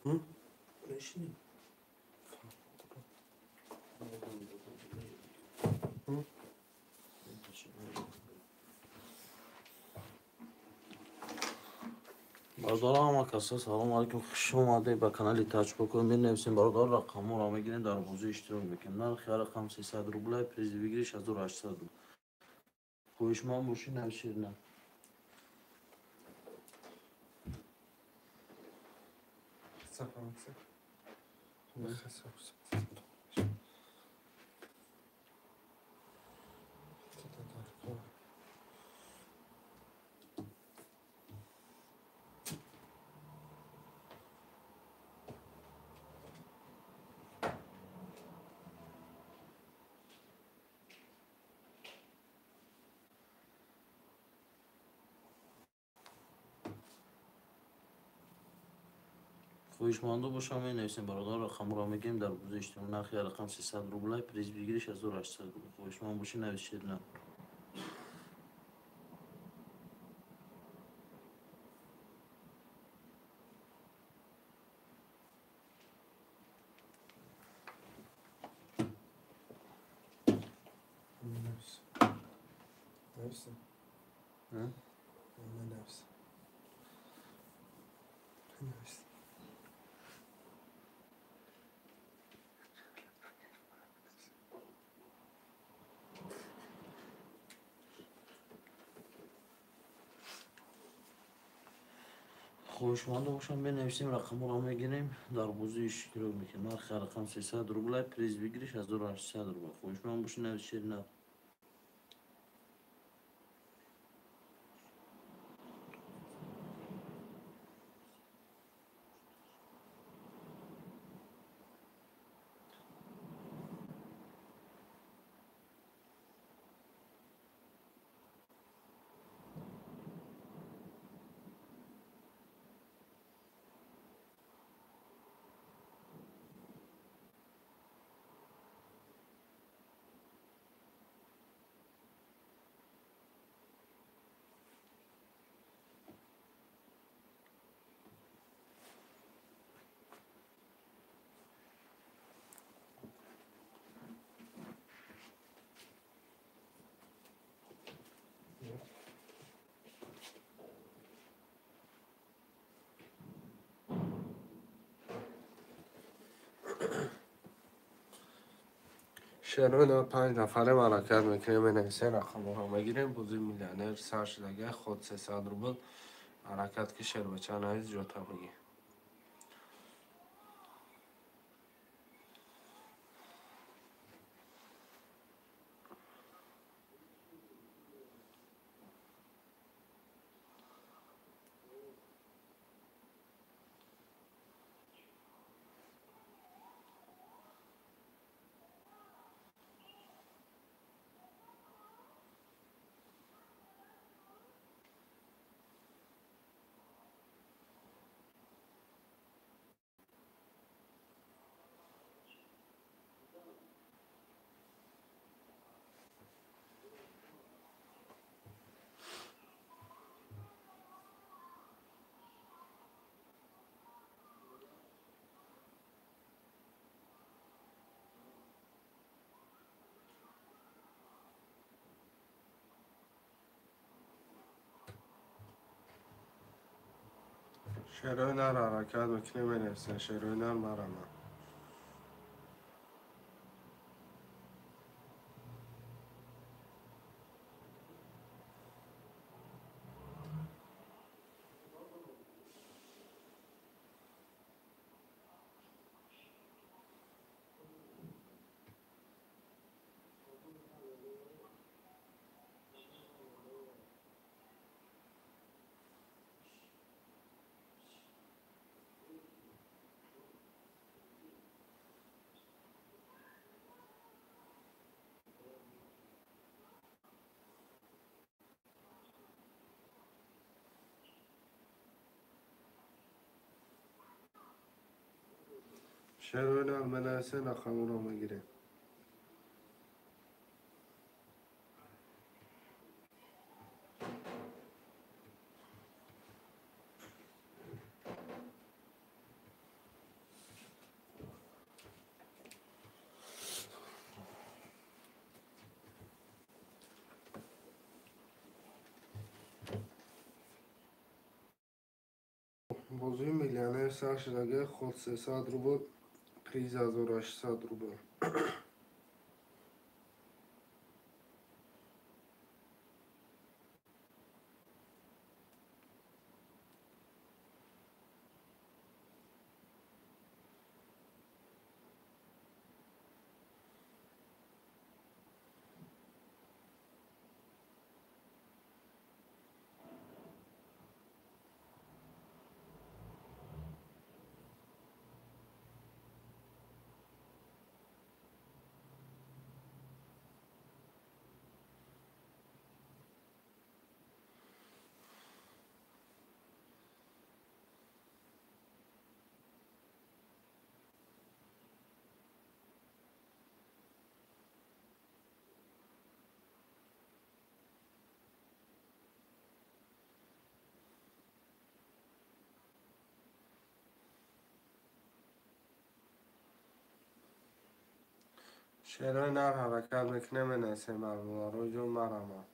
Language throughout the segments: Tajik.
Мешинем. Бародарам, ҳама каса салом алейкум, хуш омадед ба канали Таҷпокор. Менависем бародар, рақамҳоро мегирем, дар бозӣ иштирок мекунем. Нархи ҳар рақам 300 рубля, приз выигрыш 1800 рубл. Хоҳишманд бошӣ, нависед на. Хоҳишмандо бошам, менависем бародар, рақамҳоро мегирем, дар бозӣ иштирок. Нархи ҳар рақам 300 рубля, приз выигрыш 1800 рубл. Хоҳишманд бошӣ, нависед на. Хоҳишмандо бошам, менависем, рақамҳоро мегирем, дар бозӣ иштирок мекунем. Нархи ҳар рақам 300 рубля, приз выигрыш 1800 рубл. Хоҳишманд бошӣ, нависед на. Шероина 5 нафаре ҳаракат мекунем, менависем, рақамҳоро мегирем. Бозии миллионер сар шудага, ход 300 рубл. Ҳаракат ки шербача навис, ҷота мегӣ. Шерои нар ҳаракат мекунем, менависем, шерои нар марама. Шерои нар менависем, рақамҳоро мегирем. Бозии миллионер сар шудагӣ, ход 300 рубл, приз 1800 рубл. Шерои нар ҳаракат мекунем, менависем бародарои ҷон, марҳамат.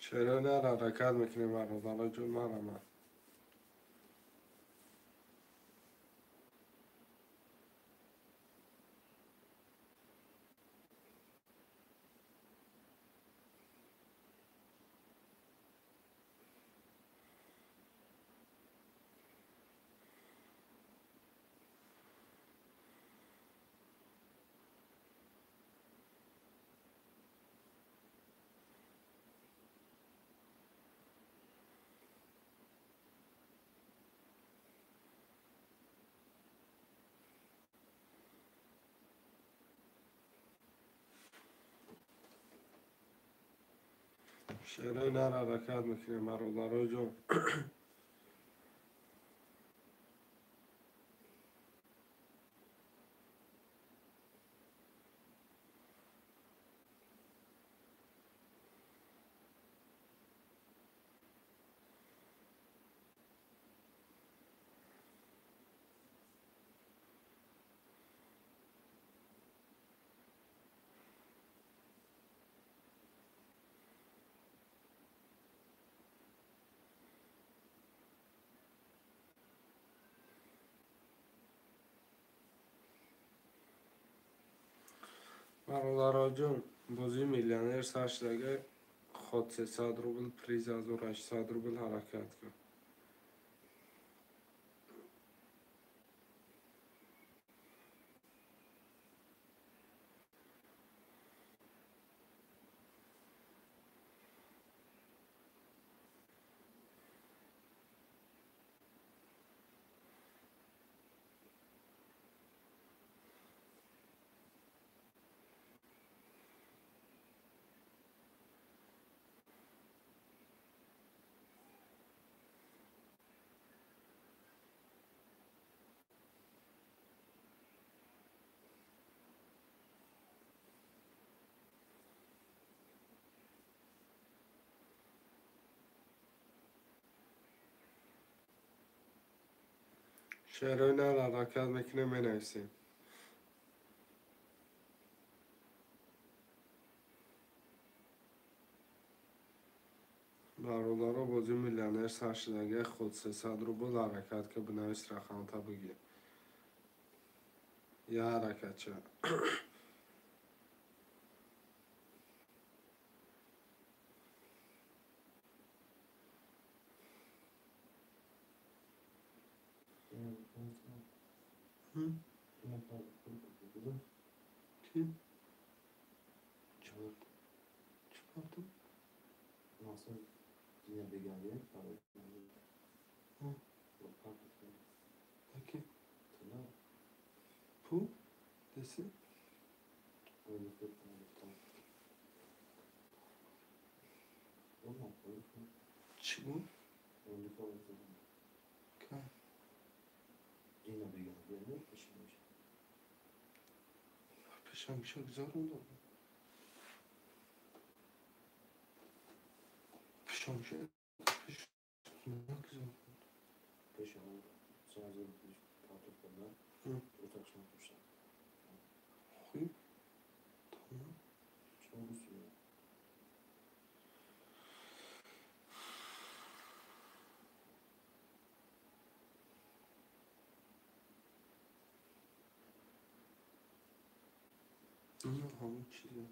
Шерои нар ҳаракат мекунем, бародарои ҷон, марҳамат. Шерои нар ҳаракат мекунем, бародарои ҷон. Бародарои ҷон, бозии миллионер сар шудагӣ, ход 300 рубл, приз 1800 рубл, ҳаракат кун. Шерои нар ҳаракат мекунем, менависем. Бародаро, бозии миллионер сар шудагӣ, ход 300 рубл, ҳаракат ки бинавис, рақамта бигир. Я ҳаракатча. Ки? Чӣ? Ки? Пул? Деси? Чӣ буд? Пешангиша гузарондам. Пешангиша нагузаронд. Хуб. Тамом. Ҳамон чизе.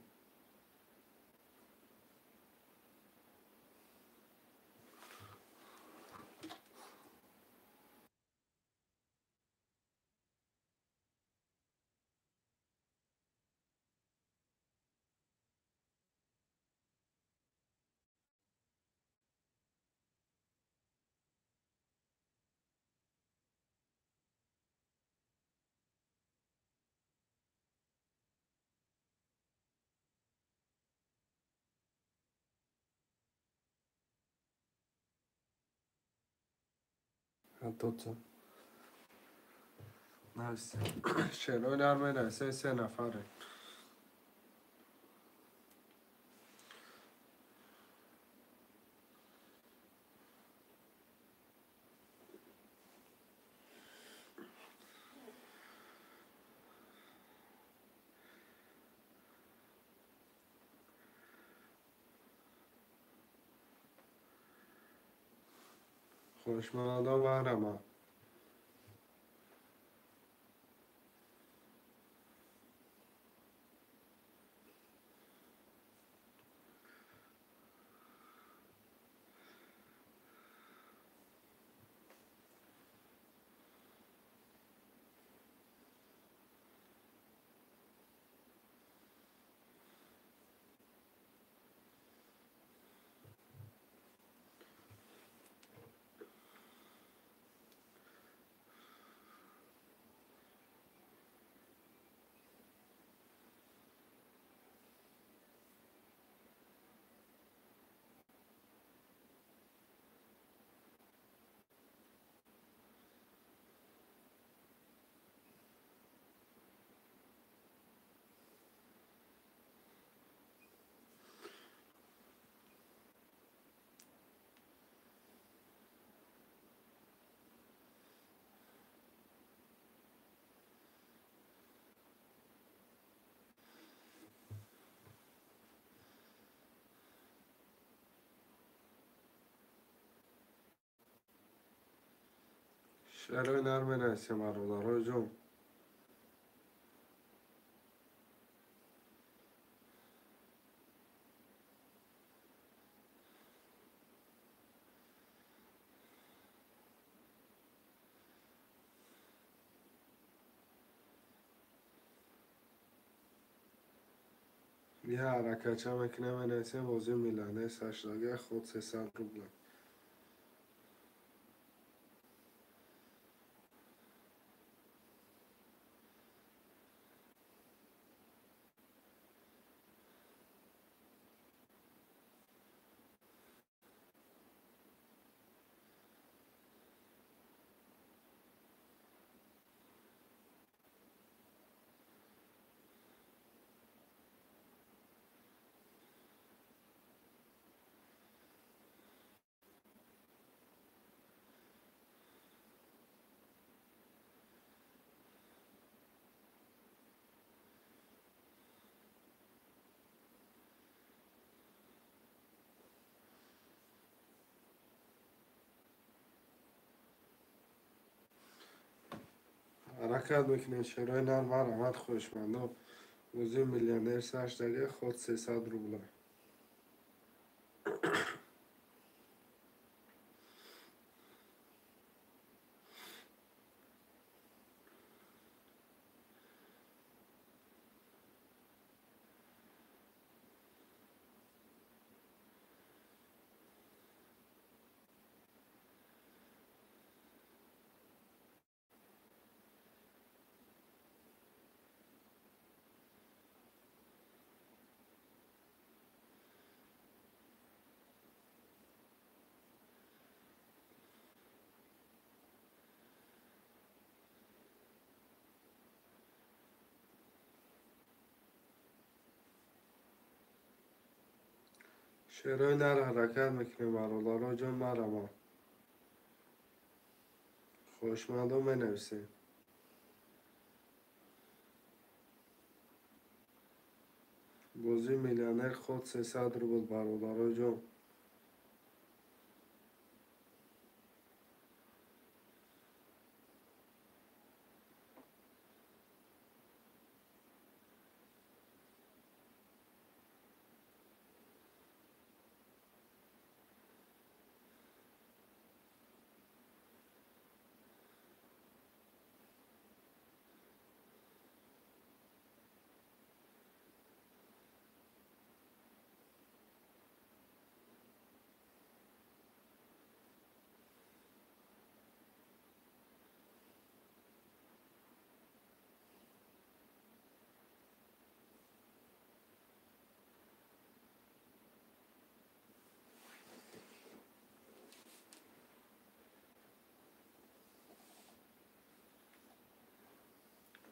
Тоца. Шерои нар менависе се нафаре. Хоҳишмандон баҳрама. Шерои нар менависем, бародарои ҷон. Я ҳаракатча мекунем, менависем бозии миллионер саршудагии худ 300 рубла. Ҳаракат мекунем, шерои нар марҳамат, хоҳишмандон. Бозии миллионер саршудагии худ 300 рубла. Шерои нар ҳаракат мекунем, бародаро ҷон марама. Хоҳишмандон менависем. Бозии миллионер ход 300 рубл, бародаро ҷон.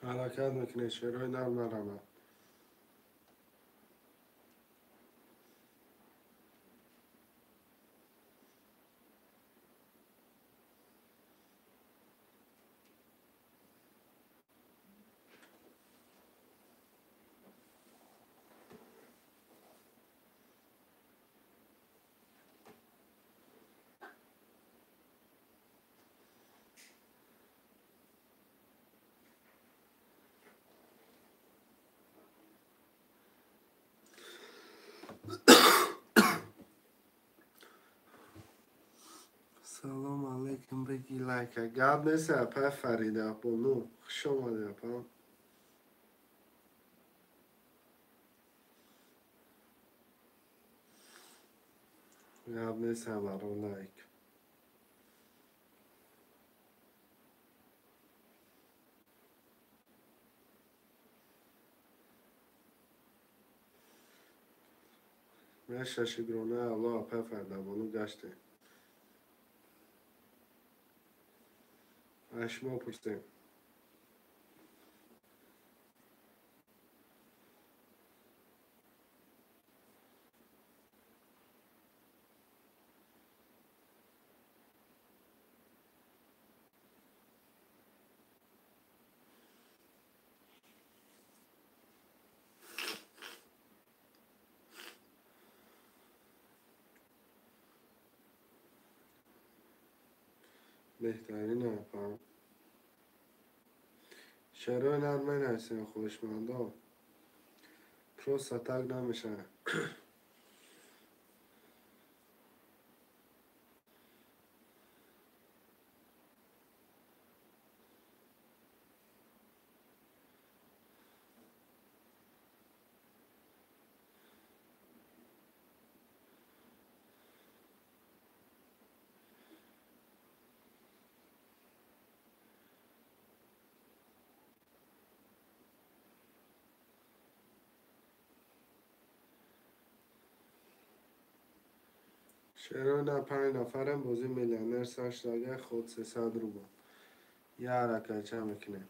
Ҳаракат мекунед, шерои нар наравад. Салом алейкум, беги лайка. Гап нест, апа Фарида бону. Хуш омадед, апа. Гап нест, баро лайк. Меша шукрона Аллоҳ, апа Фарида бону гаштем. Аз шумо пурсем. Беҳтарин апа. Шерои нар менависем, хоҳишмандо. Просто так намешавад. Шерои нар 5 нафарем, бозии миллионер сар шудага, ход 300 рубл. Я ҳаракатча мекунем.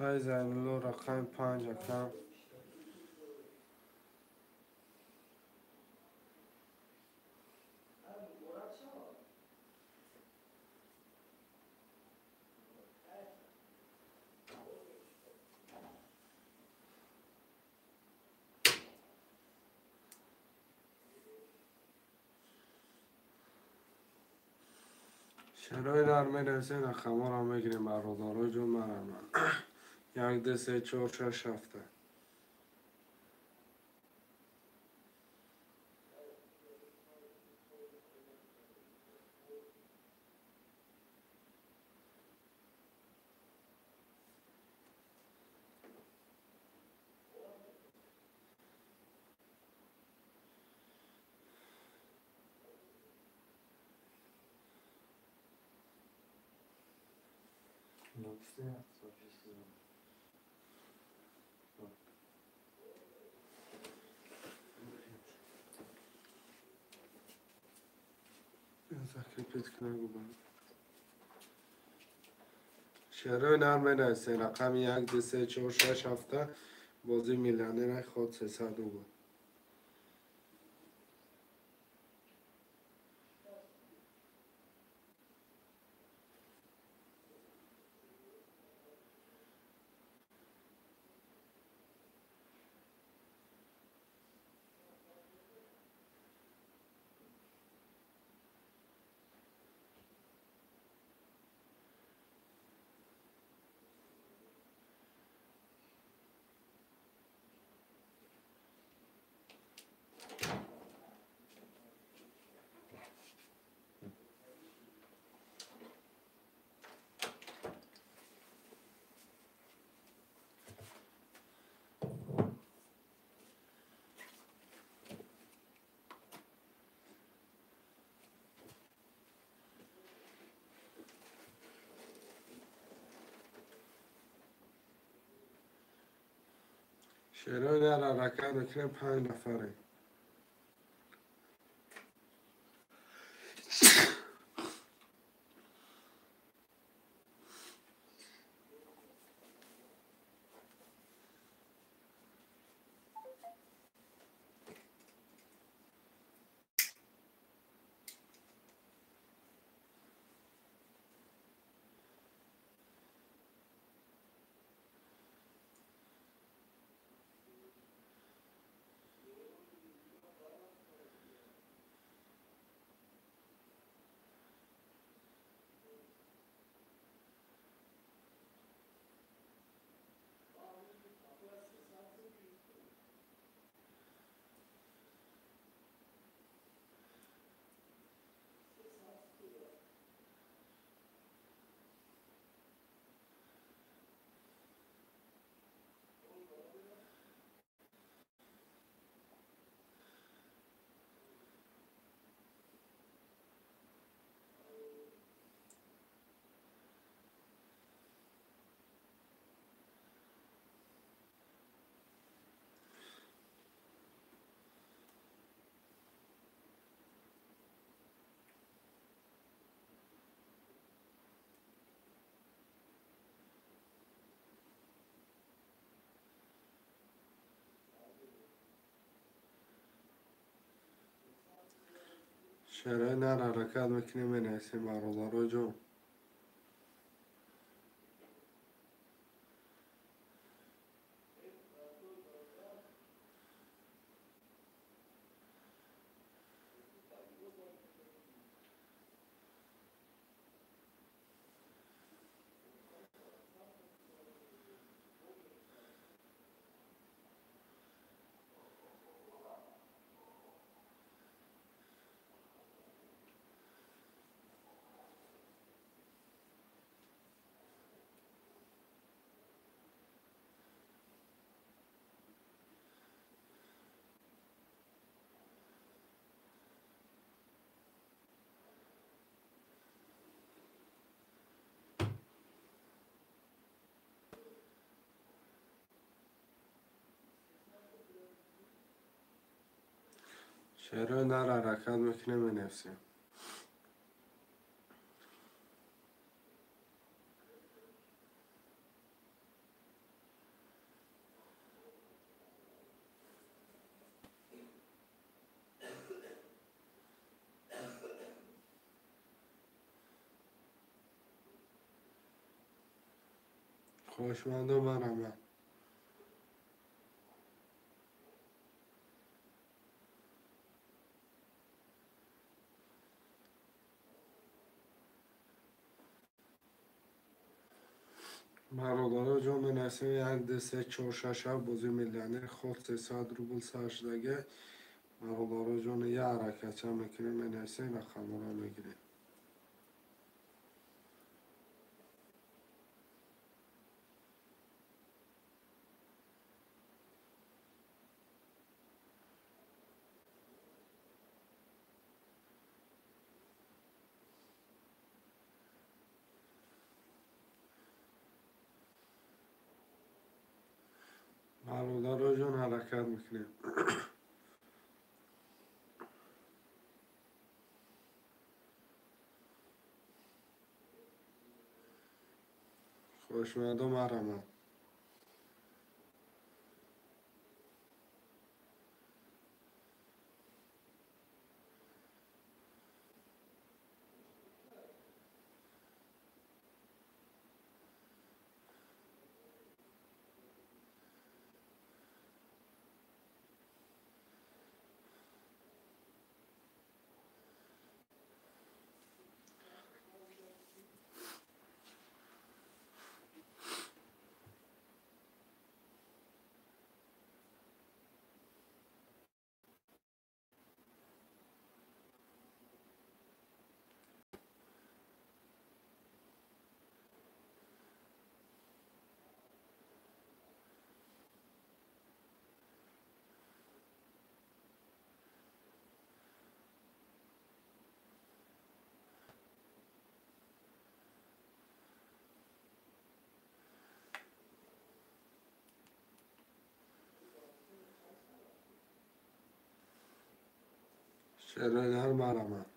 Ай Зайнулло рақами 5 ака. Шерои нар менависем, рақамҳоро мегирем, бародаро ҷон марама. 1, 2, 3, 4, 6, 7. Закрепить книгу. شعرهای نرم بنویسین. رقم 1 2 3 4 6 7 بازی میلیونر خود 300 روبل. شعرهای در حرکت میکنیم 5 نفره. شعرهای نر حرکت میکنیم بنویسیم برادرها جان. شعرهای نر حرکت میکنیم بنویسیم. خواهشمندم من. برادرها جان بنویسیم 1 2 3 4 6 7 بازی میلیونر خود 300 روبل سر شدگه. برادرها جان یه حرکت هم میکنیم بنویسیم رقم رو میگیریم. Ҳаракат мекунем. Хушмадо марҳамат. Шероинар марҳамат.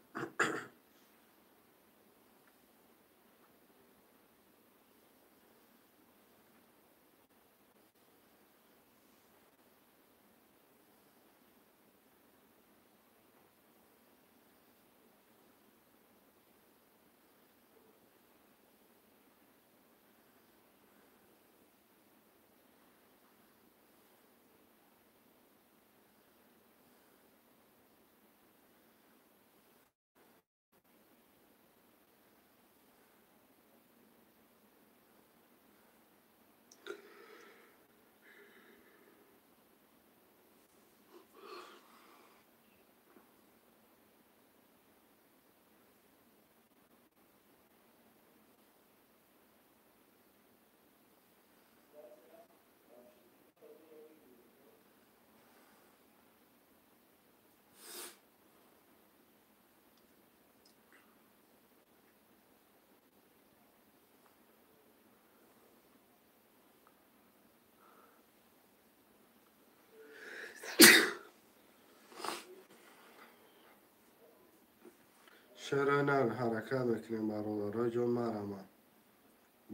Шероинар ҳаракат мекунем бародарои ҷон марҳамат.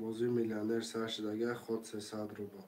Бозии миллионер сар шудага ход 300 рубл.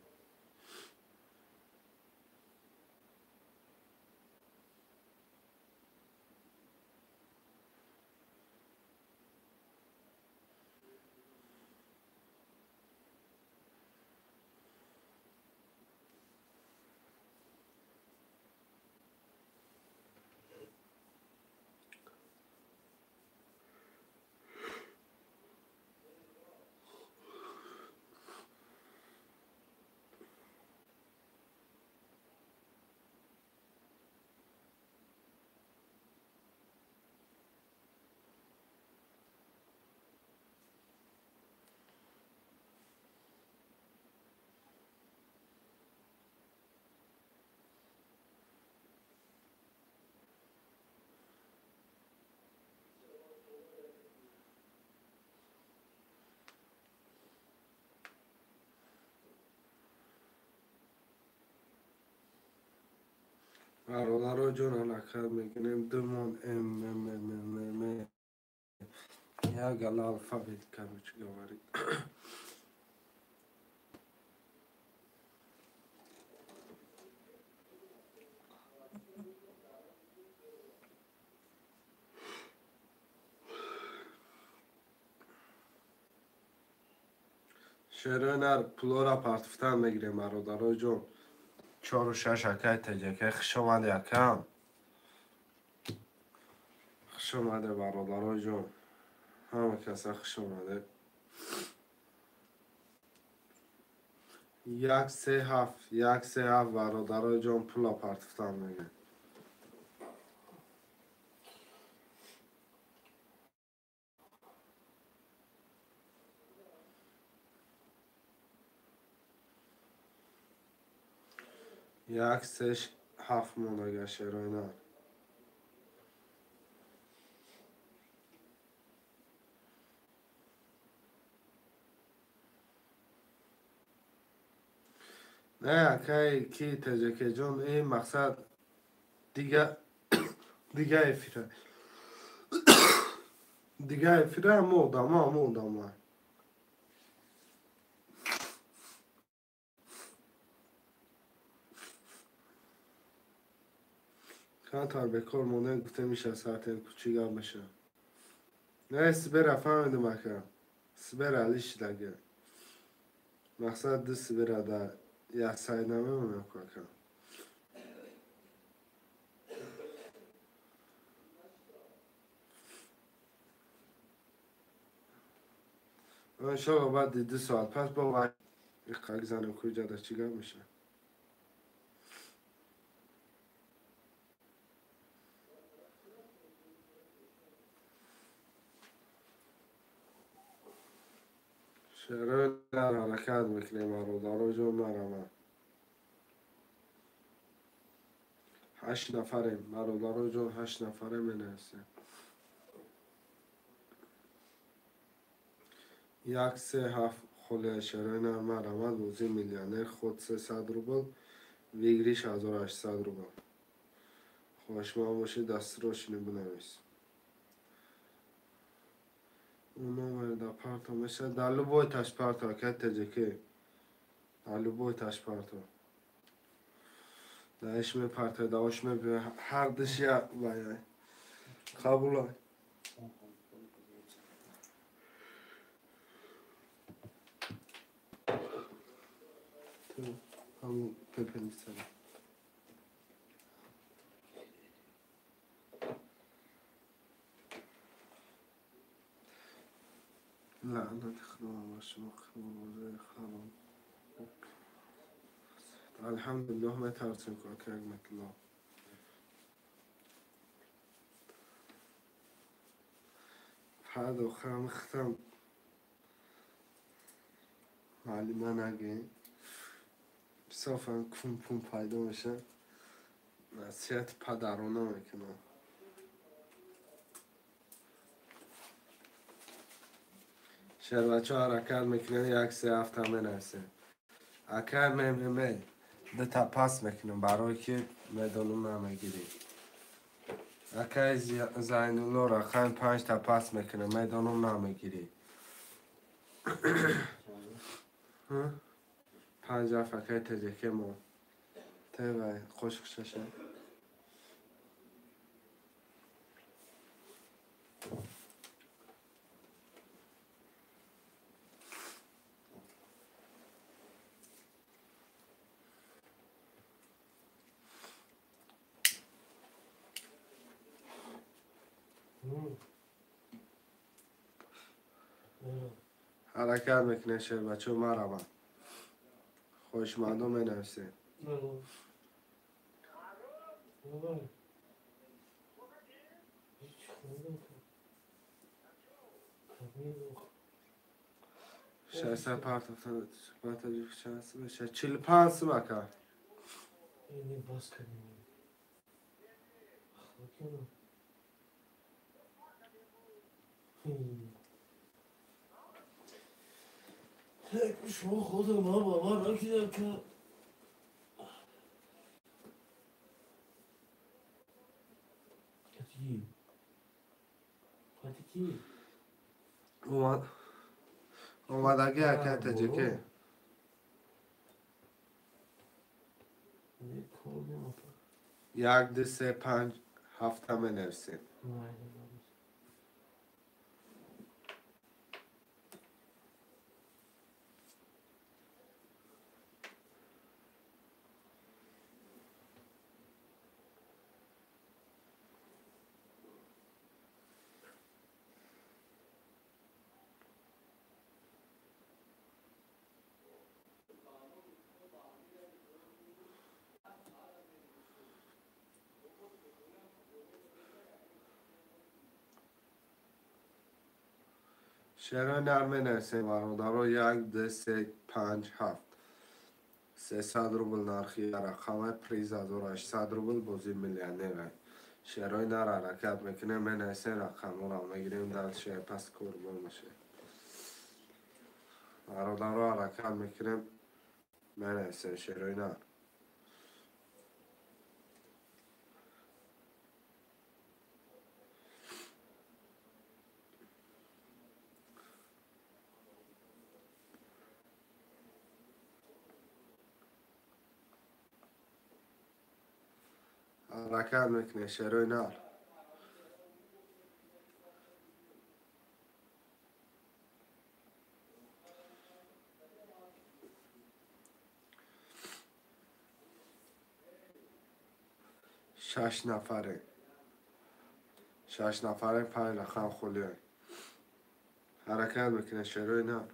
Бародаро ҷон ҳаракат мекунем. Думон М М М М М Я гала алфавит, короче говорит. Шероинар пулора партифтан мегирем бародаро ҷон. 4 6 акай теҷакай хуш омади акам. Хуш омаде бародаро ҷон. Ҳама каса хуш омаде. 1 3 7 1 3 7 бародаро ҷон пула партифтан мегирем. 1 3 7 мондага шероинар. Не, акай ки ТЖК ҷон, ин мақсад дига эфира. Дига эфира ҳамо одамо, ҳамо одамо. Камтар бекор монем, гуфтем иша саатем чӣ гап меша. Не, Сибера фаҳмидим ака. Сибера али шидаги. Мақсад ду Сибера да як сайт намемонам ку ака. Иншолло баъди 2 соат пас бо иқак занем куҷада чӣ гап меша. Шерои дар ҳаракат мекунем, бародаро ҷон марама. Ҳашт нафарем, бародаро ҷон, ҳашт нафарем менависем. 1 3 7 холия шерои нар марамад бозии миллионер ход 300 рубл, выигрыш 1800 рубл. Хоҳишманд бошед дастрошини бинавис. Номер да парто мешавад дар любой таш парто ака ТЖК. Дар любой таш парто. Да иш мепарто, да ош мепарто, ҳар диш я вай. Қабул. Ҳамун пепелница. Лаънати Худо бар шумо қиморбозои ҳаром. Алҳамдулиллоҳ метарсем ку ака Ҳикматулло. Фақат охирам хитам маълима нагӯем. Бисёр кун-пун пайдо мешавад. Насиҳати падарона мекунам. Шербачо ҳаракат мекунем, 1 3 7 менависем. Ака МММ дута пас мекунем барое ки медонум намегирӣ. Акаи Зайнулло рақами панҷта пас мекунем, медонум намегирӣ. 5 7 акаи ТЖК мо. Тевай қошиқ шаша. Ҳаракат мекунем шербачо маравам. Хоҳишмандо менависем. Шашсад 45 сум ака. Шумо худо ма бовар накардам ки кати Омадаги ака ТЖК. 1 2 3 5 7 менависем. Шерои нар менависем бародаро 1 2 3 5 7. 300 рубл нархи рақама приз 1800 рубл бозии миллионера. Шерои нар ҳаракат мекунем, менависем рақамҳоро мегирем дальше пас корбор мешавем. Бародаро ҳаракат мекунем. Менависем шерои нар. Ҳаракат мекунем шерои нар. Шаш нафаре. Шаш нафаре панҷ рақам холиай. Ҳаракат мекунем шерои нар.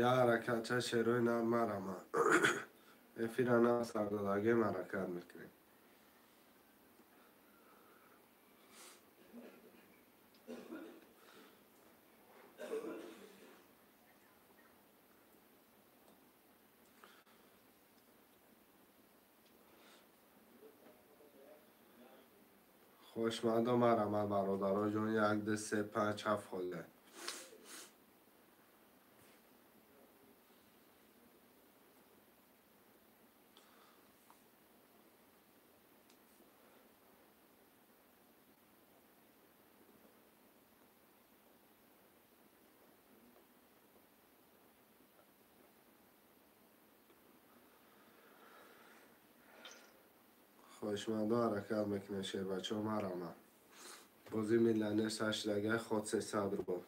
Я ҳаракатча шерои нар марама. Эфира на сардодагем ҳаракат мекунем. Хушмандо марама бародаро ҷон 1 2 3 5 7 холе. Хоҳишмандо ҳаракат мекунем шербачаҳо марама. Бозии миллионер сар шидагиа ход 300 рубл.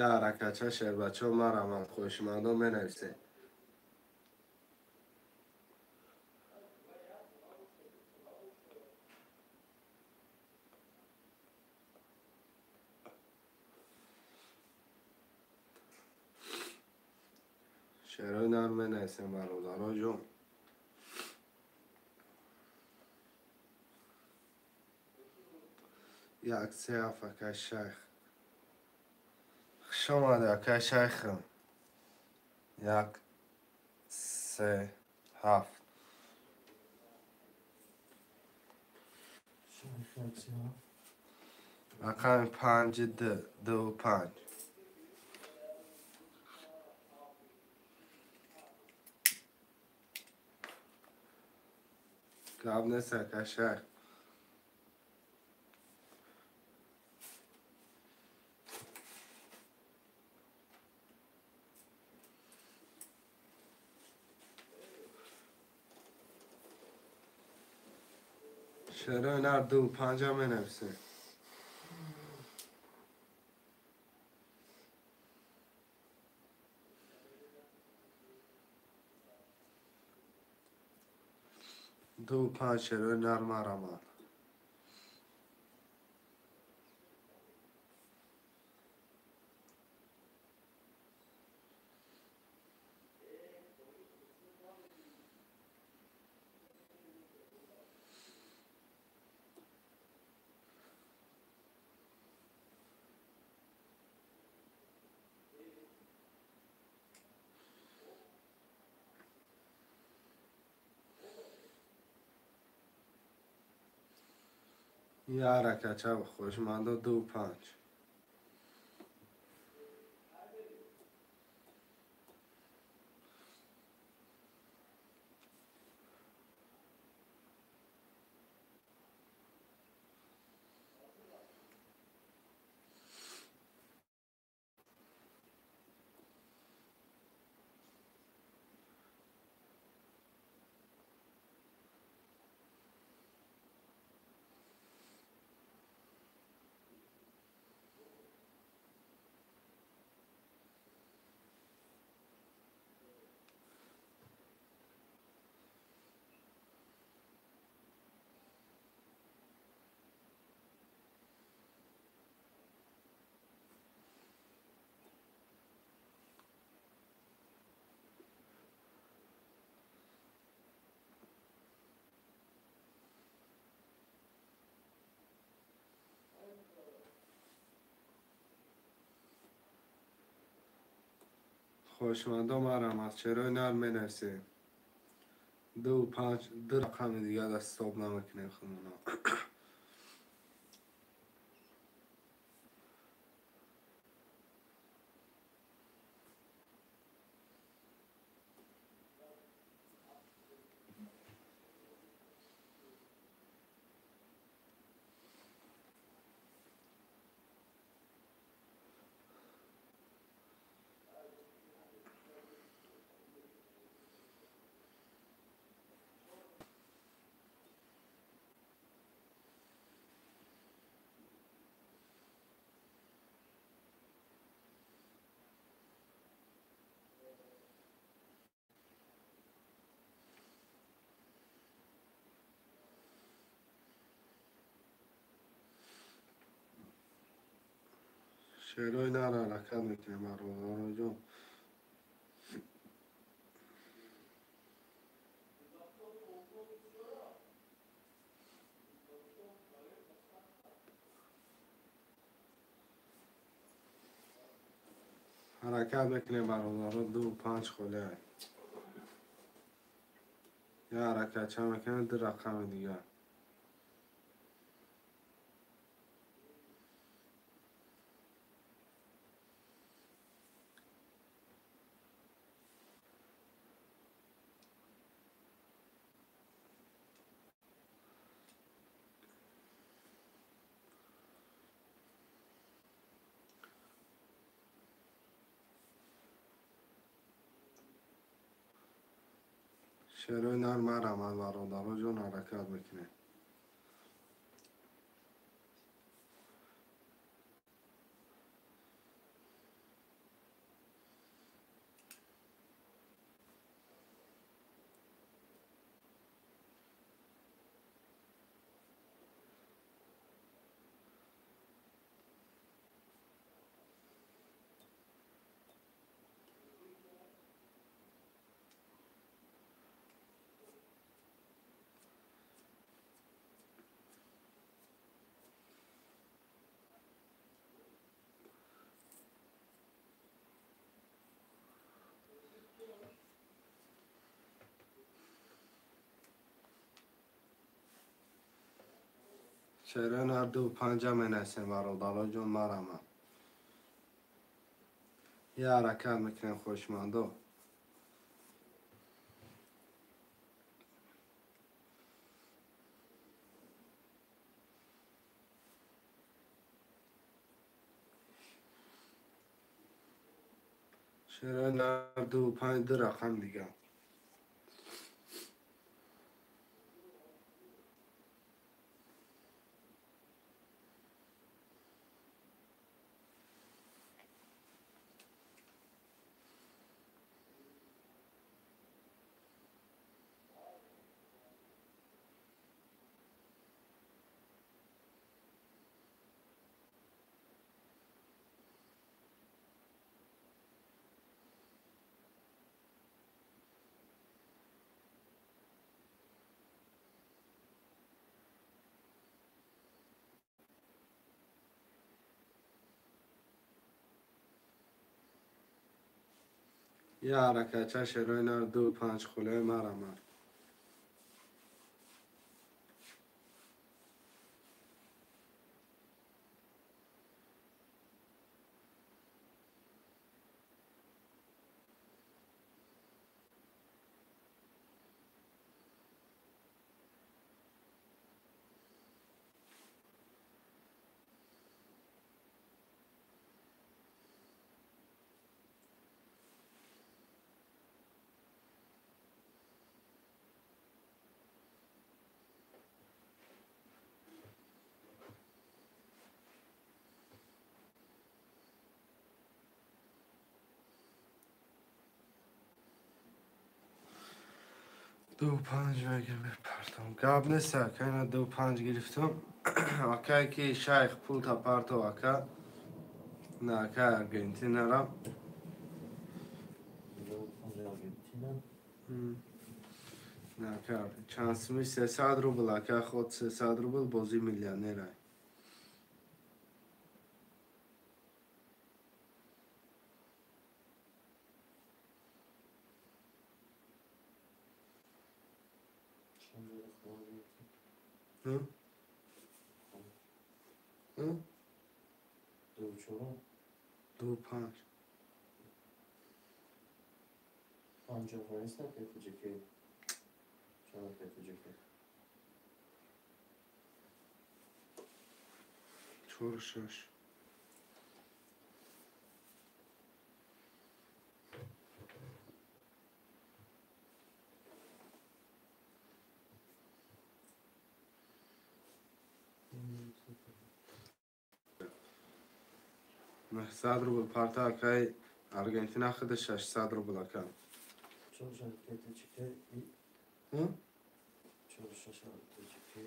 Я ҳаракатча шербачаҳо марамад хоҳишмандо менависед. Шерои нар менависем бародаро ҷон. Як се ҳафт акай шайх. Хуш омадӣ акай шайхам. 1 3 7. Рақами 5 2 2 5. Гап нест акай шайх. Шерои нар 2 5 менависем. Ду панҷ шерои нар марамад. Як ҳаракатча хоҳишмандо 2,5. Хоҳишмандо марҳамат, шерои нар менависем. 2,5, ду рақами дигар даст ҳисоб намекунем худмона. Шерои нар ҳаракат мекунем, бародароҷон. Ҳаракат мекунем, бародаро, 2,5 холия. Як ҳаракатча мекунем, ду рақами дигар. Шерои нар марҳамат, бародароҷон, ҳаракат мекунем. Шерои нар 2,5 менависем, бародароҷон, марҳамат. Як ҳаракат мекунем, хоҳишмандо. Шерои нар 2,5, ду рақам дигар. Як ҳаракатча шерои нар 2,5 холияи марҳамат. 2-5 мегир мепартам. Гап нест, ака, ина 2-5 гирифтам. Акае ки шайх пул та партов, ака. На, ака Аргентинара. 2-5 Аргентина. На, ака, чанд суми 300 рубл, ака, ход 300 рубл бозӣ миллионерай. Hı? 2-4. 2-5. 50 нест, акай тоҷикӣ? Чанд, акай тоҷикӣ? 4-6. 900 рубл парта, акай Аргентина худи 600 рубл, ака. 4-6 акай тоҷикӣ. Hı? 4-6 тоҷикӣ.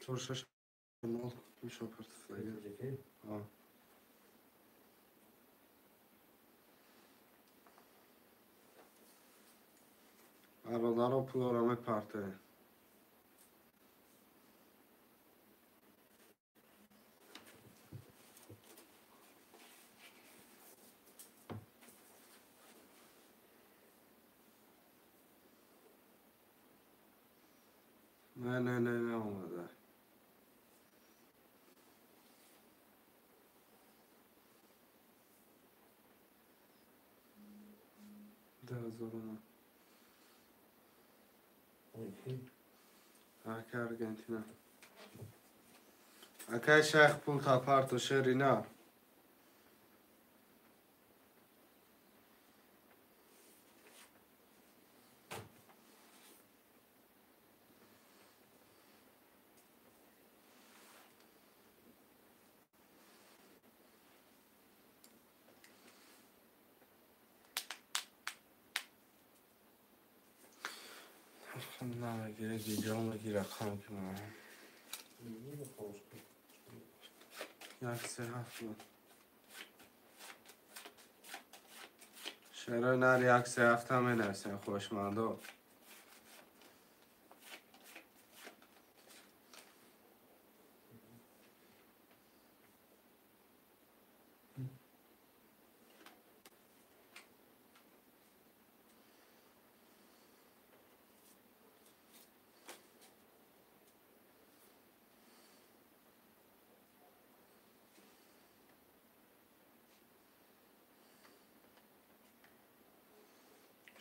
4-6 нол мешава партафтага. Тоҷикӣ? А. Бародаро пулора мепартае. Не, не, не, не омада. 2000 омад. Тоҷикӣ? Ака Аргентина. Акай шайх пул та парто шерина. Намегире, гиҷо мегира, хам ки ман. 1-3-7 буд. Шерои нар 1-3-7 ҳам менависем, хушмандо.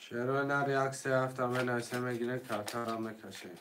Шерои нар 1-3-7 ҳам менависем, мегире, картаро мекашем.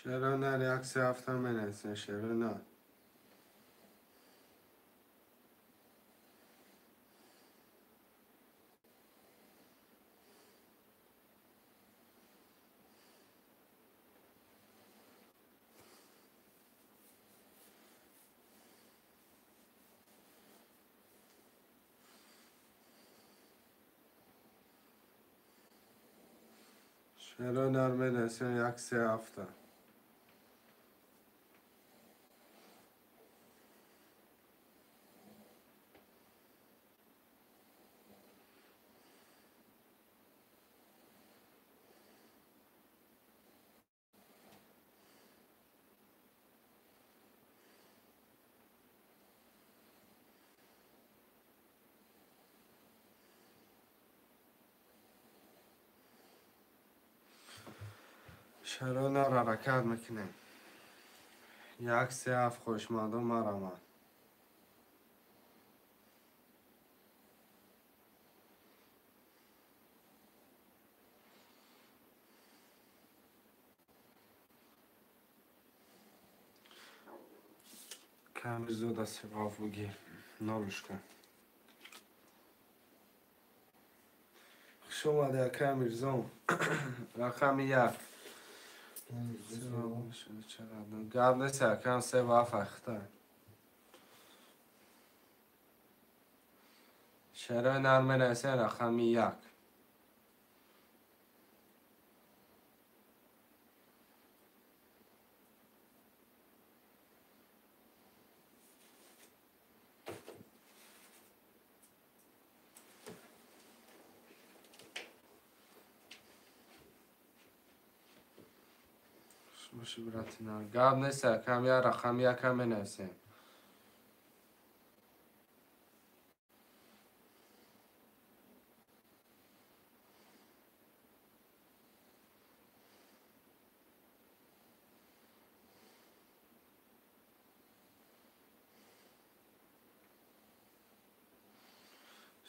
Шерои нар 1-3-7 ҳам менависем, шерои нар. Шерои нар менависем 1-3-7. Чаро нар ҳаракат мекунем? 1 3 7 хоҳишмандон марамад. Ками зуда сиғоф буги нолушка. Хуш омади ака Мирзом. Рақами 1. Гап нест акам 3 ва 7 ахта. Шарои нар менависем рақами 1. Гап нест акам я рақами 1 менависем.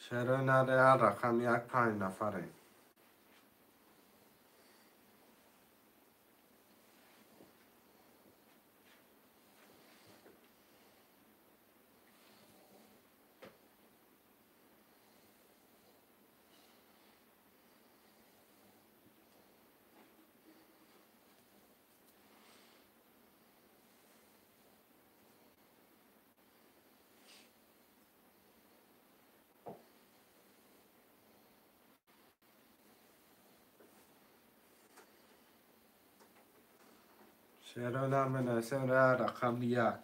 Шарои нар рақами 1 5 нафарем. Шерои нар менависем рақами 1.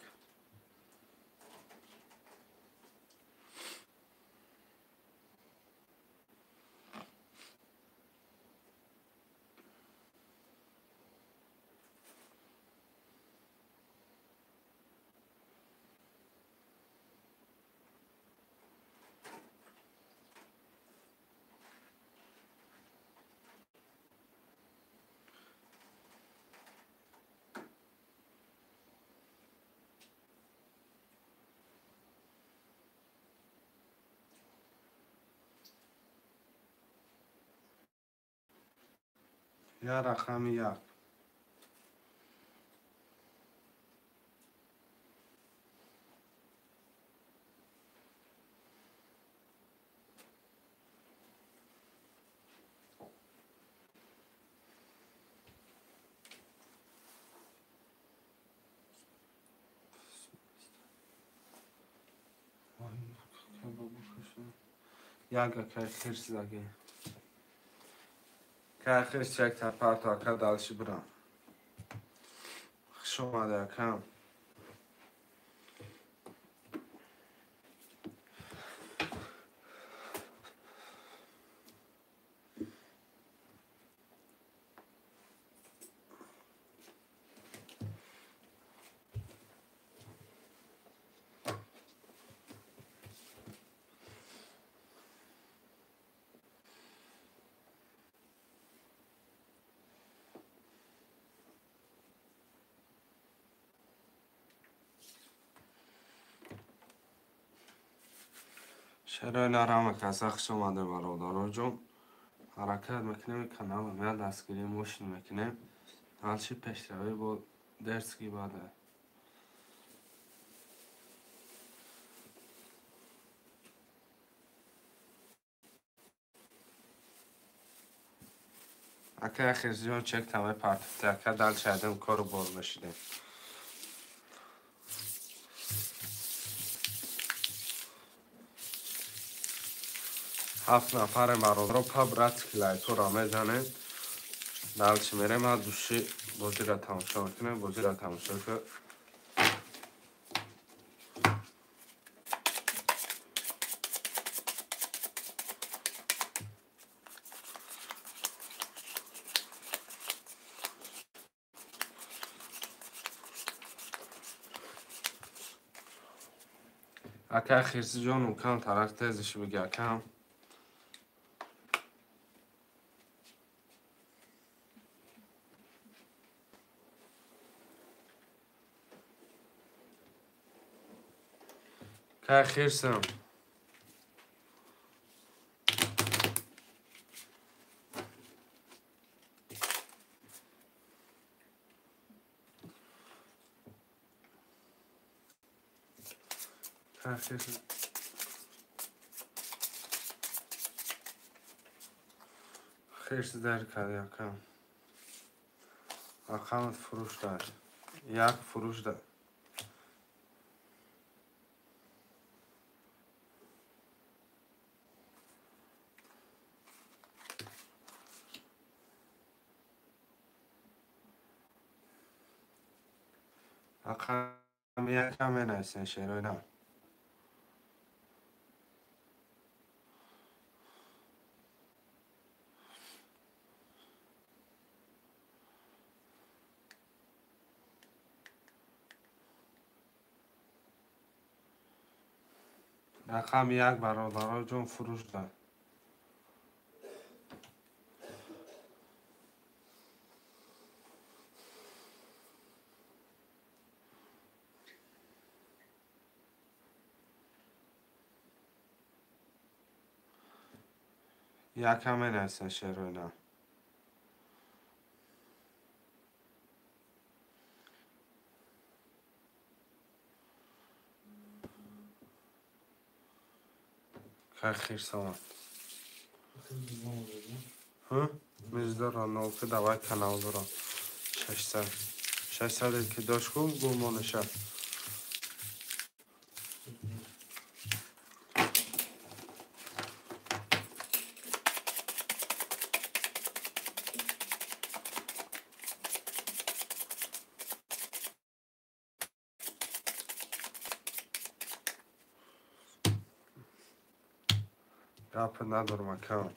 Я рақами 1. Як акай хирс заги. Кай хирс чек та парто ака далши бирам. Хуш омади акам. Шарои нар ҳама каса хуш омаде бародароҷон. Ҳаракат мекунем, каналро меяд дастгирӣ мошин мекунем. Ҳалши пешравӣ бо дерски баъда. Ака хирсиҷон чек тамай партифта, ака дал шайдем кору бор мешидем. 7 нафаре бародаро па братски лайкҳоро мезанем. Далчи мерем, ҳар души бозиро тамошо мекунем, бозиро тамошо кун. Ака хирсиҷон укам тараф тезиш биги акам. Хирсам. Хирсам. Хирс дар кард якам. Рақамат фурӯш дад. Як фурӯш дад. Рақами якам менависен шерои нам. Рақами як бародаро ҷон фурӯш дад. Якам менависен шерои нам. Хирс омад. Миздора нолки давай канал дорам. 600. 600 ки дошт ку гумонаша. Гап надорам акам.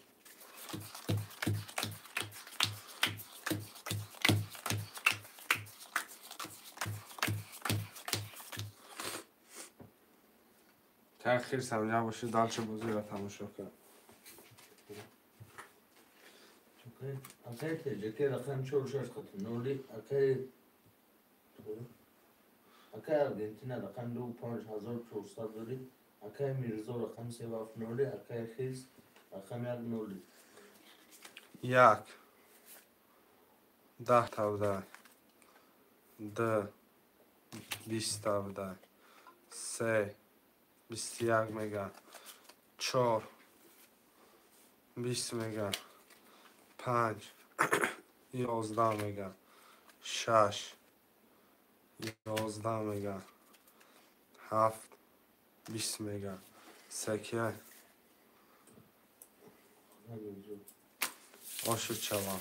Та хирсам ҷа боши дальше бозиро тамошо кун. Акай теҷаке рақам 46 қати 0 акай акай Аргентина рақам 2 5400 дори. Акай Мирзо рақам 3 7 0 акай Хирс рақам 1 0. Як 10 тавда 2 20 тавда 3 21 мега 4 20 мега 5 11 мега 6 11 мега 7 20 мега 8 ошуд шавам.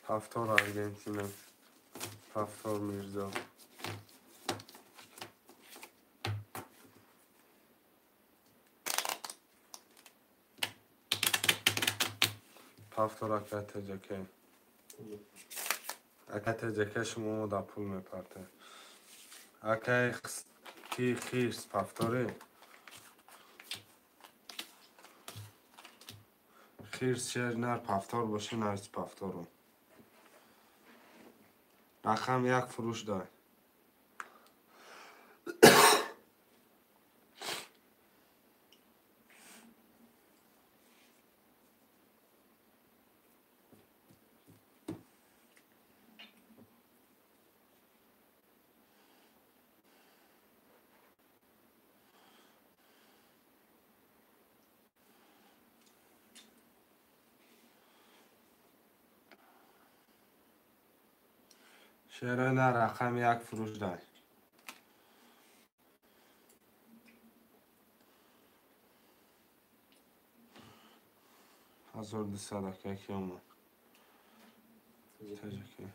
Пафтор Аргентина, Пафтор Мирзо. Пафтор ака теҷаке. Ака теҷаке шумо да пул мепарте. Акаи ки хирс пафторӣ? Хирс шер нар пафтор боши навис пафтору. Рақам як фурӯш дод. Шерои на рақами як фурӯш дод. 1200 ака ки омад. Таҷаки.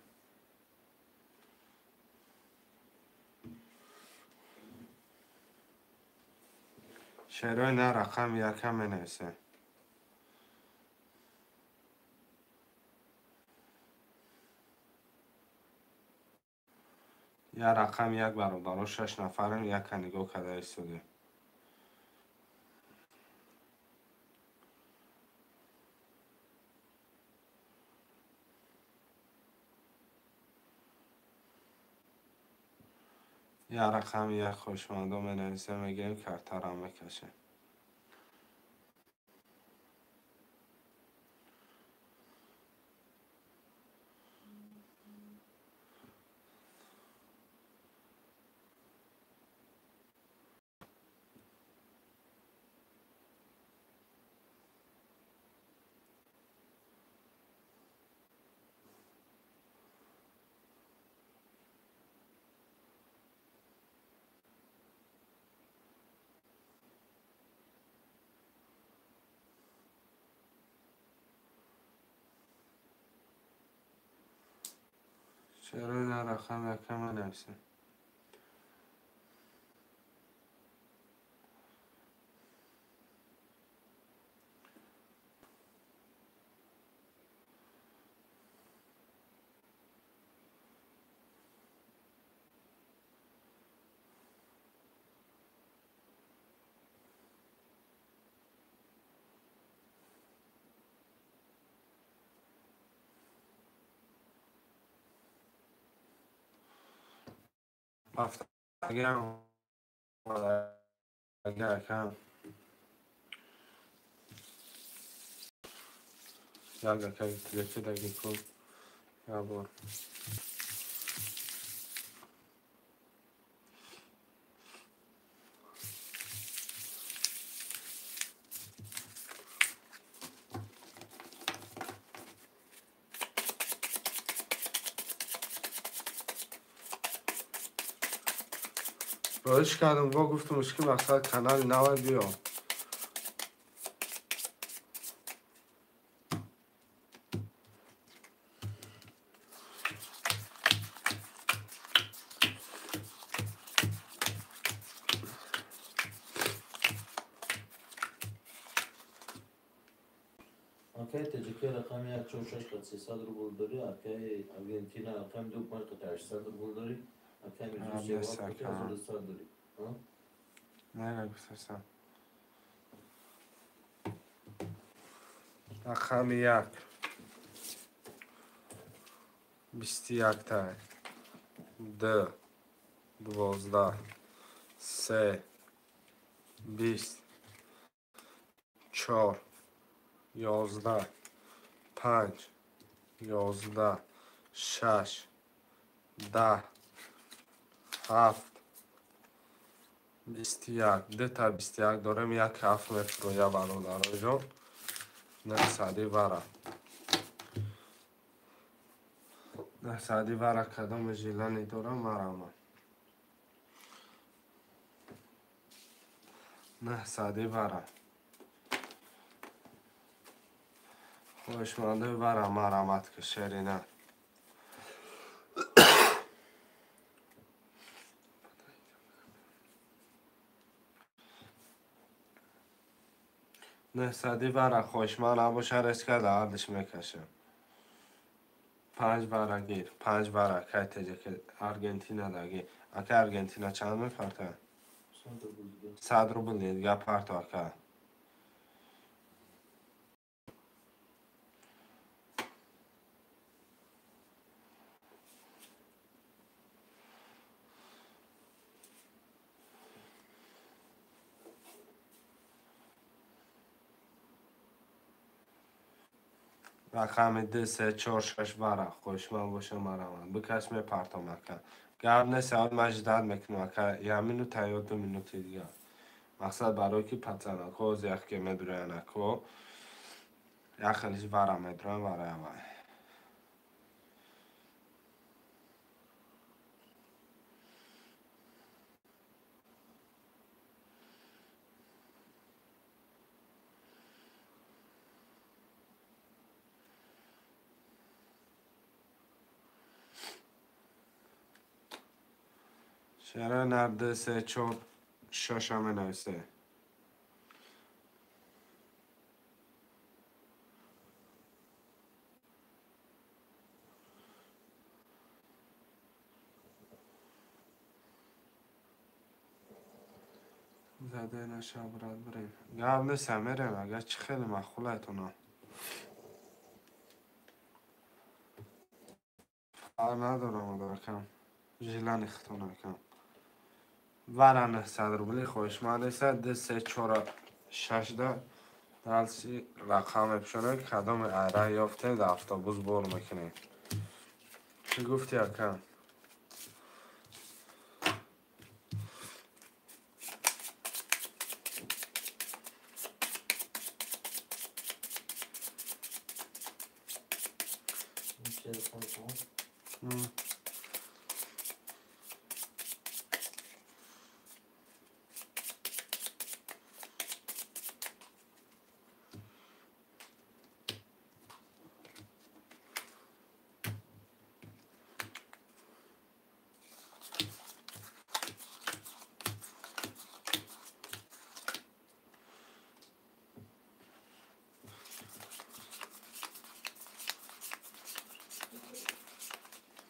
Шерои на рақами якам менависем. Я рақами як бародаро 6 нафарем яка нигоҳ карда истодем. Як рақами як хоҳишмандо менависем, мегирем, картаро мекашем. Чаро дар рақам якам менависем? Ҳафтагиам акам як акаи телефидаги ку як бор. Роиш кардам, бо гуфтамш ки мақсад канали навай биё. Акаи ТҶК рақами 146 қат 300 рубл дорӣ, акаи Аргентина рақами 25 қат 800 рубл дорӣ, акаи Мирзо 37 қат 1200 дорӣ. Не, гуфтастам. Рақами 1 21 2 12 3 20 4 11 5 11 6 10 7 21 2 та 21 дорем, 1 7 мефурӯя бародароҷон. 900 вара. 900 вара кадоме жилани дорам марама. 900 вара. Хоҳишмандои вара марамат ки шерина. 900 вара хоҳишманд набоша, резка дардиш мекашем. 5 вара гир, 5 вара акай ТҶК Аргентина даги. Акай Аргентина чанд мефарта? 100 рубл дига парто ака. Рақами 2 3 4 6 вара хоҳишманд боша марамад. Бикаш мепартом ака. Гап нест, ман ждать мекунам ака. 1 минута ё 2 минути дига. Мақсад барои ки пацанако ози як ке медуроянако. Як хелиш вара медуроян вара авай. Чера нар 2 3 4 6 менависе. Заде наша брат бирем. Гап нест, мерем, агар чӣ хеле маъқулайтона. Фарқ надорам, одакам. Жилани хитон акам. Вара 900 рубли хоҳишманд аст. 2 3 4 6 да далси рақам мепӯшонед. Кадоми айра ёфтед, автобус бор мекунед. Чӣ гуфти ака?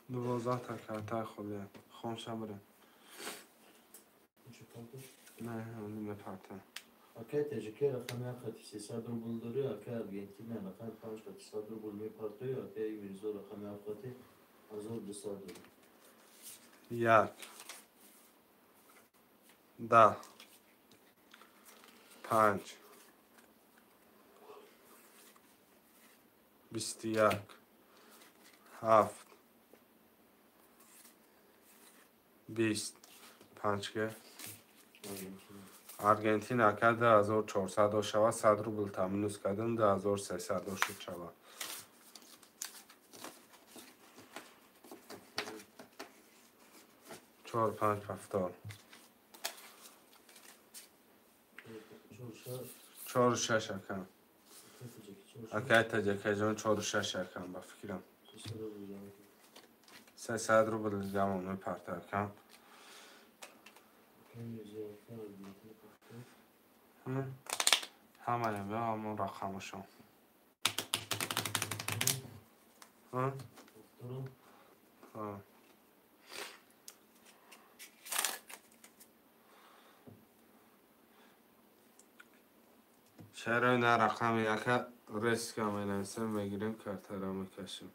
12 та карта холия. Хомша бира. Не, мепартам. Акай Таҷикия рақами 1 хати 300 рубл дорӣ, акай Аргентина рақами 5 хати 100 рубл мепартоӣ, акай Мирзо рақами 7 хати 1200 рубл. 1 10 5 21 7 20 5 ке Аргентина ака 2400 шава, 100 рубл та минус кардам 2300 шуд шава. 4 5 7 4 6 ака. Акай Таҷикаҷон 4 6 акам ба фикрам. 300 рубл дигамон мепарта акам. Ҳамаям ё ҳамон рақамашон. Чаро ина рақами яка резка менависем, мегирем, картаро мекашем.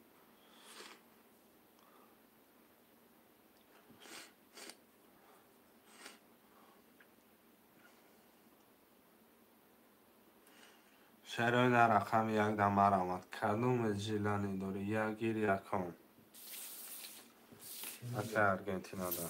Чаро ина рақами як да марамад? Кадоме жилани дорӣ? Як гир яком. Ака Аргентинада.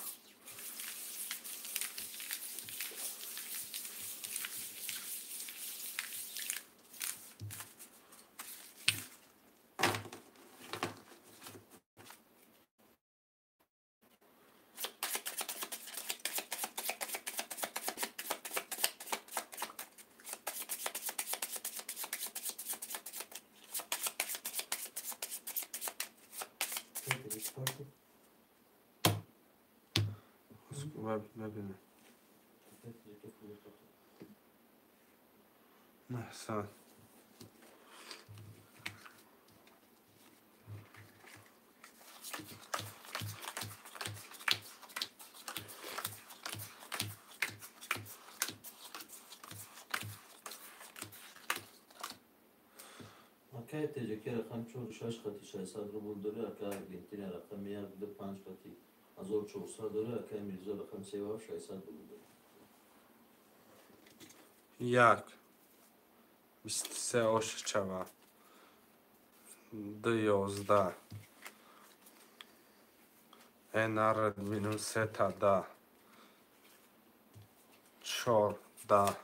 Мебинем. 900. Акай Таҷикия рақам 4 6 хати 600 рубл дорӣ, акай Аргентина рақами 1 2 5 хати 1400 дорӣ, акай Мирзо рақами 3 7 600 рубл дорӣ. 1 23 ош чава. 2 11 НР минус 3 та да 4 да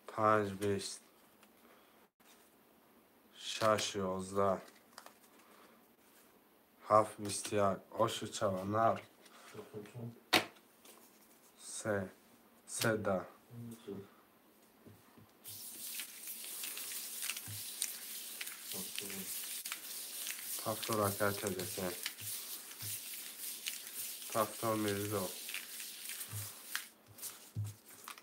5 20 6 11 7 21 ошу чава нар 3 3 да Пафтор ака Таҷикия. Пафтор Мирзо.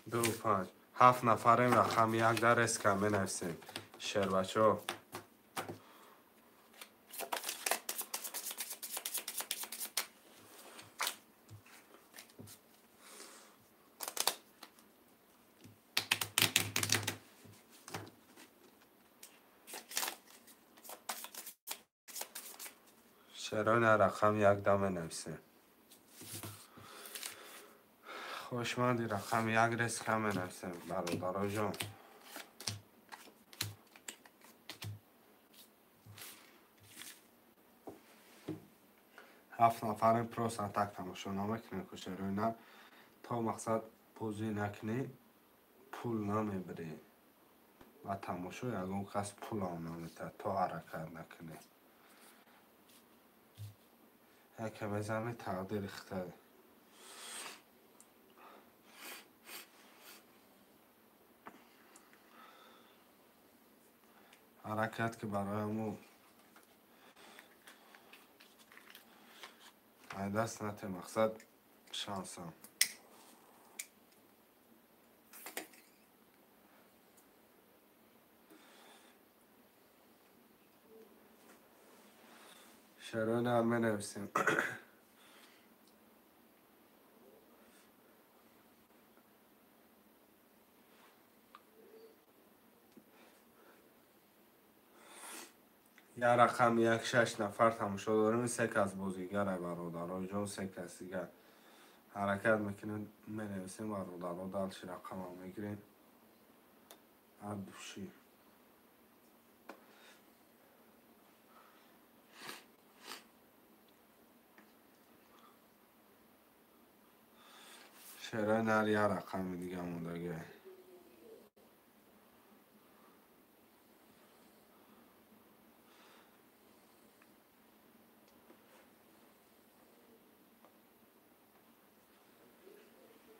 2 5 7 нафарем рақами 1 дар резка менависем. Шербачо. Чаро ина рақами 1 да менависем? Хоҳишманди рақами як резка менависем, бародароҷон. Ҳафт нафарем, просто так тамошо намекунем, кушерои нар. То мақсад бозӣ накунӣ, пул намебирӣ. Ва тамошо ягон кас пулам наметиҳад, то ҳаракат накунӣ. Яке мезанӣ, тақдири худат. Ҳаракат ки барои мо ай даст нате, мақсад шансам. Шерои нар менависем. Як рақами як, шаш нафар тамошо дорем, се кас бозигаре, бародароҷон, се кас дигар. Ҳаракат мекунем, менависем, бародаро, дальше рақамам мегирем. От души. Шерои нар як рақами дига мондагӣ.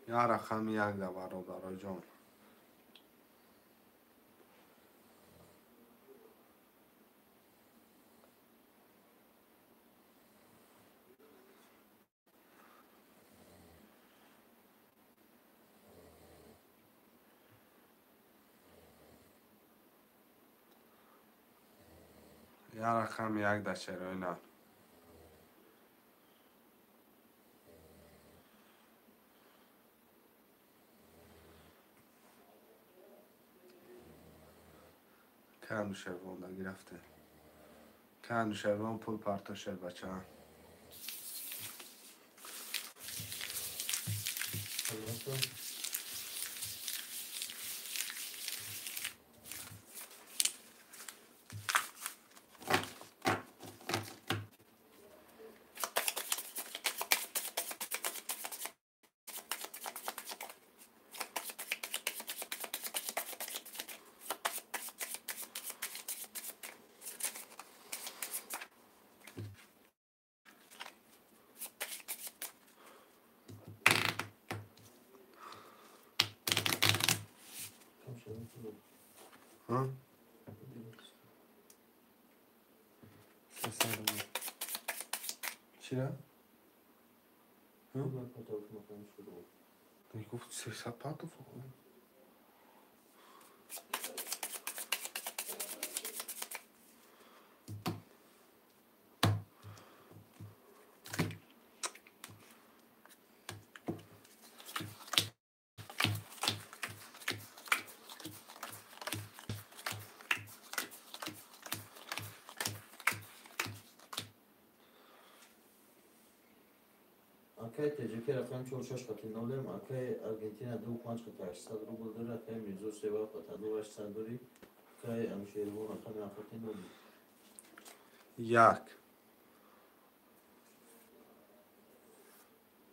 Як рақами як да, бародароҷон. Як рақами як да, шерои нар. Канушервон да гирифте. Канушервон пул партошед, бача. Ҳа? 300 рубл. Чира? Ҳа? Гуфт 300 партоф. Акай ТЖК рақами 46 хати нолем, акай Аргентина 25 хати 800 рубл дори, акай Мирзо 37 хати 1800 дори, акай Анушервон рақами 7 хати нол. Як.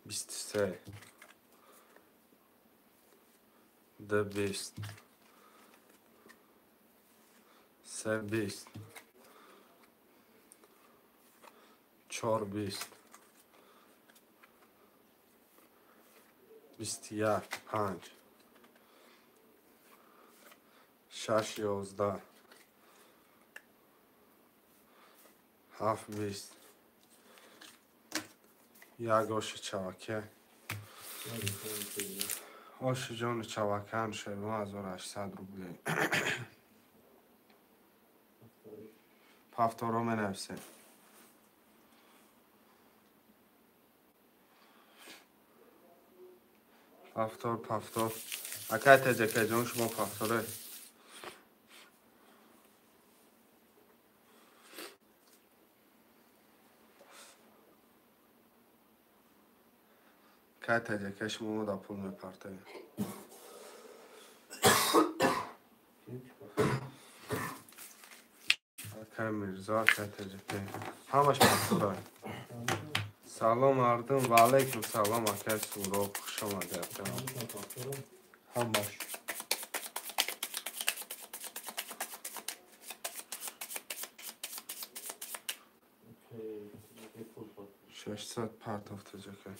23. Д 20. Се 20. Чор 20. 21 5. 6 11. 7 20. Як оши чаваке. Оши ҷони чаваке Анушервон 1800 рублей. Повторо менависем. Повтор, повтор. Акай ТЖК ҷон, шумо повторе. Акай таҷака шумо да пул мепартоед. Акай Мирзо, акай таҷака. Ҳамаш пафтора. Салом мардум, ва алайкум салом акай Суроб, хуш омадед ака. Ҳамаш. 600 партов таҷака.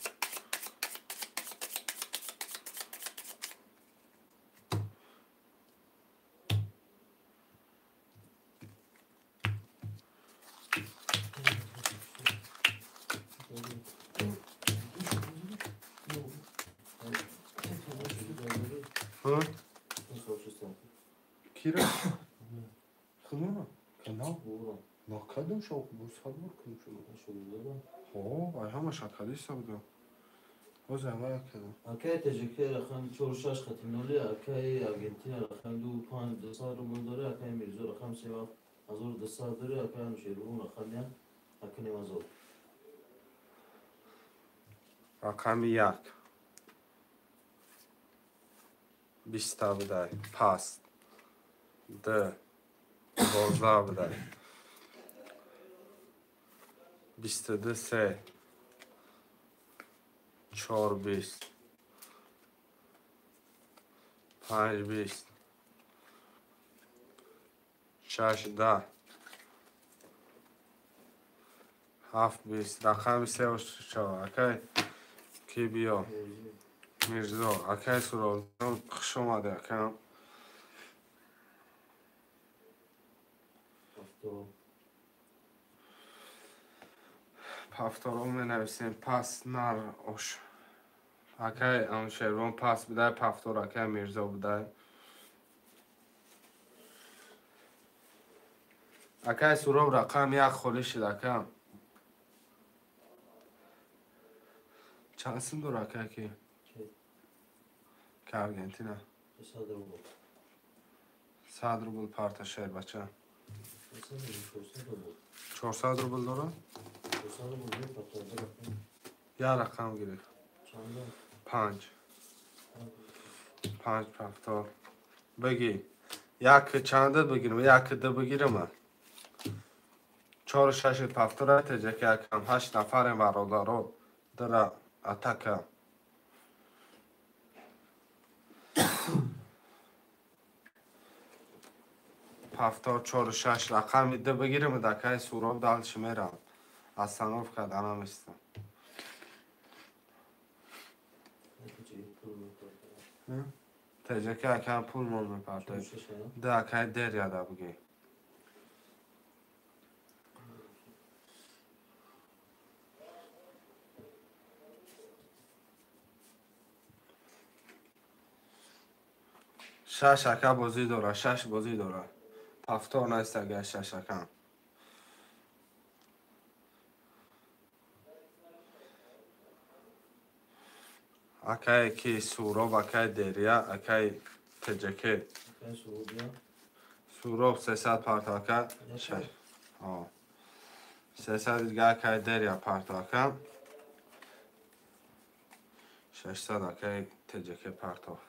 Кира? Худмона? Канал? Накардам шо, бо садбор кунем шумо. Ҳо, ай ҳама шакалиста будам. Ҳозир ҳама як кардам. Акай ТЖК рақам 46 хати 0, акай Аргентина рақам 2 5 200 рубл дора, акай Мирзо рақам 3 1200 дора, акай Анушервон рақам 1 1,5 ҳазор. Рақами 1. 20 будай, паст. 2 12 будай. 22 3 4 20 5 20 6 10 7 20. Рақами 3 4. Акай ки биё? Мирзо, акай Суровҷон, хуш омадед акам. Пафторо менависем пас нар ош. Акай Анушервон пас будай, пафтор акай Мирзо будай. Акай Суроб рақам 1 холӣ шуд акам. Чанд сум дора акай ки? Ки Аргентина? 100 рубл. 100 рубл парта шер бача. 400 рубл дора? Я рақам гирифт. 5. 5 пафтор. Бигӣ. Як чанда бигирам, як ду бигирам. 4 6 пафтор таҷака якам 8 нафарем бародаро. Дара атака. Пафтор 4 6 рақами ду бигирам, дакай Суроб дальше мерам. Остановка данам истам. Таҷака акам пул мол мепартоед. Да акай дер яда бигӣ. Шаш ака бозӣ дора, 6 бозӣ дора. Пафтор нест агар 6 акам. Акай ки Суроб, акай Дерия, акай ТЖК. Суроб 300 парто ака. 300 дига акай Дерия парто ака. 600 акай ТЖК парто.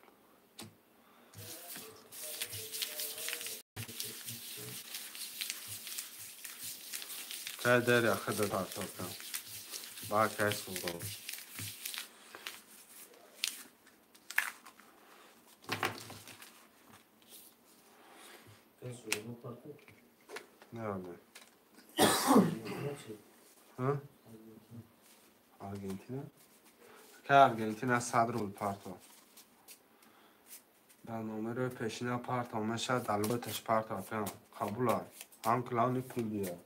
Акай Дерия хида парто ака. Ба акай Суроб. Не Аргентина? Акай Аргентина 100 рубл парто. Дар номерои пешина парто мешавад, дар лоташ парто акам. Қабул аст. Ҳам клауни пул бия.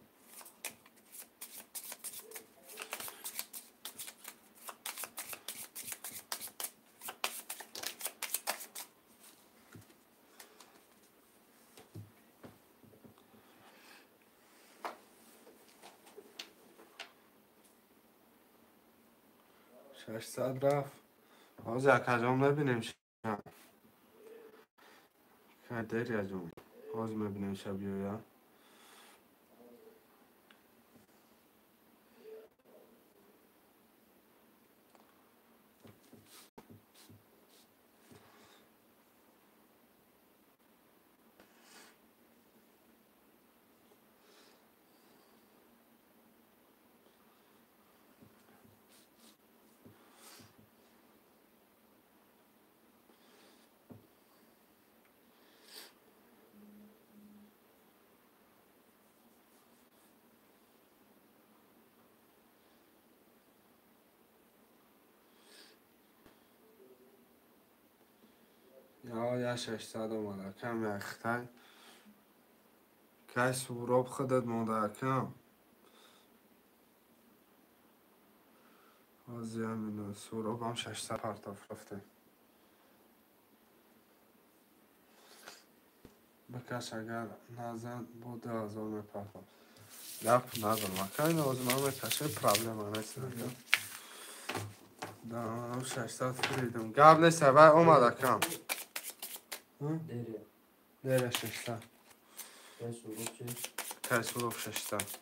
600 рафт. Ҳозир акаҷон мебинем ша. Дерия ҷон. Ҳозир мебинем ша биёя. Я 600 омада кам як хитай. Кай Суроб худат монда акам. Ҳозир ҳамин Суробам 600 партоф рафтем. Бикаш агар назан бо 2000 мепартом. Гап надорам ака, ин ҳозир ман мекашем, проблема нест ака. Да, 600 фуридам. Гап нест, вай омад акам. Дера 600. Кай Суроб 600.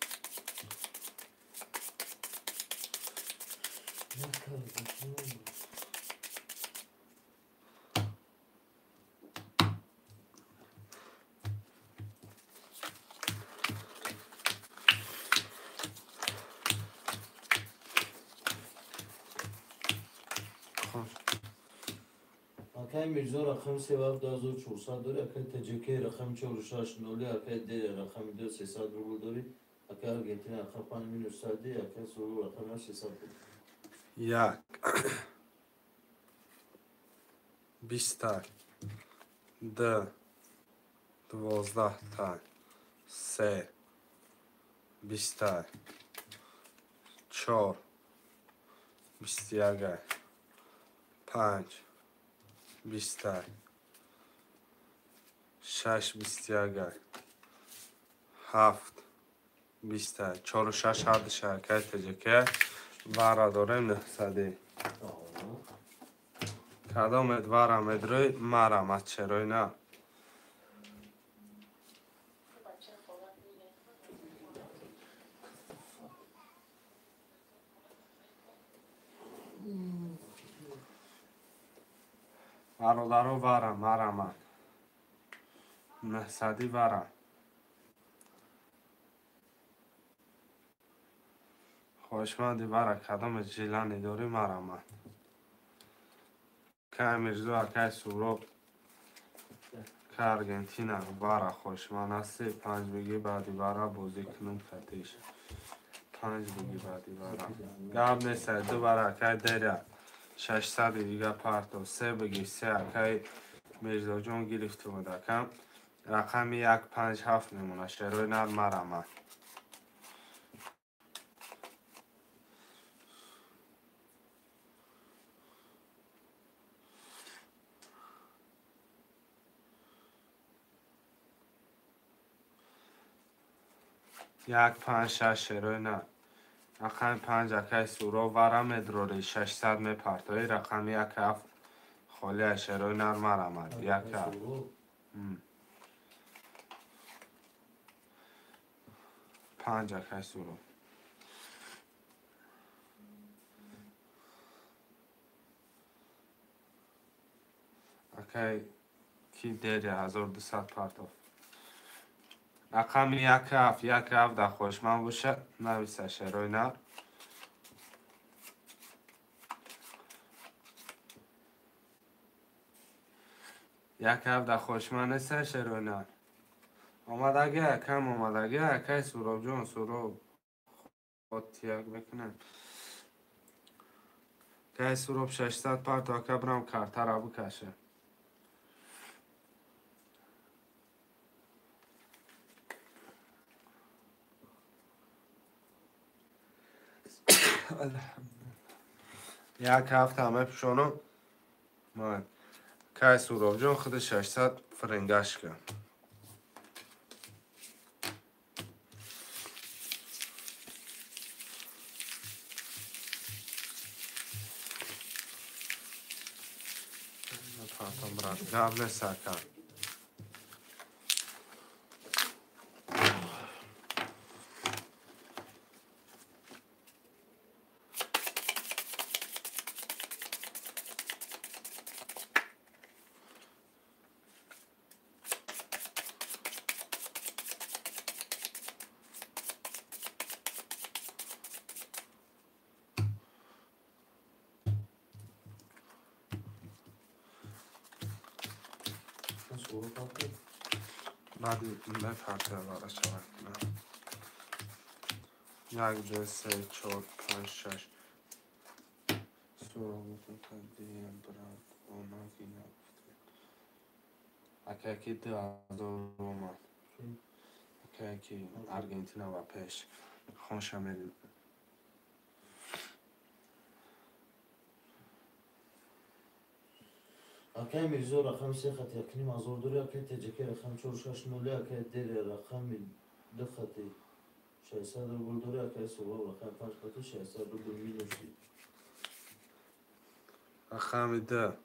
Акай Мирзо рақами 37400 дорӣ, акай ТҶК рақами 460, акай Д рақами 2300 рубл дорӣ, акай Аргентина рақами 5900, акай Суроб рақами 600 рубл. Як 20 д 12 се 20 4 21 5 20 6 21 7 20 4 6 ҳарду шаркаи ТҶК вара дорем 900. Кадомет вара медрӯй марам черой на. Бародаро вара марамад. 900 вара. Хоҳишманди вара кадоме жилани дорӣ марамад. Кай Мирзо акай Суроб кай Аргентина вара хоҳишманд ҳастӣ 5 бигӣ баъди вара бозӣ кунум катиш. 5 бигӣ баъди вара. Гап нест, ду вара акай деря 600 дига парто 3 бигӣ 3 акай Мирзоҷон гирифтумад акам. Рақами 157 мемона шерои нар марамад. Як 5 6 шерои нар. Рақами 5 акай Суроб вара медрорӣ 600 мепартоӣ рақами 1 7 холия шерои нар марамад. 1 7. 5 акай Суроб. Акай ки деря 1200 партов. Рақами 1 7 1 7 дар хоҳишманд бошад нависа шерои нар. Як 7 дар хоҳишманд нест шерои нар. Омадаги акам омадаги акай Суробҷон Суроб хотияк мекунем. Акай Суроб 600 парто ака бирам картара бикаше. Як ҳафта мепӯшонам. Ман кай Суробҷон худи 600 фирингаш кун. Брат, гап нест ака. Баъди мепартоя вара шавад. 1 2 3 4 5 6 Суробутон тадиям брат, онаки нагуфтем. Акаки 2000 омад. Акаки Аргентина ба пеш. Хонша мерим. Акай Мирзо рақами 3 хати 1500 дори, акай ТҶК рақами 460, акай Дер рақами 2 хати 600 рубл дори, акай Суроб рақами 5 хати 600 рубл минус. Рақами 2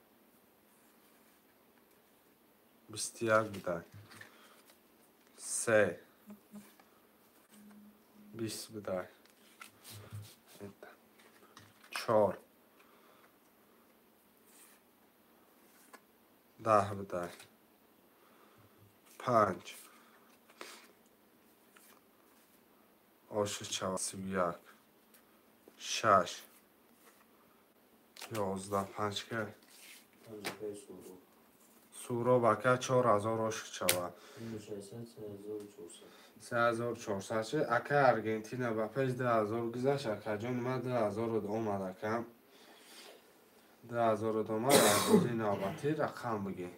21 будай. 3 20 будай. 4 10 будай. 5 8 31 6 11 5 ка 5 акай Суроб. Суроб ака 4000 оши шавад. Минус 600 3400. 3400 ши. Ака Аргентина ба пеш 2000 гузашт. Акаҷон, ман 2000 омад акам. 2000 омад. Дар бозии навбатӣ рақам бигӣ.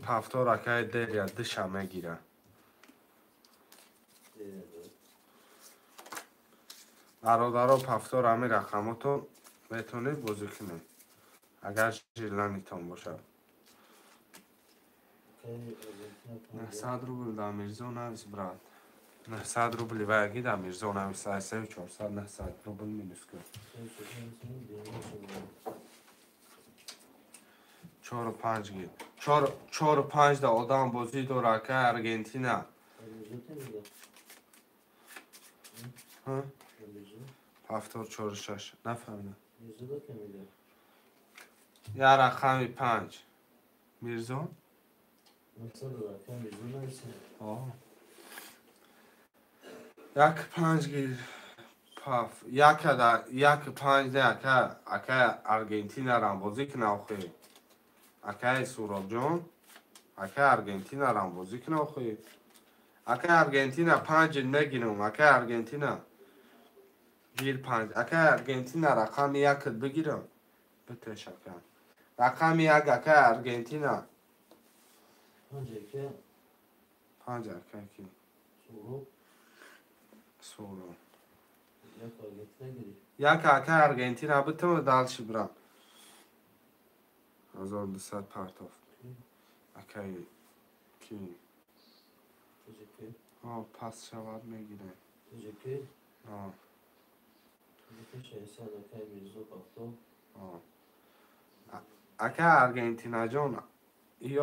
Пафтор акаи Дерия диша мегира. Бародаро, пафтор ҳамин рақамотон метавонед бозӣ кунед, агар желанитон бошад. 900 рубл да Мирзо навис, брат. 900 рубли ваяги да Мирзо навис, ай 400 900 рубл минус кун. Чору панҷ гир. Чору панҷ да одам бозӣ дора, акай Аргентина. Пафтор чору шаш. Нафаҳмидам. Я рақами панҷ. Мирзо? Як панҷ гир. Паф. Якада як панҷ да ака ака Аргентинарам бозӣ кина охи. Акаи Суробҷон, акаи Аргентинарам бозӣ кина охи. Акаи Аргентина панҷ мегирам, акаи Аргентина. Гир панҷ. Акаи Аргентина рақами якт бигирам. Битеш ака. Рақами як акаи Аргентина. Панҷ ака ки? Суроб. Як акаи Аргентина битам дальше бирам. 1200 партов. Акаи ки? Пас шавад мегирем. Ака Аргентинаҷон,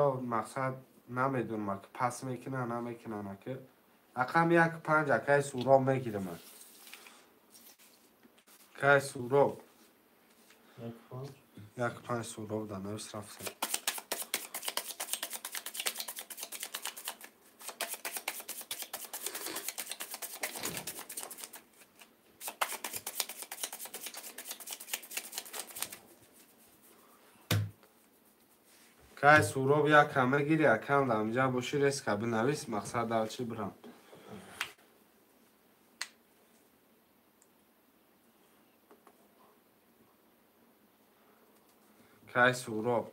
ё мақсад намедонам, ки пас мекунад, намекунад, ака. Рақами як панҷ акаи Суроб мегирам. Акаи Суроб. Як панҷ Суроб да навис рафтем. Кай Суроб якам мегири, акам да амҷа боши резко бинавис, мақсад дальше бирам. Кай Суроб.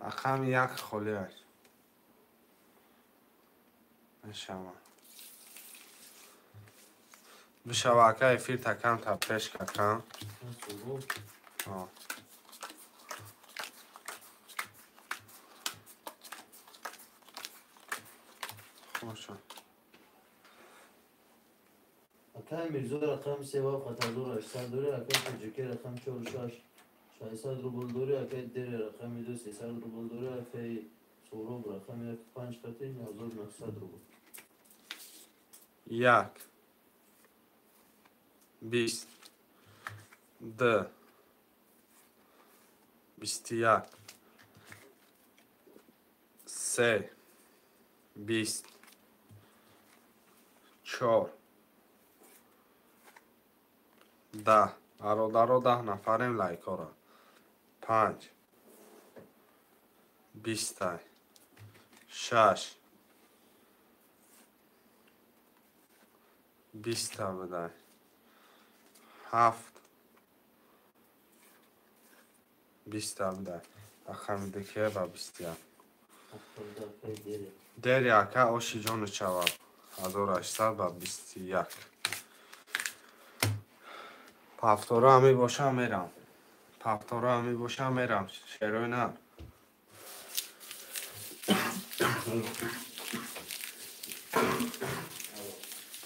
Рақами як холӣ аст. Мешава. Бишава ака эфир такам та пеш какам. Хоша. Акай Мирзо рақами 3 1800 дори, акай ТҶК рақами 4 6 600 рубл дори, акай Дер рақами 2 300 рубл дори, акай Суроб рақами 1 5 хати 1900 рубл. 1 20 2 21 3 20 4 10. Бародаро, 10 нафарем, лайкҳоро. 5 20 6 20 будай 7 20 будай рақами дикия ба 21 дери ака оши ҷону чава 1800 ба 21 пафтора ҳами боша мерам пафтора ҳами боша мерам шерои на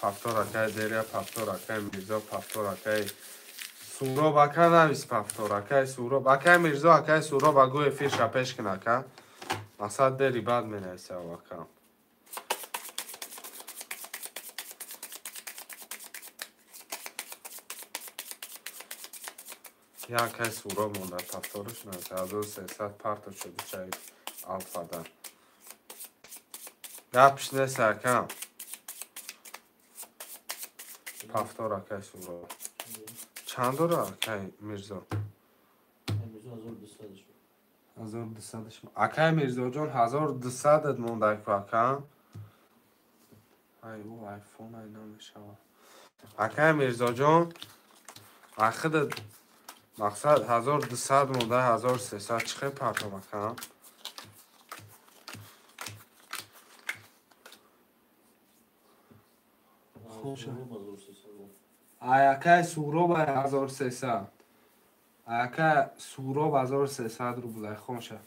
пафтор акай дерия пафтор акай мирзо пафтор акай суроб ака навис пафтор акай суроб акай мирзо акай суроб агу эфирша пеш кун ака мақсад дери баъд менависа ака якай суроб монда пафтораш нависа 1300 парто шуди чай алфада гапш нест акам пафтор акай суроб чанд дора акай мирзо 1200 акай мирзоҷон 1200 монда ку ака ай ӯ айфон ай намешавад акай мирзоҷон ахида мақсад 1200 монда 1300 чӣ хел партом ака ай акай суроб 1300 акай суроб 1300 рубл ай хомша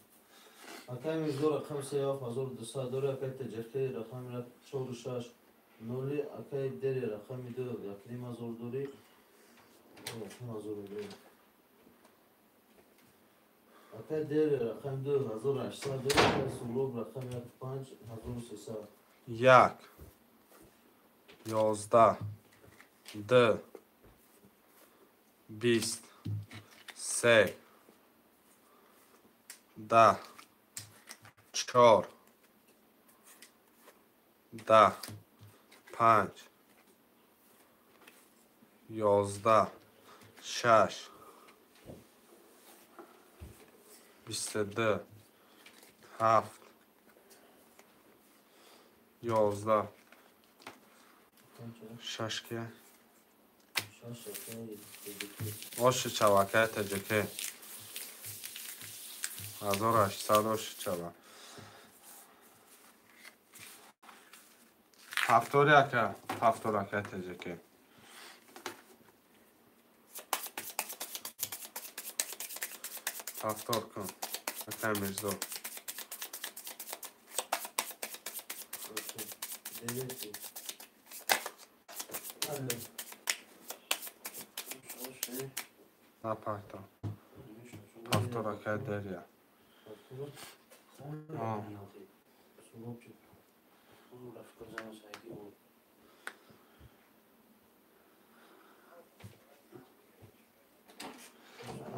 акай мирзо рақам 3200 дори акай таҷахи рақами 46 0 акай дери рақами 2 1500 дори 1500 дори акай дери рақами 2 1800 дори акай суроб рақами 5 1300 1 11 2 20 3 10 4 10 5 11 6 22 7 11 6 ки оши чава акай таҷаке 1800 оши чава ҳафтори ака ҳафтор акай таҷаке ҳафтор кун акай мирзо на парто пафтор акай дерия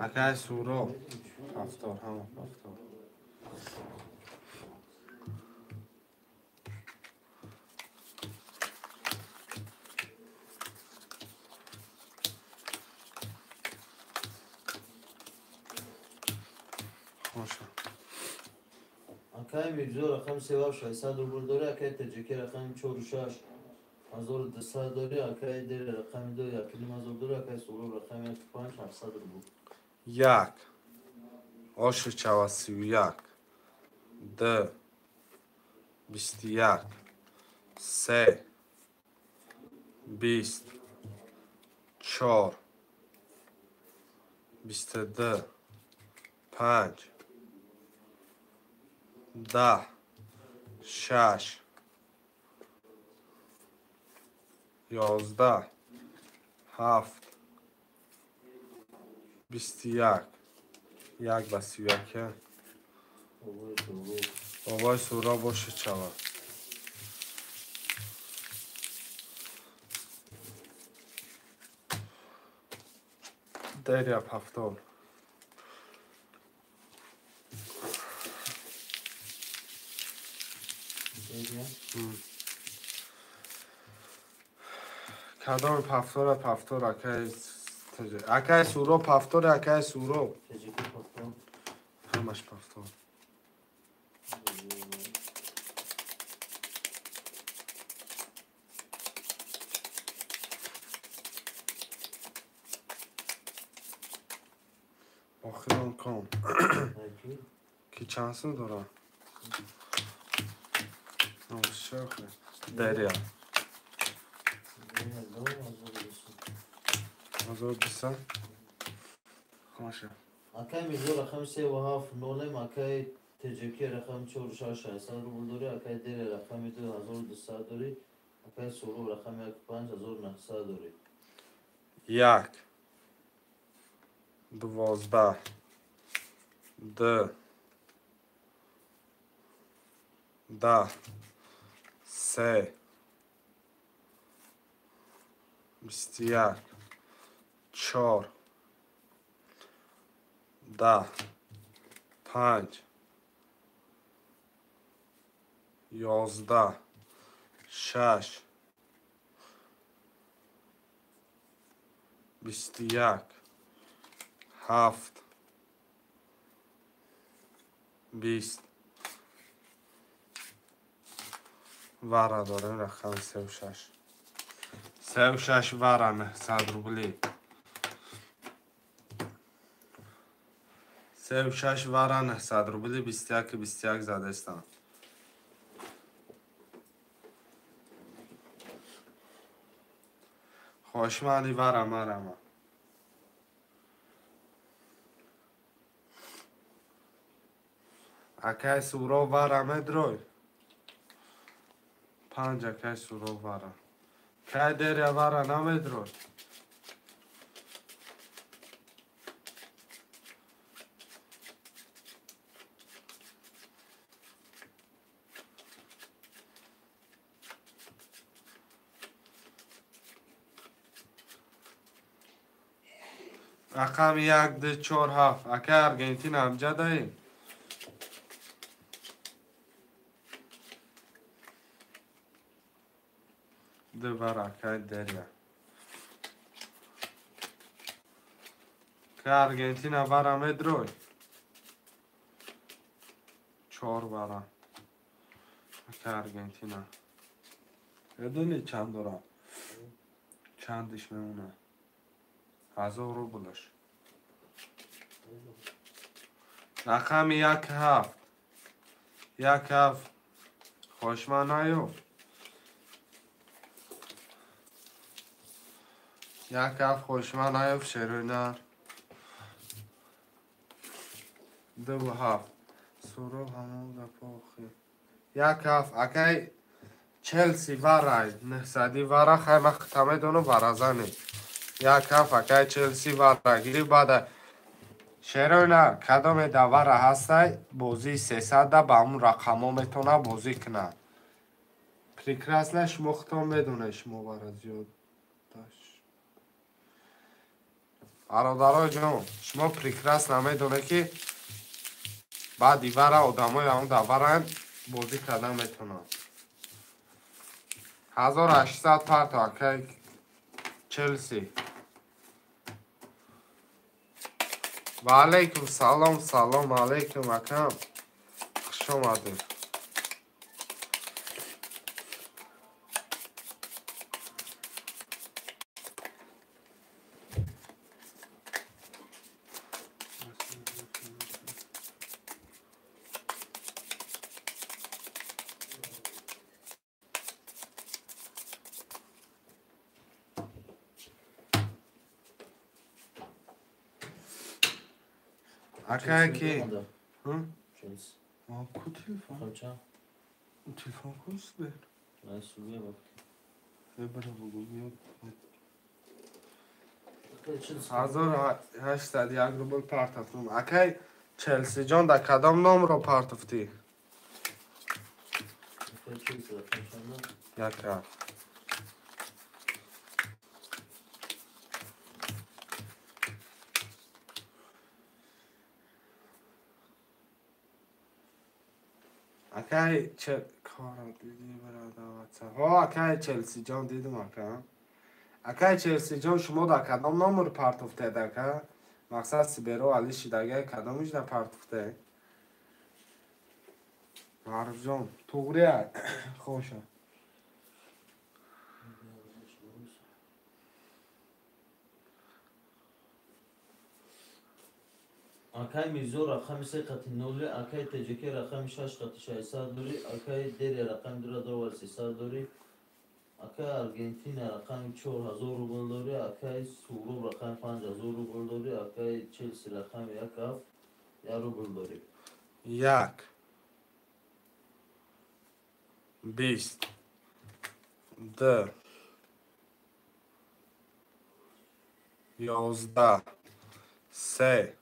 акай суроб пафтор ҳама пафтор акай мирзо рақами 3600 рубл дори акай таҷики рақами 46 1200 дори акай дери рақами 2 1500 дори акай суроб рақами 5 700 рубл 1 оши чава 31 2 21 3 20 4 22 5 10 6 11 7 21 1 ба 31 бобои суроб оши чава дерия пафтор кадом пафтора пафтор акай акай суроб пафтор акай суроб Ҳамаш повтор. Охирон ком. Ки чанд сум дорам? Дарья. 1200. Хорошо. Акай Мирзо рақами 3 7 0, акай ТЖК рақами 4 6 600 рубл дорӣ, акай Дере рақами 2200 дорӣ, акай Суроб рақами 1 5900 дорӣ. 1, 12, 2, 10, 3, 21, 4, 10, 5, 11, 6, 21, 7, 20. Вара дорем рақами 36. 36 вара 900 рубли. 36 вара 900 рубли 21 21 задестам. Хошмали вара марама. Акай Суро вара медрой. 5 акай Суро вара. Кай Деря вара намедрой. Рақами 1, 2, 4, 7. Акай Аргентина амҷадаи? Ду вара акай Деря. Акай Аргентина вара медрой? 4 вара. Акай Аргентина. Медонӣ чанд дорам? Чандиш мемонад? 1000 рублш. Рақами 1 7. 1 7. Хошма наёфт. 1 7 хошма наёфт шерои нар. 2 7. Суроб ҳамон гапо охир. 1 7. Акай Челси варай. 900 вара хай ман хита медонам варазане. 1 7 акай Челси вара гири бада. Шерои нар кадоме да вара ҳастай бозии 300 да ба ҳамун рақамҳо метавона бозӣ кунад. Прекрасно шумо худтон медонед шумо вара зиёд. Бародарои ҷон, шумо прекрасно медонед ки баъди вара одамои ҳамун да варанд бозӣ кардан метавонанд. 1800 парто акай Челси. Ва алейкум салом, салом алейкум акам. Хуш омадед. Акай ки? Челси. Ку телефон? Чанд? Телефон куст бер? Ай суя вақт. Бара бугу биёд. Акай Челси. 1801 рубл партофтум. Акай Челси ҷон дар кадом номро партофтӣ? Акай Челси рақам чанда? 1 7. Акай кора дидӣ бародар. Ҳо акай Челси ҷон дидум ака. Акай Челси ҷон шумо дар кадом номер партофтед ака? Мақсад Сиберо Али шидагай кадомиш дар партофтед? Маъруфҷон, туғри хоша. Акай Мирзо рақами 3 қати 0, акай ТЖК рақами 6 қати 600 дорӣ, акай Дерия рақами 2300 дорӣ, акай Аргентина рақами 4000 рубл дорӣ, акай Суроб рақами 5000 рубл дорӣ, акай Челси рақами 1 7 рубл дорӣ. 1 20 2 11 3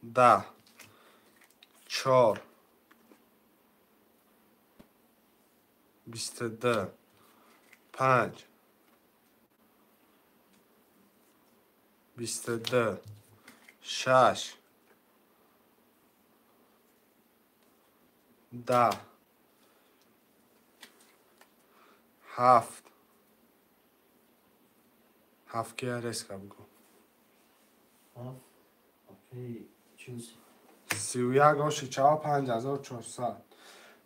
10 4 22 5 22 6 10 7 7 ки резка бигӯ. 7 окей. 31 оши чава 5400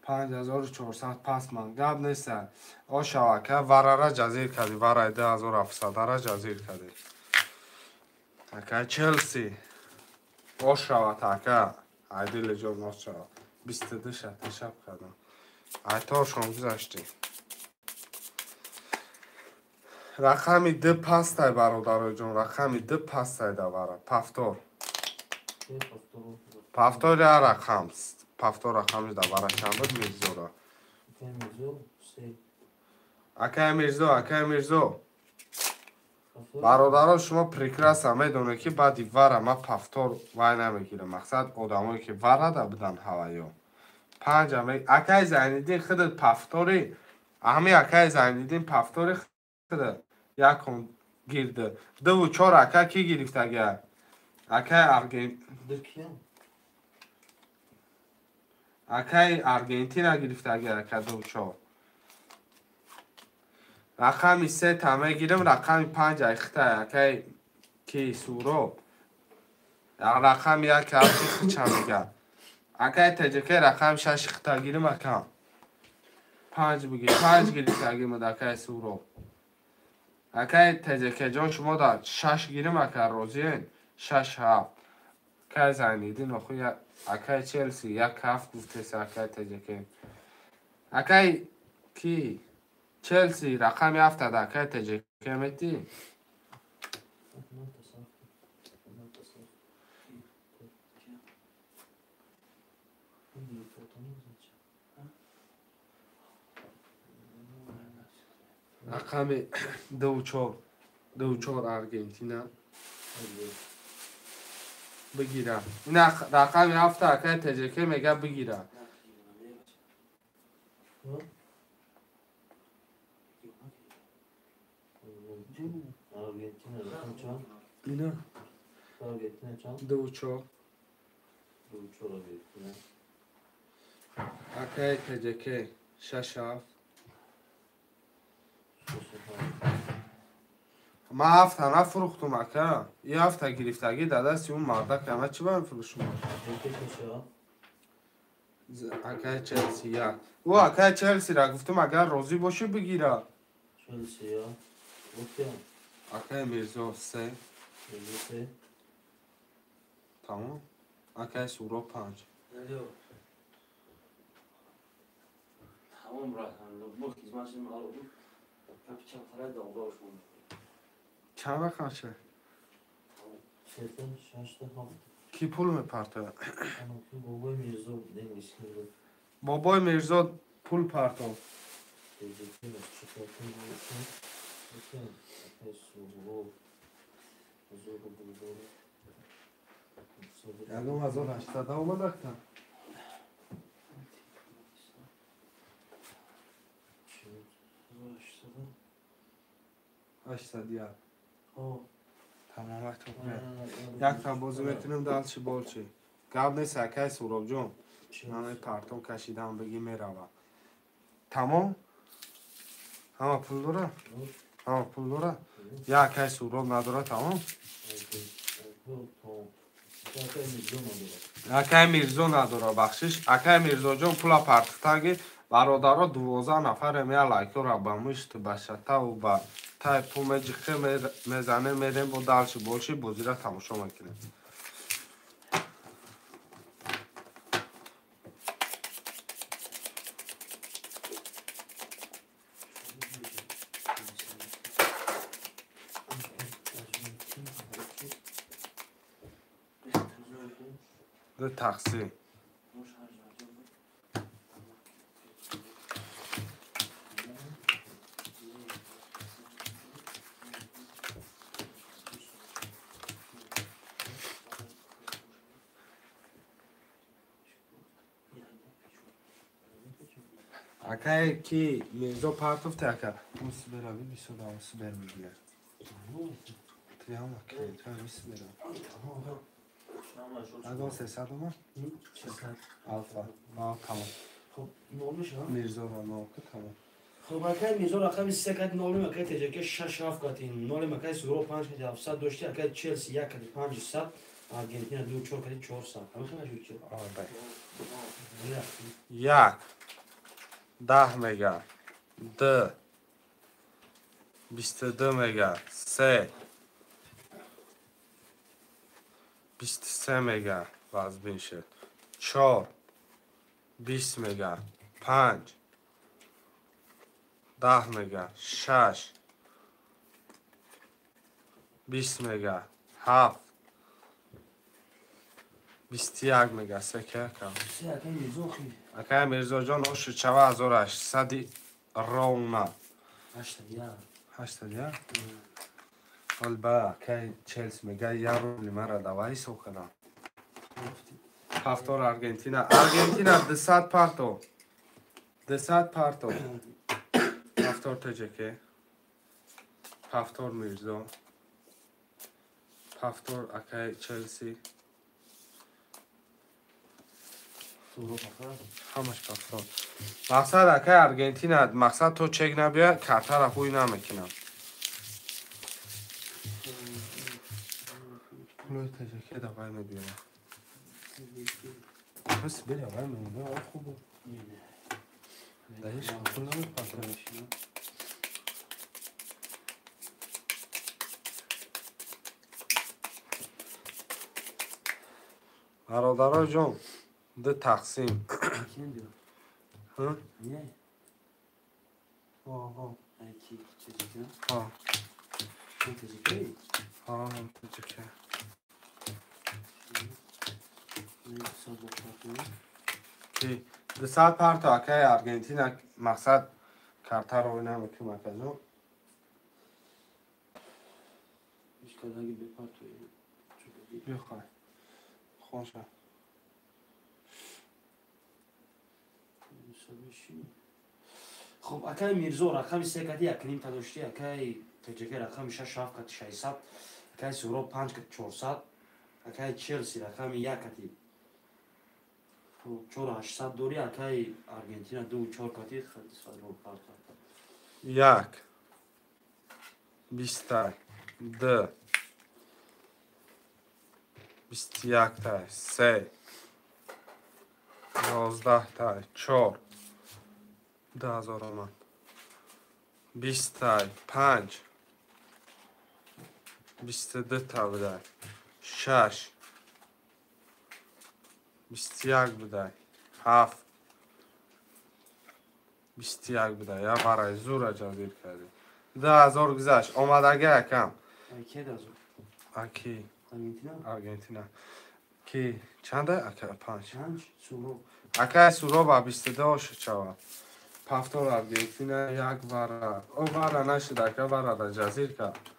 5400 пас ман гап неста. Ошава ка варара ҷазир кардӣ, вараи 2700-ара ҷазир кардӣ. Ака Челси ошават ака айдили ҷон ошава. 22 ша ташаб кардам. Айторшон гузаштӣ. Рақами 2 пастай бародароҷон, рақами 2 пастай давара. Пафтор. Пафтор я рақам. Пафтор рақами давара чанд буд Мирзора? Акай Мирзо, акай Мирзо. Бародаро шумо прекрасно медонед ки баъди вара ман пафтор вай намегирам. Мақсад одамое ки варада будан ҳаваё. Панҷа акай Зайниддин худат пафтори, ҳами акай Зайниддин пафтори худат якум гирди. 2 4 ака ки гирифтага? Акай Акай Аргентина гирифтага ака 2 4. Рақами 3 та мегирам, рақами 5 ай хитай акай ки Суроб. Рақами 1 ки хича мега. Акай ТЖК рақами 6 хита гирам ака. 5 бигир, 5 гирифтаги мад акай Суроб. Акай ТЖК ҷон шумо да 6 гирам ака розиен? 6 7. Акай Зайниддин оху акай Челси 1 7 гуфтеса акай ТЖК. Акай ки Челси рақами 7 ада акай ТЖК метӣ? Рақами 2 4 2 4 Аргентина бигира. Ин рақами 7 акай ТЖК мега бигира. Аргентина рақам чанд? Ина. Аргентина чанд? 2 4. 2 4 Аргентина. Акай ТЖК 6 7. Ман ҳафта нафурӯхтум ака. И ҳафта гирифтагӣ дар дасти он мардак ама чӣ ба мефурӯшум? Акай Челси 1. Ӯ акай Челсира гуфтум агар розӣ бошӣ бигира. Челси 1. Акай Мирзо 3. Тамом. Акай Суроб 5. Тамом братан. Чанд рақам шуд? Ки пул мепартояд? Бобои Мирзо пул партов. Ягон 1800 омад акта? 801. Тамом якта бозӣ метунем далчи болчи. Гап нест акай Суробҷон. Ман партом кашидам бигӣ мерава. Тамом? Ҳама пул дора? Ҳама пул дора? Я акай Суроб надора, тамом? Акай Мирзо надора, бахшиш. Акай Мирзоҷон пула партифтаги. Бародаро 12 нафаре мея лайкора ба мушт, ба шатаву ба тай пу меҷиқе мезанем, мерем бо дальше больше бозира тамошо мекунем. Тақсим. Акай ки Мирзо партофте ака. Мусберави бисода мусбер мегирад. Тиам акай, тиам мусбера. Агон 300 омад? 300. Алфа. На, тамом. Хуб, нол мешавад? Мирзора нол ки тамом. Хуб, акай Мирзо рақами 3 кати 0 акай ТЖК 6 7 кати 0 акай Суро 5 кати 700 дошти, акай Челси 1 кати 500, Аргентина 2 4 кати 400. Ҳамин хел нашуд чи? Об. 1 10 мега, 2 22 мега, 3 23 мега вазбин шуд, 4 20 мега, 5 10 мега, 6 20 мега, 7 21 мега, 3 ка. Акай Мирзоҷон ошу чава 1800 ровна. 81. 81? Ҳол ба акай Челси мега 1 рубли мара давай ҳисоб кардам. Ҳафтор Аргентина. Аргентина 200 парто. 200 парто. Ҳафтор ТЖК. Ҳафтор Мирзо. Ҳафтор акай Челси. Ҳамаш пафтор. Мақсад акай Аргентина, мақсад то чек набиёяд, картара ҳуй намекунам. Пулои ТЖК давай мебиёрам. Пас бира, вай мемонад, хуб. Да ҳеч пул намепартояд. Бародаро ҷон, ду тақсим. Дусад парто акай Аргентина мақсад картаро намекунам акаҷон. Бихай. Хонша. Хуб, акай Мирзо рақами 3 кати 1.5 та дошти, акай ТЖК рақами 6 7 кати 600, акай Суро 5 кати 400, акай Челси рақами 1 кати 4800 дори, акай Аргентина 2 4 кати 100 рубл парто. 1 20 2 21 та 3 11 та 4 2000 омад. 20 та 5 22 та будай, 6 21 будай, 7 21 будай. Я барай зура ҷазир кардем. 2000 гузашт. Омадаги акам. Ки 2000? Аки. Аргентина? Аргентина. Ки чанда? Ака 5. 5 Суро. Акай Суро ба 22 ошуд шавад. Пафтор Аргентина як вара. О вара нашид ака, вара да ҷазир кард.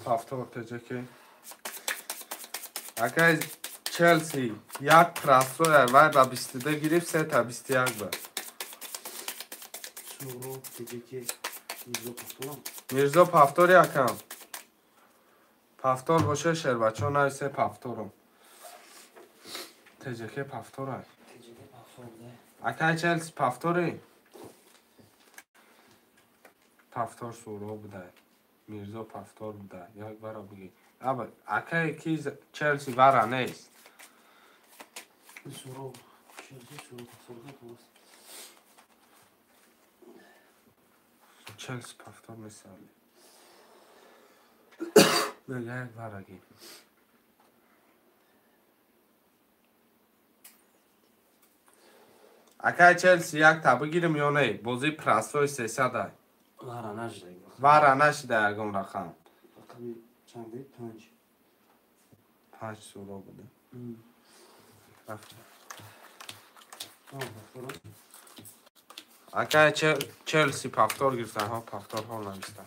Пафтор ТЖК. Акай Челси як прасоя вай ба 22 гирифт, 3 та 21 ба. Суро ТЖК Мирзо Пафтор. Мирзо Пафтори акам. Пафтор боше шербачо нависе пафторум. ТЖК пафтора. ТЖК пафтор да. Акай Челси пафтори? Пафтор Суро будай. Мирзо пафтор будай. Як бара буги. Аба, акай ки Челси вара нест. Суров, Челси суров, суров. Челси повтор мисали. Мегай вараги. Акай Челси як та бигирим ё не? Бозии простой 300 ай. Вара нашида. Вара нашида ягон рақам. Рақами чанд буд? 5. 5 суро буда. Акай Челси повтор гирифтан, ҳо повтор ҳол навистан.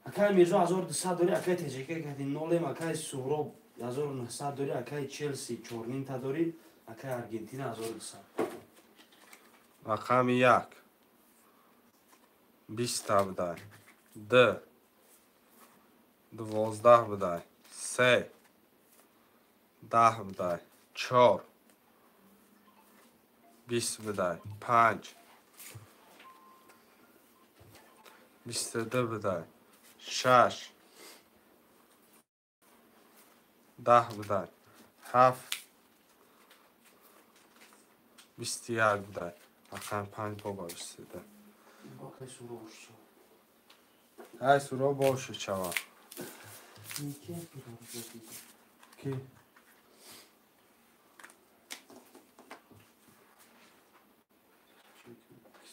Акай Мирзо 1200 дори, акай ТЖК кати нолем, акай Суҳроб 1900 дори, акай Челси 4.5 та дори, акай Аргентина 1200. Рақами 1 20 та будай, 2 12 будай, 3 10 будай, 4 20 будай, 5 22 будай, 6 10 будай, 7 21 будай. Рақами 5 боба 22. Акай Суҳроб шо. Ай Суҳроб бошу чава. Ки?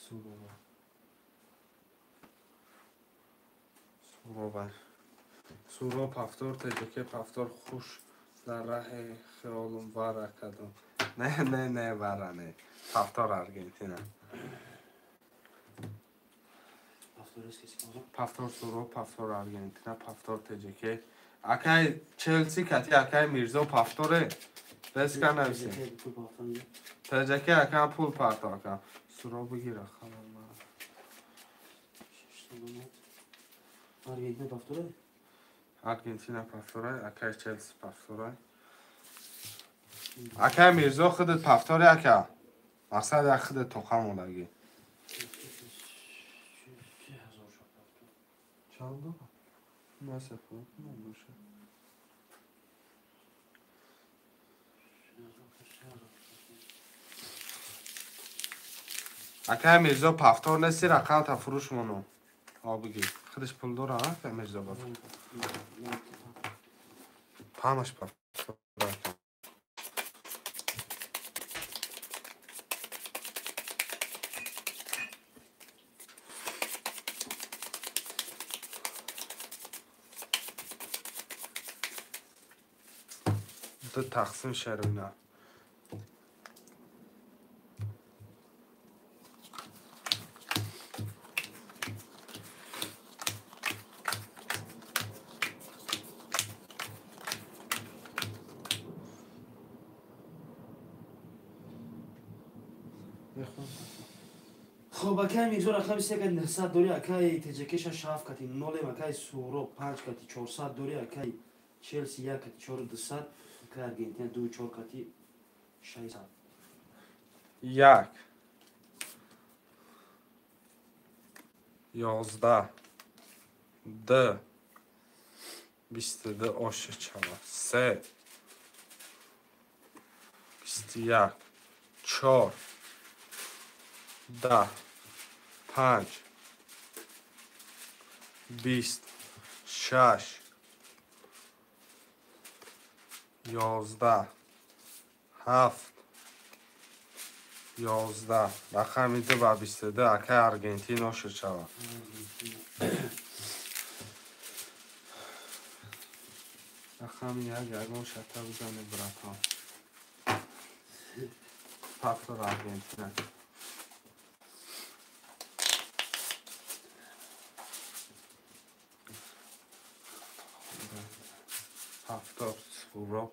Суҳроб. Суҳроб. Суҳроб повтор, ТЖК повтор хуш дар раҳи хиёлум вара кардам. Не, не, не, вара не. Повтор Аргентина. Повтор Суҳроб, повтор Аргентина, повтор ТЖК. Акай Челси кати акай Мирзо повторе. Беска нависи. ТЖК акам пул парто акам. Суҳроб бигир ахам. Аргентина повторе? Аргентина повторе, акай Челси повторе. Акай Мирзо худат повторе ака. Мақсад як худат тоқа мондагӣ. Чанд дора? Масафа, намоша. Акай Мирзо повтор неси рақам та фурӯш моно. О бигир. Худаш пул дора, акай Мирзо ба. Ҳамаш повтор. Ду тақсим шаруна. Хоб, акай Мирзо рақами 3 кати 900 дори, акай ТЖК 6 7 кати 0, акай Суҳроб 5 кати 400 дори, акай Челси 1 кати 4200, акай Аргентина 2 4 кати 600. 1 11 2 22 оша чава, 3 21 4 10 5 20 6 11 7 11. Рақами 2 ба 22 акай Аргентина оша чава. Рақами 1 ягон шата бизане братон. Повтор Аргентина. Повтор Суҳроб,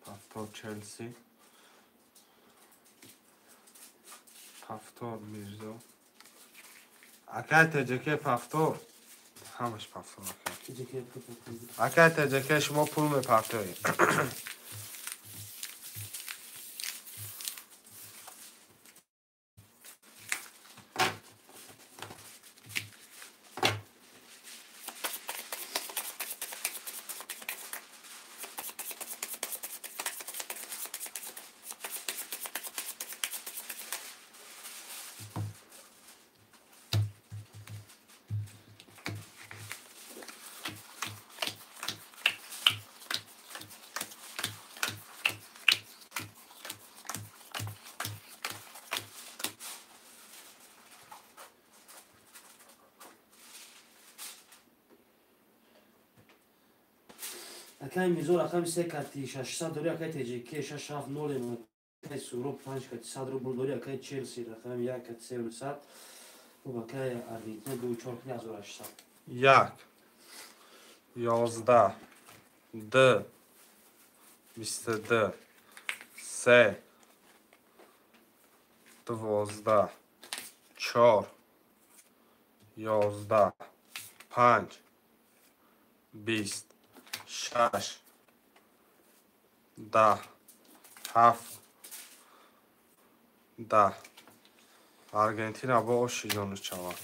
повтор Челси, повтор Мирзо. Акай ТЖК повтор. Ҳамаш повтор ака. Акай ТҶК шумо пул мепартоед. Акай Мирзо рақами 3 кати 600 дори, акай ТҶК 670, акай Суроб 5 кати 100 рубл дори, акай Челси рақами 1 кати 300, хуб акай Аргентина 2 4 кати 1800. 1 11 2 22 3 12 4 11 5 20 6 10 7 10. Аргентина бо оши ҷону чава.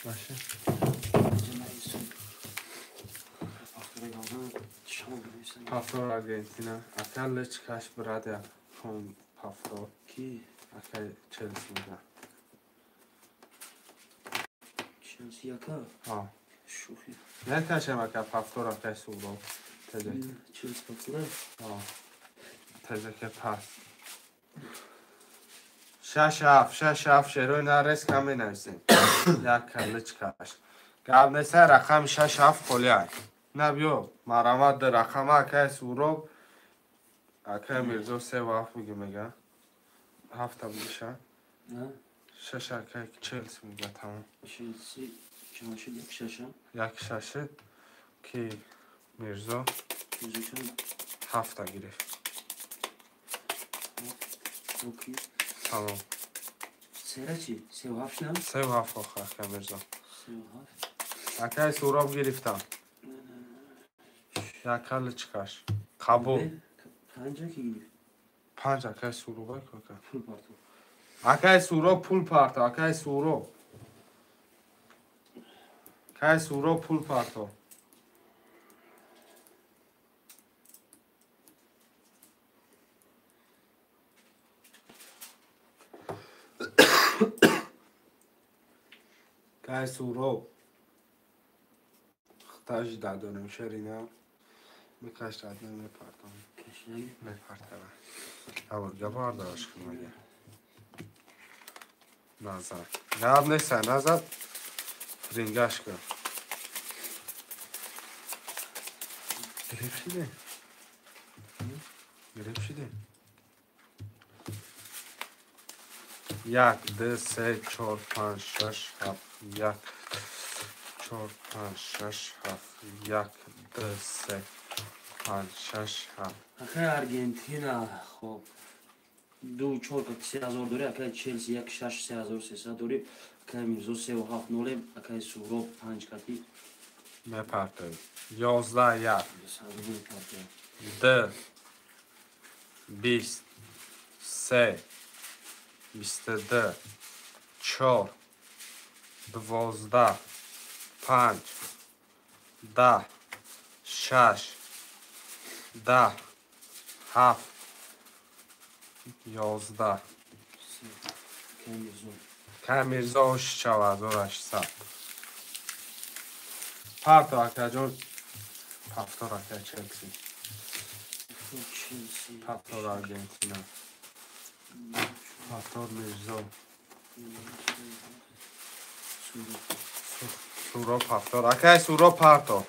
Баша. Повтор Аргентина. Ака лечкаш брат повтор. Ки? Ака Челси мега. Челси яка? Ҳа. Шӯхи. Накашем ака повтор акай Суроб. ТҶК. Челси повтора? Ҳа. ТҶК пас. 6 7 6 7 шерои нарес кам менависем. Як лечкаш. Гап неста рақами 6 7 холиай. На биё марамат рақама акай Суроб акай Мирзо 3 ва 7 биги мега. 7 бигиша. 6 акай Челси мега тамом. Челси чанд шуд? 1 6. 1 6 ки Мирзо 7 гирифт. Окей. Тамом. Сера чи? 3 ва 7 на? 3 ва 7 охир акай Мирзо. 3 ва 7. Акай Суроб гирифтам. Як личкаш. Қабул. 5 ки гирифт? 5 акай Суроб ака. Пул парто. Акай Суроб пул парто, акай Суроб. Акай Суроб пул парто. Акай Суроб. Хтаж дадонем шерина. Мекаш дадонем мепартам. Мепартам. Авар габардаш кунага. Назад. Гап неста, назад. Рингаш кун. Гирифт шиде? Гирифт шиде? 1 2 3 4 5 6 7 1 4 5 6 7 1 2 3 5 6 7. Акай Аргентина хоб 2 4 3000 дори, акай Челси 1 6 3300 дори, акай Мирзо 3 7 0, акай Суроб 5 кати. Мепартоем. 11 1 2 20 3 22 4 12 5 10 6 10 7 11. Акай Мирзо 6800. Парто акаҷон. Повтор акай Челси. Повтор Аргентина. Повтор Мирзо. Суроб повтор. Акай Суроб парто.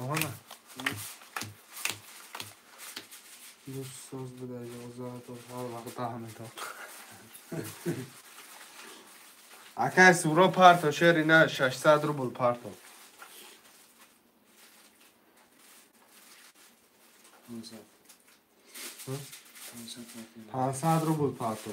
Омада. Дӯст соз буда, 11 то ҳар вақт 10 медод. Акай Суро парто шери на 600 рубл парто. 500 рубл парто.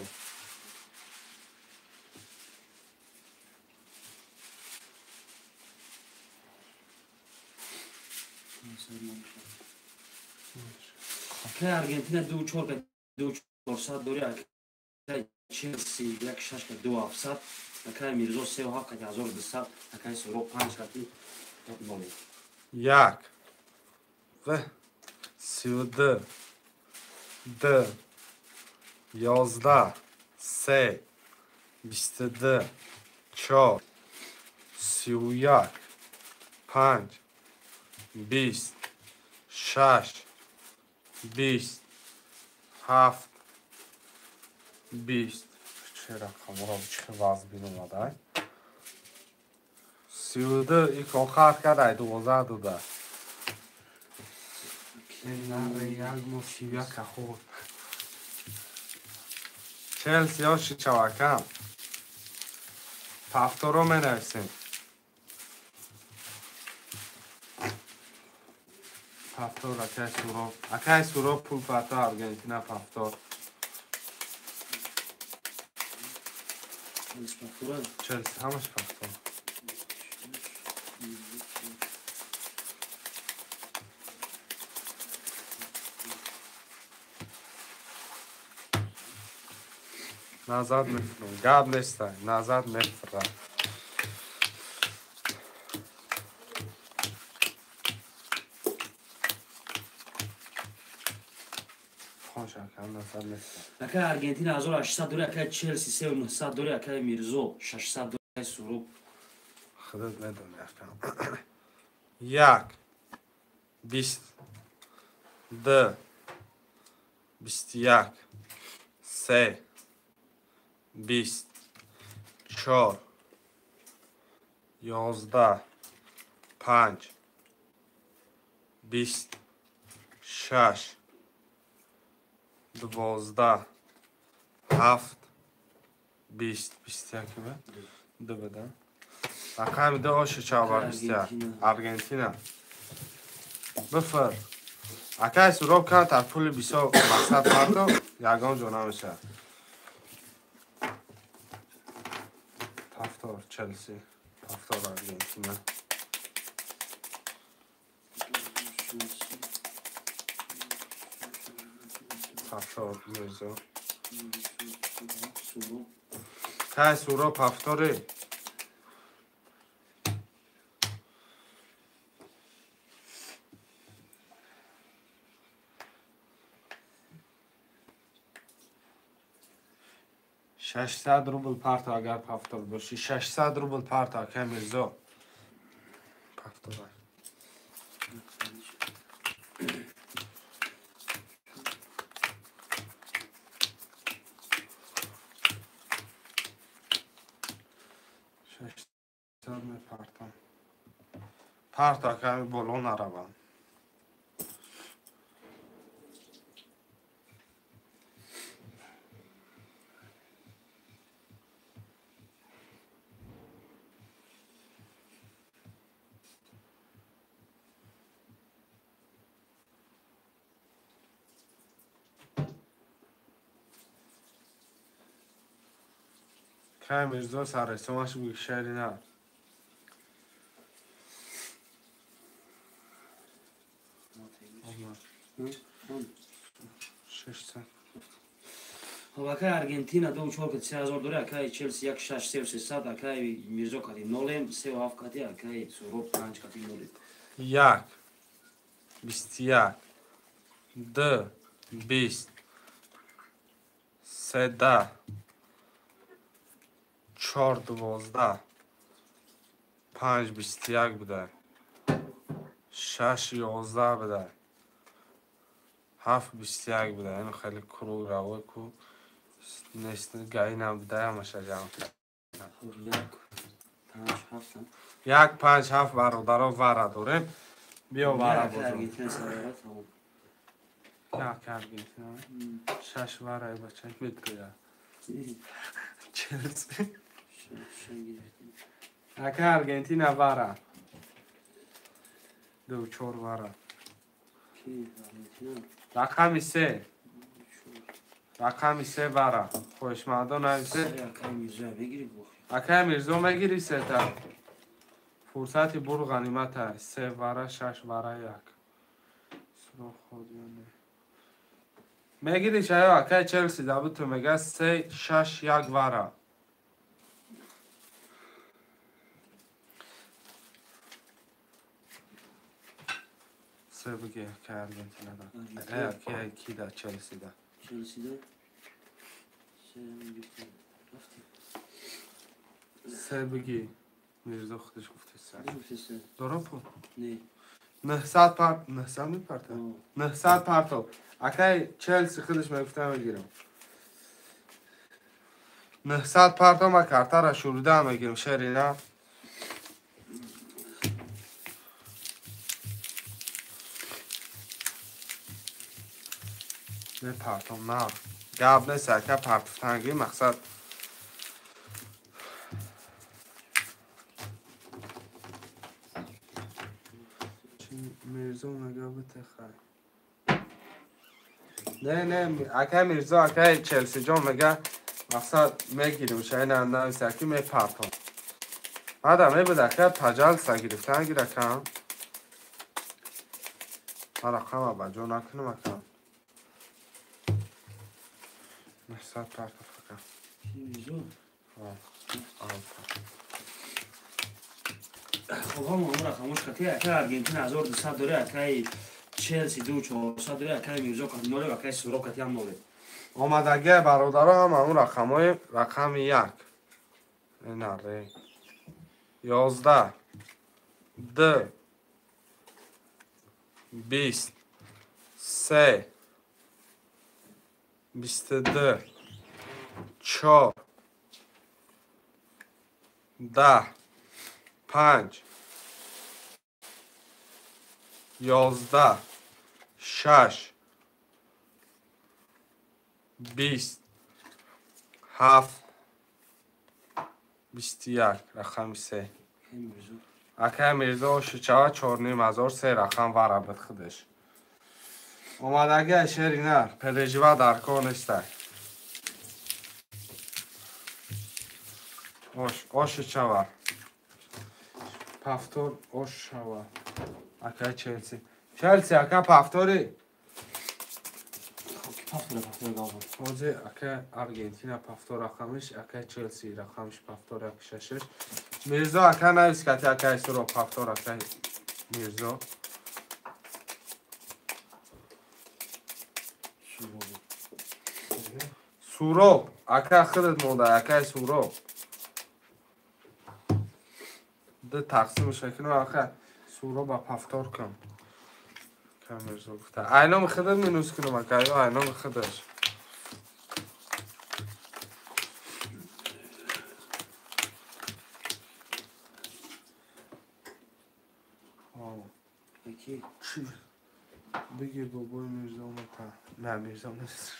Акай Аргентина 2-4 2-400 дори, акай Челси 1-6 2-700, акай Мирзо 3-7 1200, акай Суро 5 0. 1 32 2 11 3 22 4 31 5 20 6 20 7 20. Чӣ рақамро чӣ вазн бин омадай? 32 икон хат кардай 12 дуда. Як мо 31 хӯрд. Челси оши чавакам. Пафторо менависем. Пафтор акай Суроб. Акай Суроб пул фата Аргентина пафтор. Челси ҳамаш пафтор. Назад мефурам. Гап нестай. Назад мефурам. Акай Аргентина 1800 дори, акай Челси 3900 дори, акай Мирзо 600 дори, акай Суроб. Худат медони акам. 1 20 2 21 3 20 4 11 5 20 6 12 7 20 21 ба? 2 бада. Рақами 2 оши чавар 21. Аргентина. Бифр. Акай Суроб камтар пули бисёр мақсад парто, ягон ҷо намешавад. Пафтор Челси, пафтор Аргентина. Пафтор Мирзо. Кай Суроб пафтори. 600 рубл парто агар пафтор бошӣ. 600 рубл парто акай Мирзо. Пафтор. Мепартам. Парто акай боло наравам. Кай Мирзо сарресомаш буги шери на. Хоб, акай Аргентина 2-4 3000 дори, акай Челси 1-6 3300, акай Мирзо кати 0, 3-7 кати, акай Суроб 5 кати 0. 1 21 2 20 3 4 12 5 21 буда, 6 11 буда, 7 21 буда. Ин хеле круг равой ку нест гаи набуда, ҳамаша ҷамъ. 1 5 7 бародаро вара дорем. Биё вара бозон. Ака Аргентина. Шаш вара бача метроя. Челси. Ака Аргентина вара. 2-4 вара. Рақами 3. Рақами 3 вара. Хоҳишмандон нависе. Акай Мирзо мегири сета. Фурсати бур ғанимат аст. 3 вара, 6 вара, 1. Суроғ ходиёне. Мегири шаё акай Челси дабуту мега 3 6 1 вара. Се биги акай Аргентина да. Акай ки да Челси да. Челси да. Се биги. Мирзо худаш гуфта се. Дорам пул? Не. 900 парт, 900 мепарта? 900 партов. Акай Челси худаш мегуфта мегирам. 900 партов ма картара шурида мегирам шерина. Не партом, на. Гап нест, ака партовтанги мақсад. Мирзо мега битехай. Не, не, акай Мирзо, акай Челси ҷон мега мақсад мегирим, шайна нависа ки мепартом. Мада мебуд ака пажалса гирифтан гиракам. Ман рақама ба ҷо накунам ака. 900 партов ака. Мирзо? Ҳа. Хоб ҳама рақамош хати акай Аргентина 1200 дори, акай Челси 2400 дори, акай Мирзо кати ноле, акай Суро кати ҳам ноле. Омадагия бародаро ҳама он рақамҳои рақами 1. Наре. 11 2 20 3 22 4 10 5 11 6 20 7 21 рақами 3. Акай Мирзо шучава 4500 се рақам вара буд худаш. Омадагия шери нар, пережива дар кор нестай. Ош, ошучава. Пафтор ошшава. Акай Челси. Челси ака пафтори. Пафтор галбан. Ҳозир акай Аргентина пафтор рақамиш, акай Челси рақамиш пафтор 166. Мирзо ака навис кати акай Суро пафтор акай Мирзо. Суроб ака худат монда акай Суроб. Ду тақсимаш мекунам ака Суроба пафтор кун. Мирзо гуфта. Айном худат минус кунам ака ё айном худаш. Чи? Бигир бобои Мирзо мата. На Мирзо нест.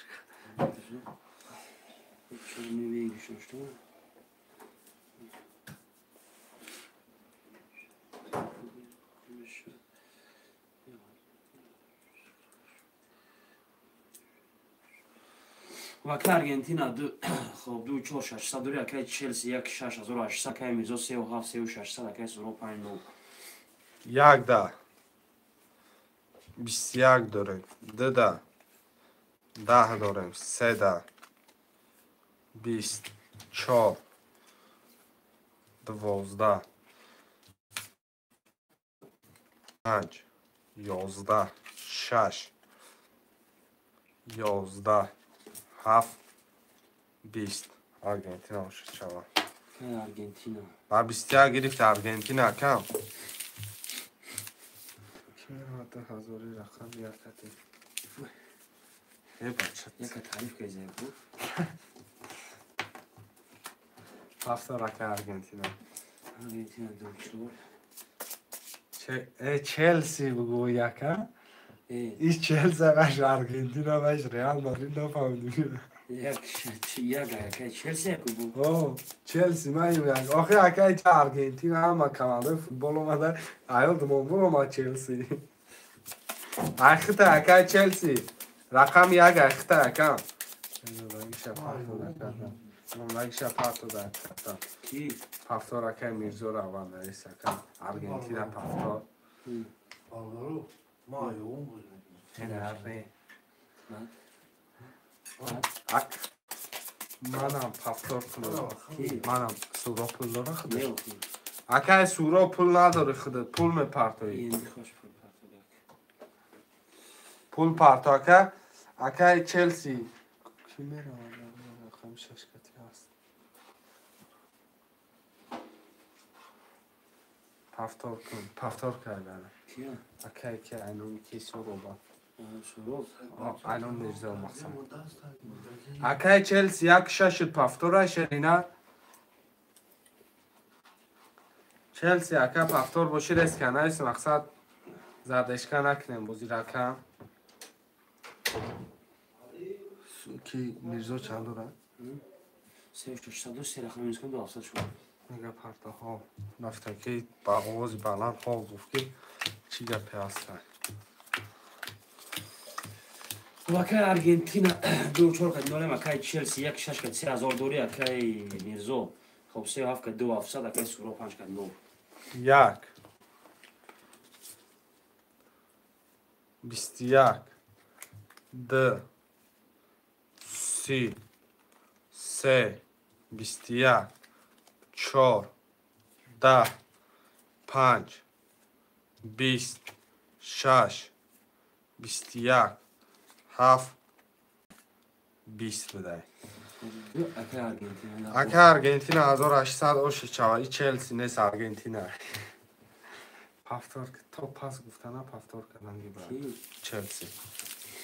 Вака Аргентина хоб 24600 дори, акай Челси 16800, акай Мирзо 37 3600, акай Суро 5 1 да 21 дорем, 2 да 10 дорем, 3 да 20 4 12 5 11 6 11 7 20. Аргентина ошучава. Аргентина. Ба 21 гирифт Аргентина кам. Чӣ ҳазори рақам якати. Э бача. Яка таъриф кайзай бу. Ҳафта рака Аргентина. Аргентина 2 4. Челси бугу яка. Иш Челси баш Аргентина баш Реал Мадрид нафаҳмидим. Як акай Челси яку бу. О, Челси ман як. Охи акай Аргентина ҳама командаи футбол омада, аёл думон омад Челси. Айхита акай Челси. Рақам як айхита акам. Лагиша партода акам. Ки? Пафтор акай Мирзо раван навис акам. Аргентина пафтор. Бародаро, ма айём буд. Ҳенаре. Манам пафтор кунам. Манам Суро пул дора худаш. Акай Суро пул надори худат, пул мепартоӣ. Пул парто ака. Акай Челси. Ки меравад? Рақами шаш кати ҳаст. Пафтор кун. Пафтор кардана. Акай ки айноми ки Суроба. Айнон Мирзо мақсад. Акай Челси як шашуд пафтора шерина. Челси ака пафтор боши реска найс мақсад зардешка накунем бози ракам. Ки Мирзо чанд дорад? 3600 се рақам минус кун 274. Мега партаҳо нафта ки ба овози баланд ҳо гуфт ки чӣ гапе ҳаста. Акай Аргентина 2-4 кад 0, акай Челси 1-6 кад 3000 дори, акай Мирзо. Хоб 3-7 кад 2-700, акай Суро 5 кад 0. 1 21 2 3 3 21 4 10 5 20 6 21 7 20 будай. Ака Аргентина 1800 оши чава. И Челси нест Аргентина. Пафтор то пас гуфтана пафтор кардан гибра. Челси.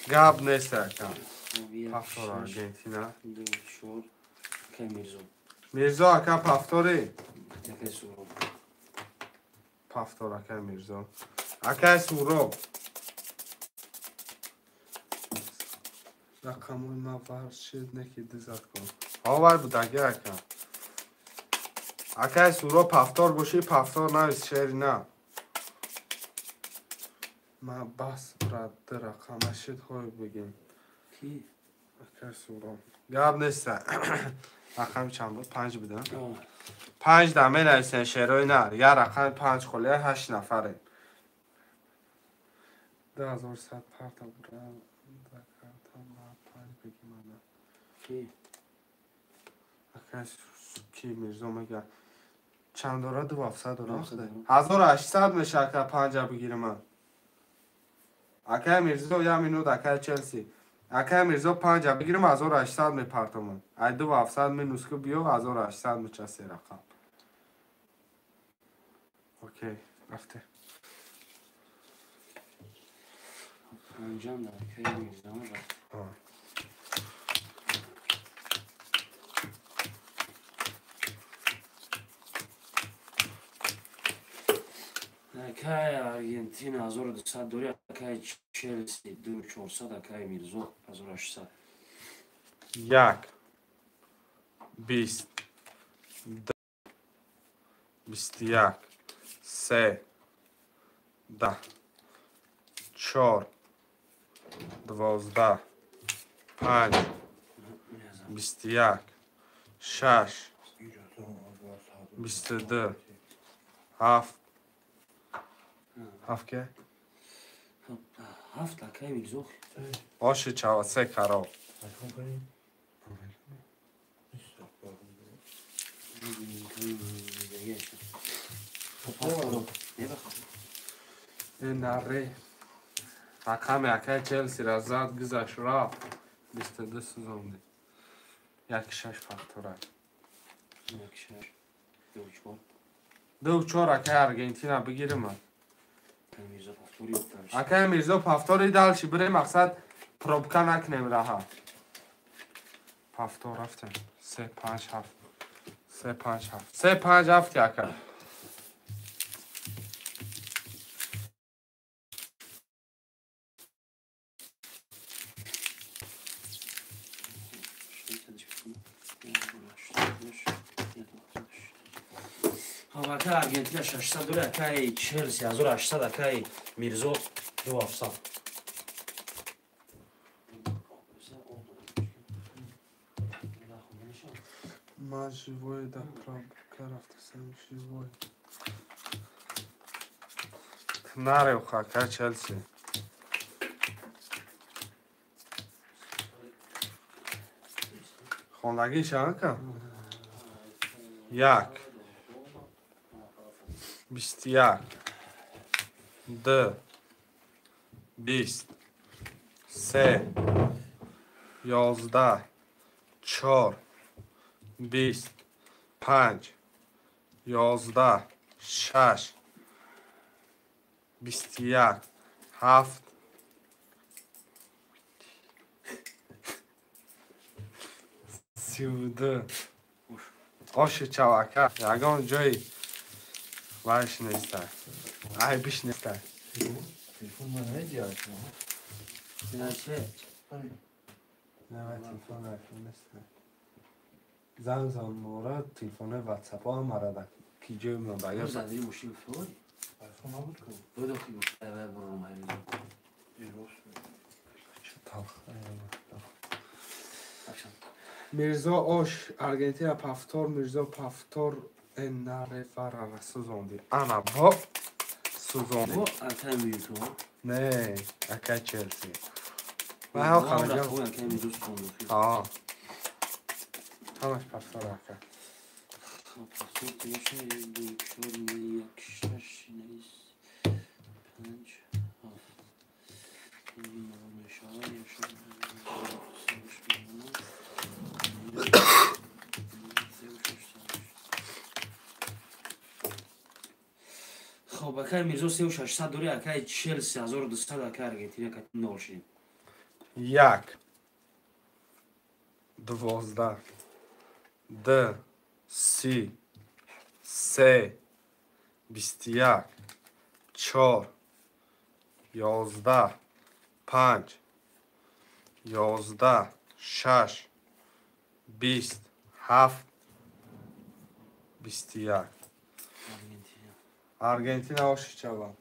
Гап нест ака. Пафтор Аргентина. 2 4 акай Мирзо. Мирзо ака пафтори? Акай Суро. Пафтор акай Мирзо. Акай Суро. Рақамои ма варшид неки дизат кун. Ҳовар будаги ака. Акай Суро пафтор боши, пафтор навис шери на. Ма бас брат ду рақама шид ҳой бигем. Ки? Акай Суро. Гап неста. Рақами чанд буд? 5 буда? 5 да менависен шерои нар. Я рақами 5 холия 8 нафарем. 2100 парта бура. Акай ки Мирзо мега чанд дора? 2700 дора. 1800 меша ака 5 бигирам. Акай Мирзо я минут акай Челси. Акай Мирзо 5 бигирам 1800 мепартомам. Ай 2700 минус ку биё 1800 меча се рақам. Окей, рафте. Анҷам да акай Мирзо рафт. Акай Аргентина 1200 дори, акай Челси 2400, акай Мирзо 1800. 1 20 21 3 10 4 12 5 21 6 22 7 7 ке? 7 акай Мирзо. Оши чава се каро. Наре. Рақами акай Челси ра зад гузашт рафт. 22 сӯзонди. 1-6 фактора. 1-6 2-4. 2-4 акай Аргентина бигирим. Акай Мирзо пафтори далши бирем мақсад пробка накунем раҳа. Пафтор рафтем. 3 5 7. 3 5 7. 3 5 7 ака. Акай Аргентина 600 дори, акай Челси 1800, акай Мирзо 2700. Ман живой да пробка рафтасам живой. Нарев хака Челси. Хондагиша ака? 1 21 2 20 3 11 4 20 5 11 6 21 7 32. Оши чавака ягон ҷои вайш неста, айбиш неста. Телефон айфон неста. Занг зан мора телефони ватсапо ҳам марада ки ҷои мондага. Мирзо ош Аргентина пафтор, Мирзо пафтор энарефарара сӯзонди. Ана бо сӯзонди. Не, акай Челси. Ҳамаш пафтор ака. Хоб, акай Мирзо 3600 дори, акай Челси 1200, акай Аргентина 0 шид. 1 12 2 3 3 21 4 11 5 11 6 20 7 21. Аргентина оши чава.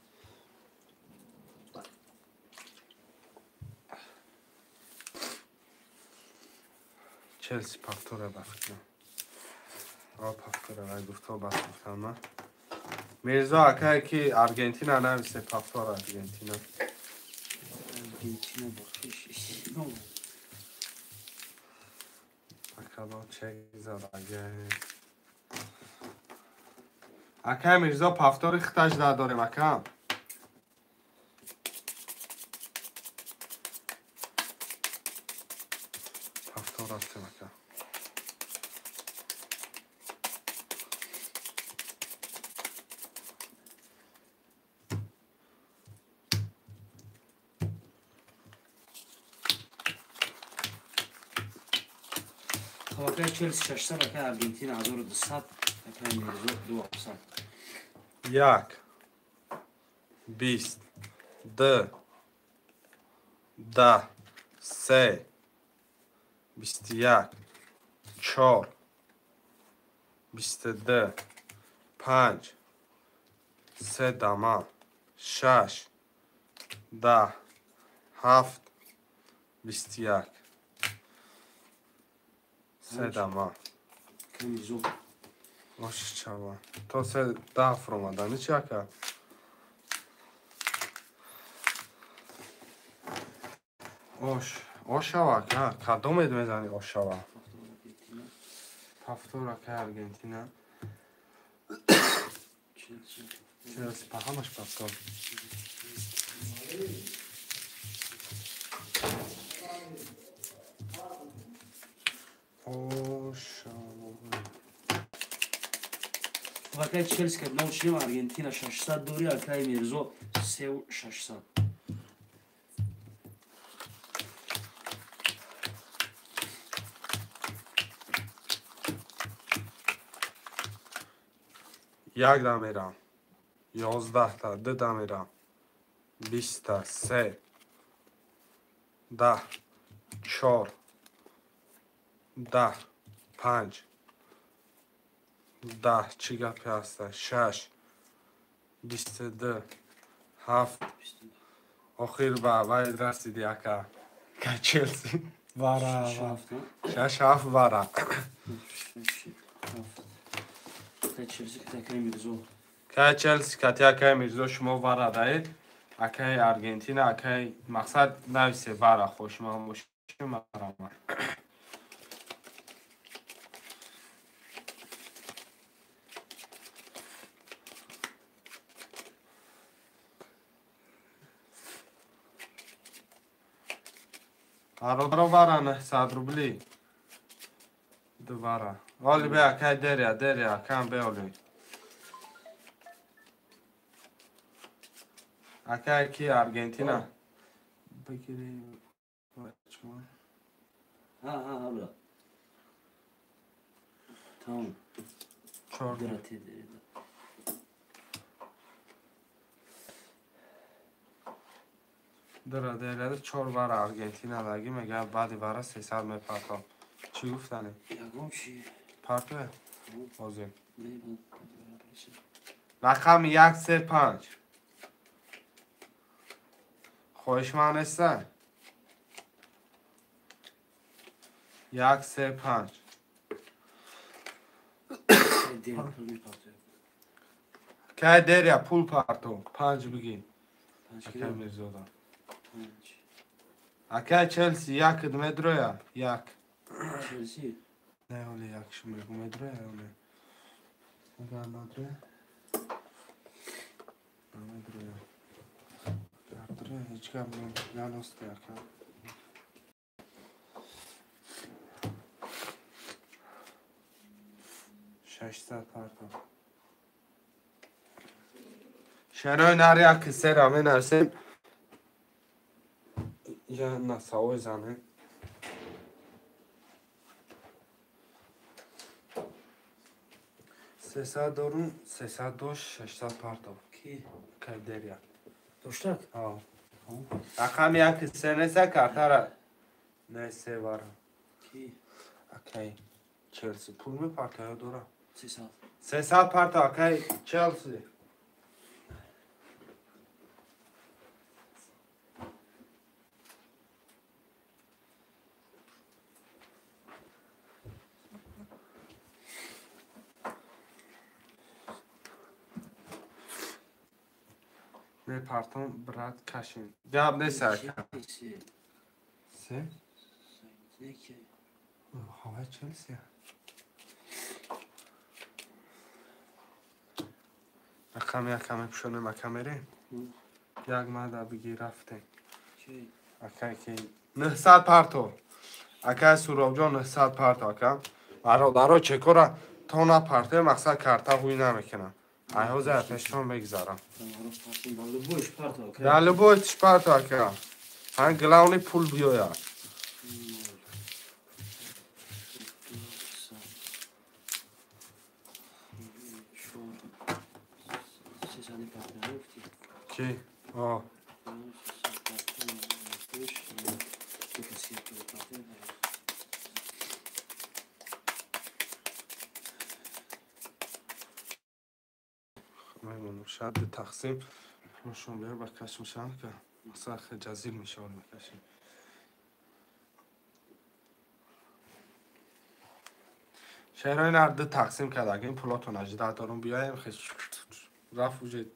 Челси пафтора бафтна. О пафтора вай гуфто бас гуфтам. Мирзо акай ки Аргентина нависе пафтора Аргентина. Аргентина бахшиш. Акало чек задага. Акай Мирзо пафтори хиташ дадорем ака. Пафтор рафтем ака. Акай Челси 600, акай Аргентина 1200, акай Мирзо 200. 1 20 2 10 3 21 4 22 5 3 дама 6 10 7 21 3 дама. Оши чава. То се 10 фромадани чи ака? Ош, ошава ака. Кадомед мезани ошава? Пафтор ака Аргентина. Челси ҳамаш пафтор. Ошава. Акай Челси 0 шим, Аргентина 600 дори, акай Мирзо 3600. 1 да мерам, 11 та, 2 да мерам, 20 та, 3 10 4 10 5 10 чӣ гапе ҳаста? 6 22 7 охир ба вай расиди ака. Ка Челси вара 6 7 вара. Ка Челси кати акай Мирзо шумо вара даед. Акай Аргентина, акай мақсад нависе вара хошман боши марама. Бародаро вара 900 рубли. Дувара. Оли бе акай деря, деря, акам бе оли. Акай ки Аргентина. Бигири бачма. Ха, ха, ха, брат. Тамом. Чор. Дара деряда 4 вара Аргентинадаги мега баъди вара 300 мепартом. Чӣ гуфтани? Ягон чи. Партое? Ҳозир. Рақами 1 3 5. Хоҳишманд неста? 1 3 5. Кай деря пул парто. 5 бигӣ. Акай Мирзода. Акай Челси 1 медроя 1. Челси? Не, оли 1 шумегу медроя оли. Агар надроя? Намедроя. Дроя ҳеҷ гап наносте ака. Шашсад парто. Шарои нари аки сера менависем. Я насавой зане. Сесад дорум, 300 дош, 600 парто. Ки? Кай деря. Доштак? Ҳа. Рақами 1 3 неса картара. Не се вара. Ки? Акай Челси пул мепартоя дора. 300. 300 парто акай Челси. Мепартом брат кашин. Гап нест ака. Се? Ҳавай Челси. Рақами якам мепӯшонем ака мерем. Як мада бигӣ рафтем. Акай ки 900 парто. Акай Суробҷон 900 парто ака. Бародаро чекора то напартоя мақсад карта ҳуй намекунам. Ай ҳозир пештон мегзарам. Да любой тиш парто ака. Ҳан главный пул биёяд. Ки? О. Шояд тақсим пулшон биёр ба кашм шаванд ка масалан хеле ҷазил мешавад мекашем. Шеҳрои нар ду тақсим кард. Агар ин пулотон 18 дорум биёем хел рафт уже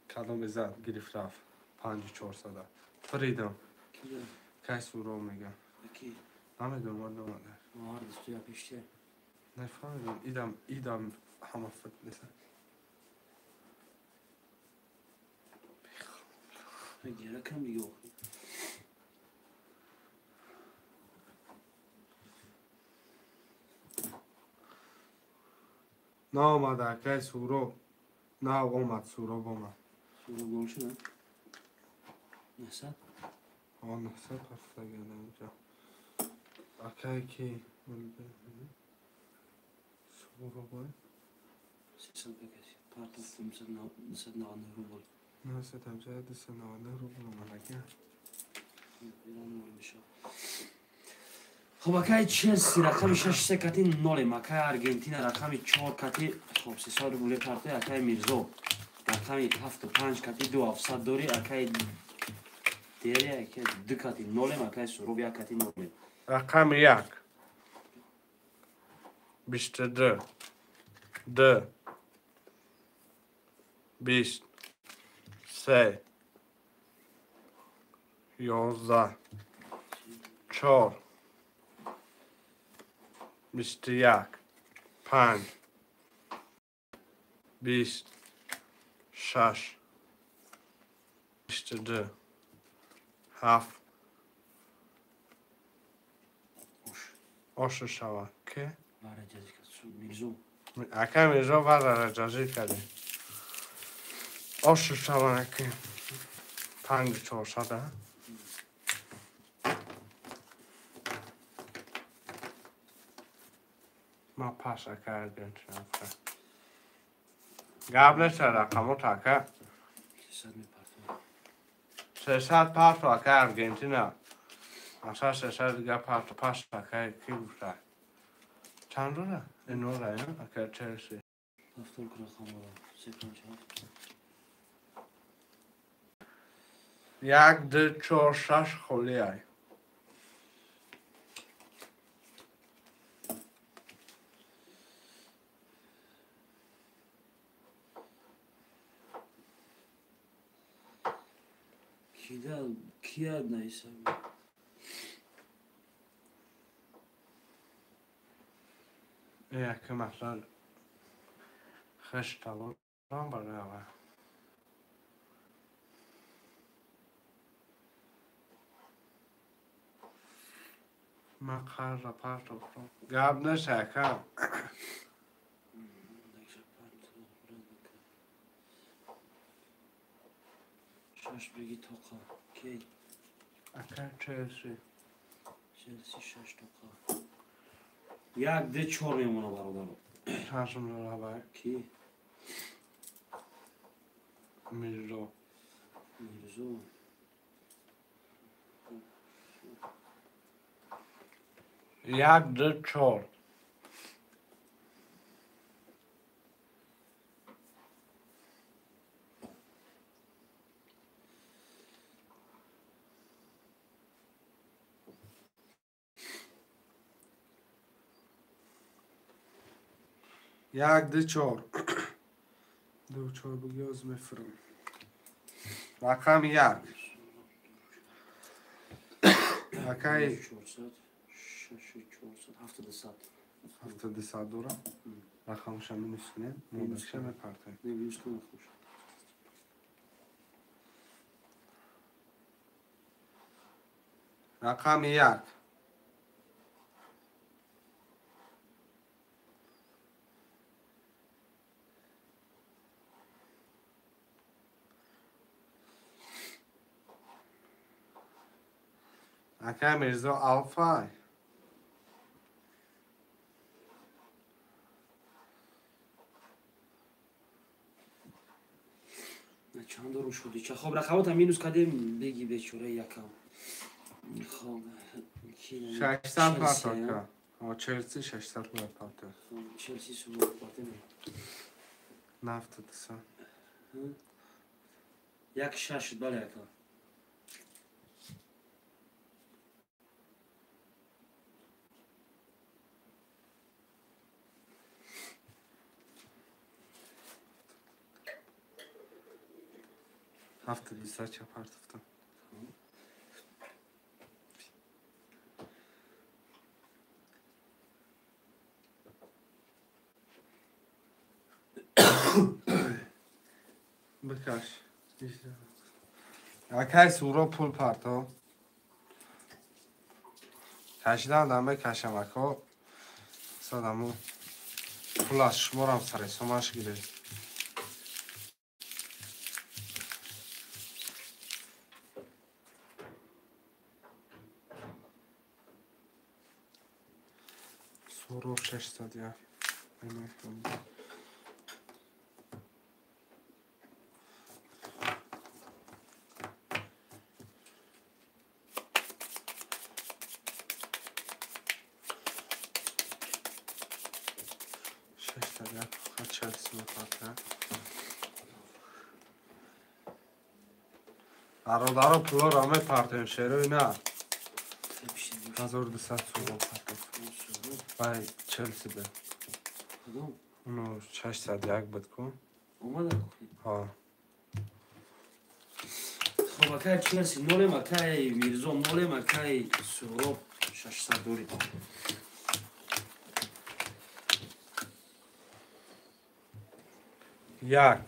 кадоме зад гирифт рафт 5400 фридом. Кай Суроб мегам. Намедонам вале омада. Нафаҳмидам идам идам ҳама фит нест. Наомада акай Суроб. На омад Суроб омад. Суроб гол шуда? 900? О 900 партагана инҷа. Акай ки Суроб ой. 300 бекаси. Парто 999 рубл. 999 рубл омад ака. Хоб, акай Челси рақами 6-3 кати 0, акай Аргентина рақами 4 кати, хоб, 300 рубле партой, акай Мирзо рақами 7-5 кати 2-700 дори, акай Дери, акай 2 кати 0, акай Суроб 1 кати 0. Рақами 1 22 2 20 3 11 4 21 5 20 6 22 7 ошу шава ки ака Мирзо варара ҷазир кардем. Ошу шава ки 5 400. Ма пас ака Аргентина. Гап нест, рақамо ака. 300 парто ака Аргентина. Аса 300 дига парто пас ака ки гуфта. Чанд дора? Инора, ака Челси. 7 рақамора. 3 5 7. 1 2 4 6 холӣ ай. Кия наиса? Яке масал хешталон барава. Ма қарза партофтам. Гап нест ака. Шаш беги тоқа. Кей? Ака Челси. Челси 6 тоқа. 1 2 4 мемона бародаро. Чашм дора бай. Ки? Мирзо. Мирзо. 1 2 4. 1 2 4. 2 4 бигёз мефурам. Рақами 1. Акай 400 6 400 72 72 дора. Рақамша минус кунем, модашша мепартоем. Не, минус кунем хуш. Рақами 1. Ака Мирзо Алфай. Чанд дорум шуди? Хоб, рақамота минус кардем, беги бечора якам. Хоб, 600 парто ака. Челси 600 парто. Челси сумма парто. 92. 1 6 бале ака. 72 чапартовтам. Бикаш. Акай Суро пул парто. Кашидан даме кашам ако. Садаму пул аз шуморам сари сомаш гирифт. Суро 601. Челси мепарта. Бародаро пулоро мепартем, шерои на. 1200 сомон партоф. Вай Челси бе. Уно 601 буд ку. Омада? Ҳа. Хоб, акай Челси нолем, акай Мирзо нолем, акай Суҳроб 600 дорӣ. Як.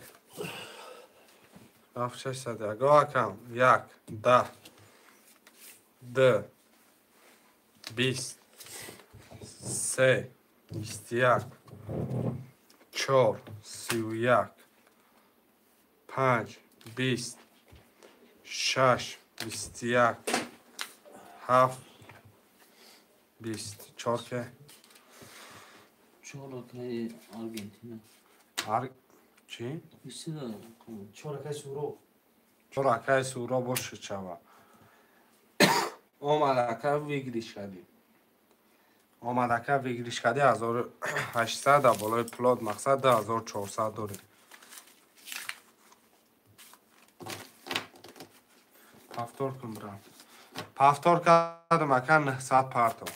Рафт 601. О, акам. Як, 10, 2, 20, 3, 21, 4, 31, 5, 20, 6, 21, 7, 20. 4 ке? 4 акаи Аргентина. Чӣ? 4 акаи Суҳроб. 4 акаи Суҳроб бошад шава. Омад ака выигрыш кардӣ. Омад ака выигрыш кардӣ 1800 да болои плот мақсад 2400 дорӣ. Повтор кун брат. Повтор кардам ака 900 парто.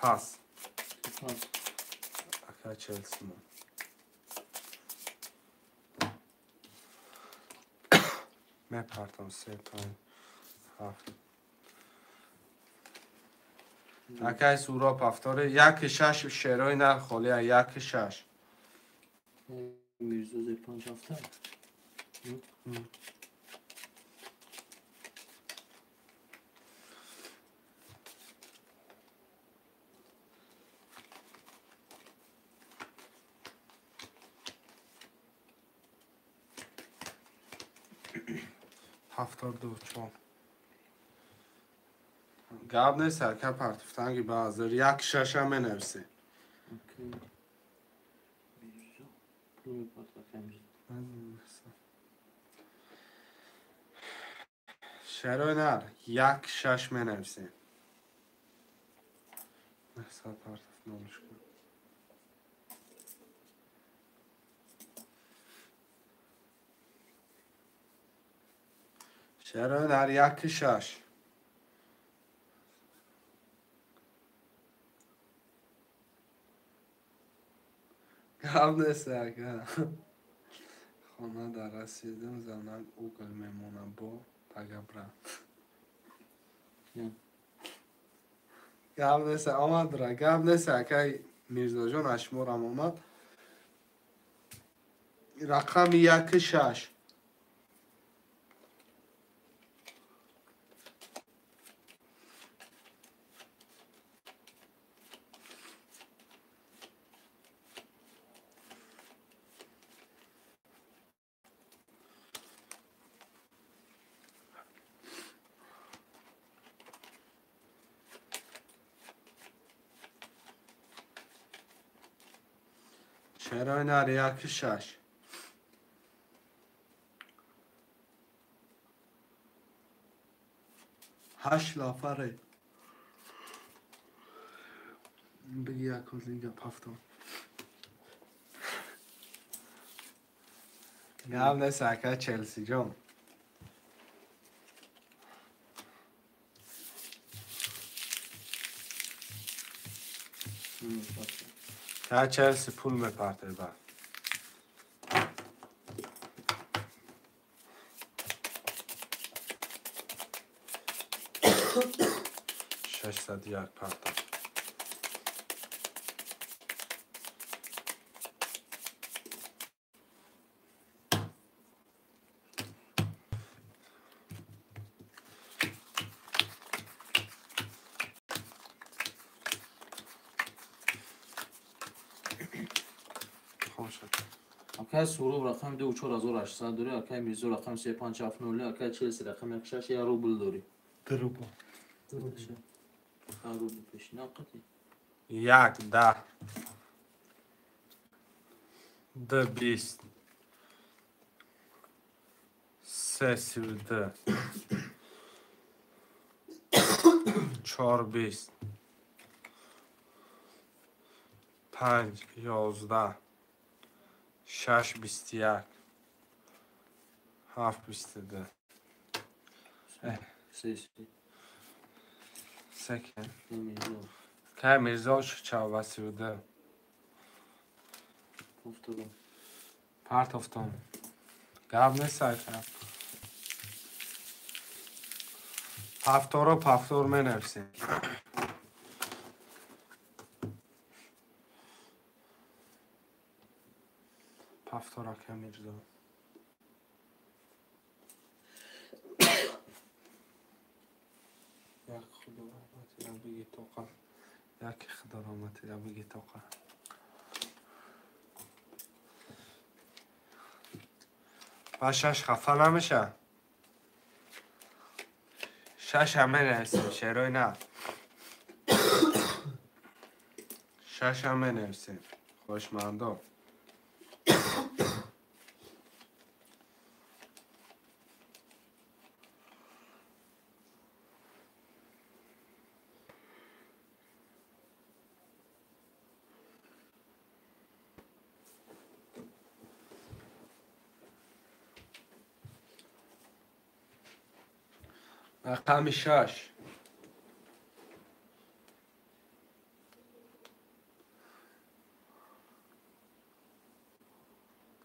Пас. Ака Челси мо. Мепартам 3, 5, 7. Акай Суҳроб повторе 1 6 шерои на холия 1 6. Мирзо зе 5 7. Ҳафтор ду чор. Гап нест, ака партифтанги баъзер 1 6 менависӣ. Шерои нар 1 6 менависӣ. 900 партиф нолиш кун. Шерои нар 1 6. Гап нест ака. Хона дар расидим, занак угол мемона бо пага брат. Гап нест, омад бра. Гап нест ака Мирзоҷон ашморам омад. Рақами 1 6. Шерои нар 1 6. Ҳашт нафаре. Биги як лига пафтон. Гап нест ака Челси ҷон. Та Челси пул мепарте ба. 601 парта. Акай Суҳроб рақами 2 4800 дорӣ, акай Мирзо рақами 3 5 7 0, акай Челси рақами 1 6 1 рубл дорӣ. 2 рубл. 2 рубл пешина қати. 1 10 2 20 3 32 4 20 5 11 6 21 7 22 3 3 Кай Мирзо 4 32. Повтором. Партофтон. Гап нест, ака. Повторо повтор менависем. Повтор, ака Мирзо. Як худо раҳмат биги тоқа. Як худо раҳмат биги тоқа. Ба шаш хафа намеша. Шаш ҳам менависем, шерои на. Шаш ҳам менависем. Хоҳишмандо. Рақами 6.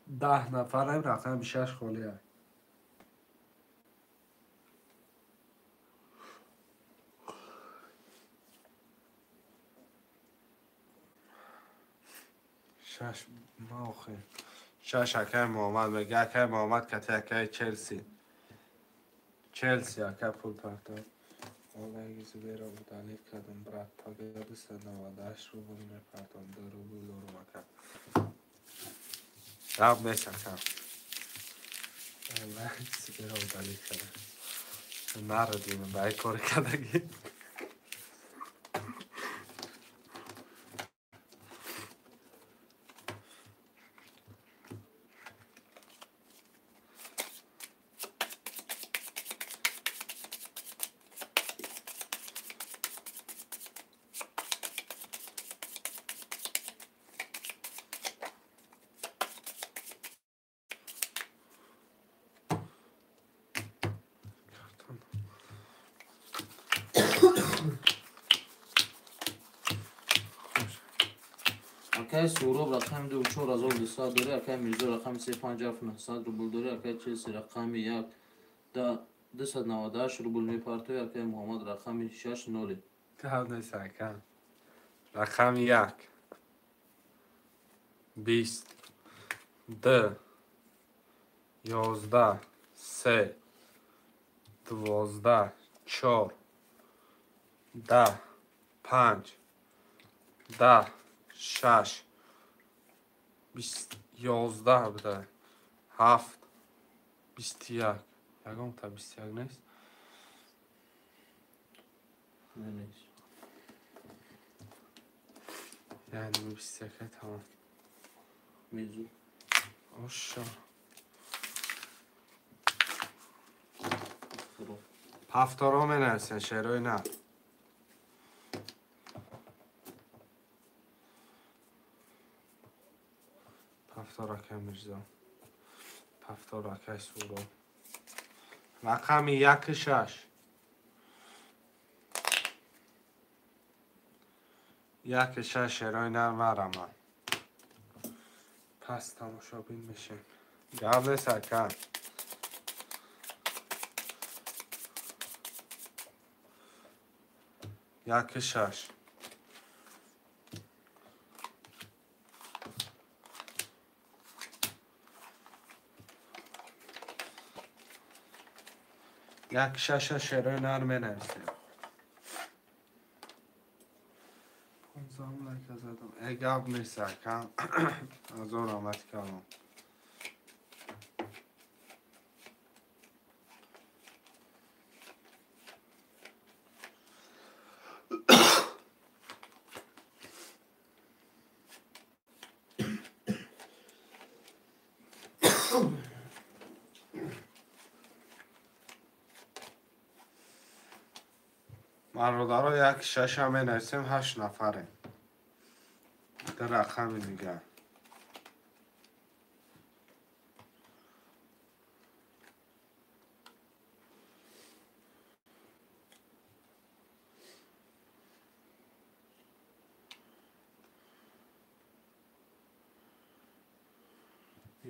10 нафарем, рақами 6 холия. Шаш ма охи. Шаш акай Муҳаммад мега, акай Муҳаммад кати акай Челси. Челси ака пул партов. Олег Зубера удалить кардам, брат. Пага 298 рубл мепартом, 2 рубл дорум, ака. Гап нест, ака. Олег Зубера удалить кардам. Нарадим, ба ай кори кардагӣ. Акай Суроб рақами 2 4200 дорӣ, акай Мирзо рақами 3 5 7 900 рубл дорӣ, акай Челси рақами 1 298 рубл мепартоӣ, акай Муҳаммад рақами 6 0. Гап нест, ака. Рақами 1 20 2 11 3 12 4 10 5 10 6 11 буда 7 21. Ягонта 21 нест. Нест. Яъне 21 тамом. Мирзо. Оша. Повторо менависен, шерои на. Повтор, акай Мирзо. Повтор, акай Суроб. Рақами 1 6. 1 6 шерои нар марама. Пас тамошобин мешем. Гап нест, ака. 1 6. 1 6 шерои нар менависем. 15 лайка задам. Э, гап нест, ака. Ҳазор раҳмати калом. Бародаро, 1 6 менависем, 8 нафарем. Ду рақами дигар.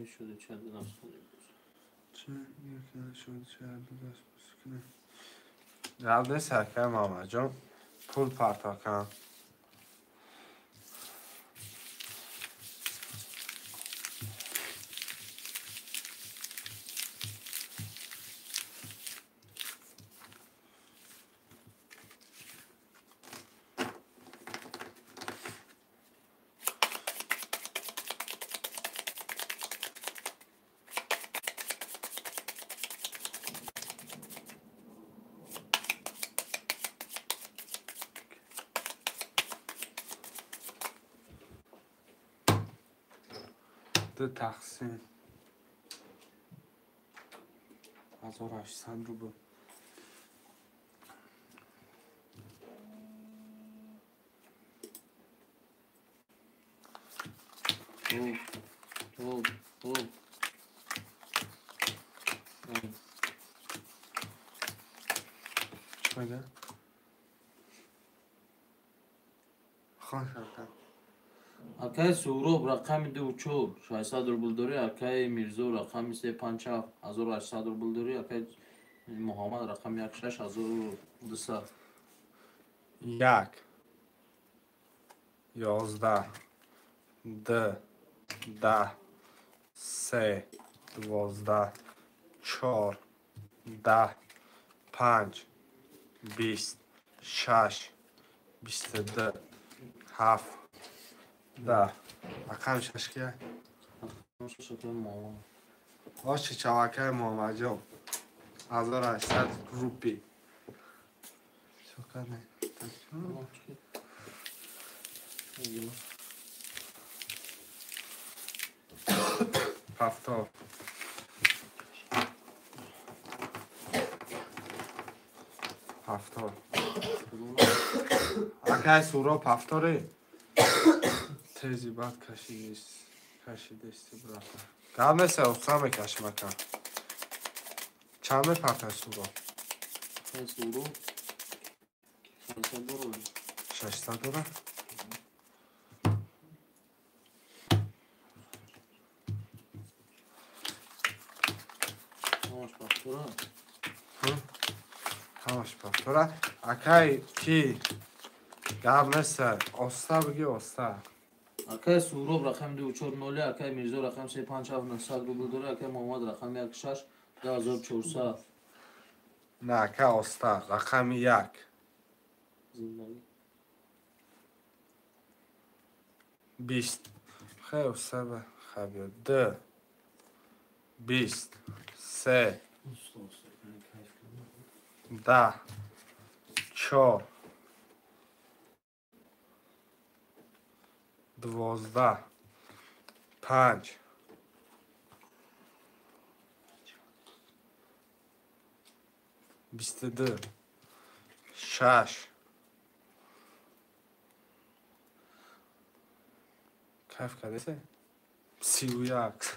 Шуди чанд нафсони буз. Чӣ шуди чанд даст буз кунӣ? Гап нест акай Муҳаммадҷон, пул парто кан. Тақсим 1800 рубл. Хуб, хуб, хуб. Чӣ фойда? Хон шарта. Акай Суҳроб рақами 24 600 рубл дорӣ, акай Мирзо рақами 357 1800 рубл дорӣ, акай Муҳаммад рақами 16 1200. 1 11 2 10 3 12 4 10 5 20 6 22 7 Да, рақами шаш кия? Рақами шаш акай Муҳаммад. Оши чавакай Муҳаммадҷон. 1800 рупи. Чо кардем? Повтор. Повтор. Акай Суҳроб повторӣ? Тези бад кашидести брат. Гап нест, оста мекашим ака. Чанд мепартай Суҳроб? Акай Суҳроб 600 дора. 600 дора? Ҳамаш повтора. Ҳамаш повтора. Акай ки гап нест, оста бигӣ оста. Акай Суҳроб рақами 240, акай Мирзо рақами 357 900 рубл дорӣ, акай Муҳаммад рақами 16 2400. На, ака оста, рақами 1. Зиндагӣ. 20. Хай оста ба хабиё. 2 20 3 10 4 12 5 22 6 кайф кардесе? 31 7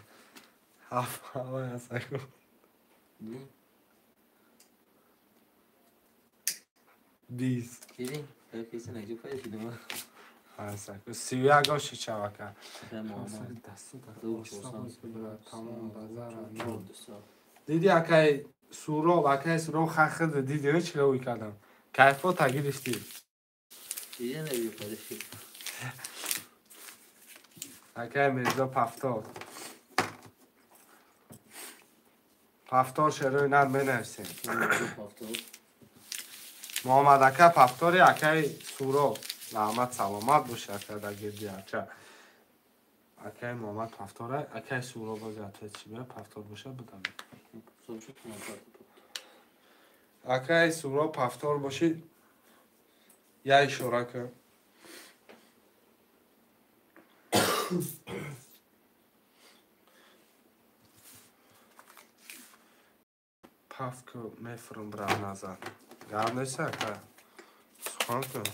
ҳавай 20. Дидӣ? Кайф наҷо пайдо шудам. 31 оши чавака. Диди акай Суҳроб, акай Суҳроб хахида диди чӣ ӯй кардам. Кайфота гирифтӣ. Диди наби пайдо шуд. Акай Мирзо повтор. Повтор шерои нар менависем. Муҳаммад ака повтори акай Суҳроб. Раҳмат, саломат бош ака дар гирди ача. Акай Муҳаммад повтора, акай Суҳроб боз ответ чӣ бия повтор боша будам. Акай Суҳроб повтор боши я ишора кун. Паф ку мефурум брав назар. Гап нест ака. Сухан кун.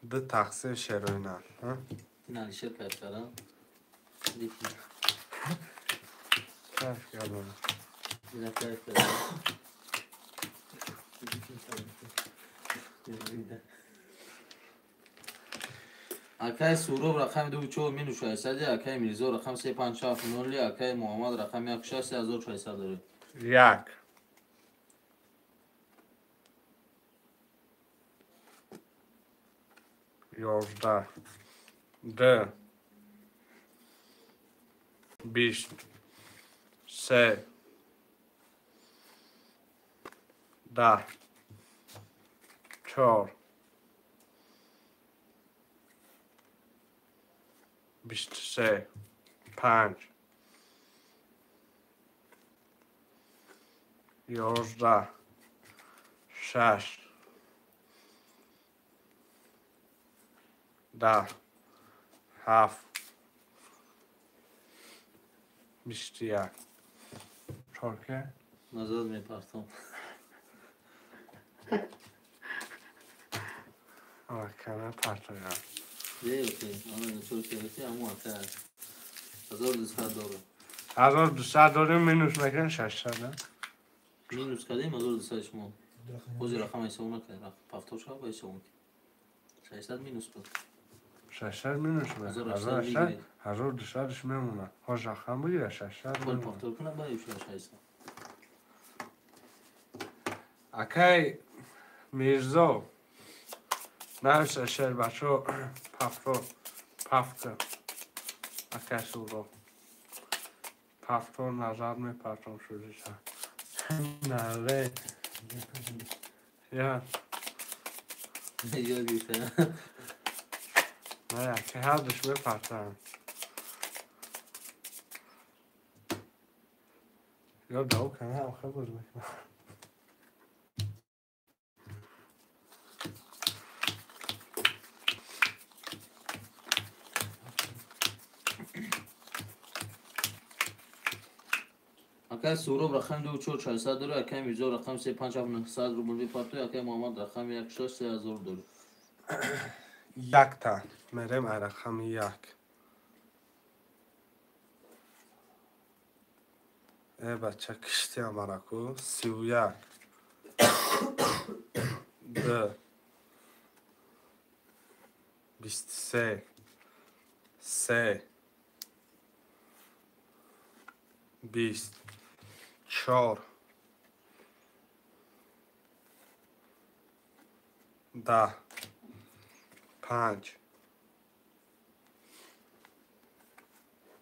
Ду тақсим шероина. Алишер кайф кардам. Кайф кардам. Акай Суроб рақами 24 минус 600, акай Мирзо рақами 3570, акай Муҳаммад рақами 16 3600 доред. Як. 11. Д. 20. Се. 10. 4. 23. 5. 11. 6. 10. 7. 21. 4 ке? Назад мепартом. Кана партоям. 1200 дорем. 1200 дорем, минус мекунем 600. Минус кардем 1200 шумо. Бози рақам ҳисоб накардем. Повтор шава ҳисоб мекунем. 600 минус буд. 600 минус буд. 1200 мемонад. Ҳоз рақам бигира 600. Пул повтор кунам ба 600. Акай Мирзо нависа шербачо повтор пафта акай Суроб повтор назар мепартом шудиша наре я не акай ҳардуш мепартам ё дав кана охир боз мекунам. Акай Суроб рақами 24 600 дорад, акай Мирзо рақами 357900 рубл бипартояд, акай Муҳаммад рақами 16 3000 дорад. Якта мерем ай рақами як. Э бача кишти амараку 31. Д. 23. 3. 20. 4. 10. 5.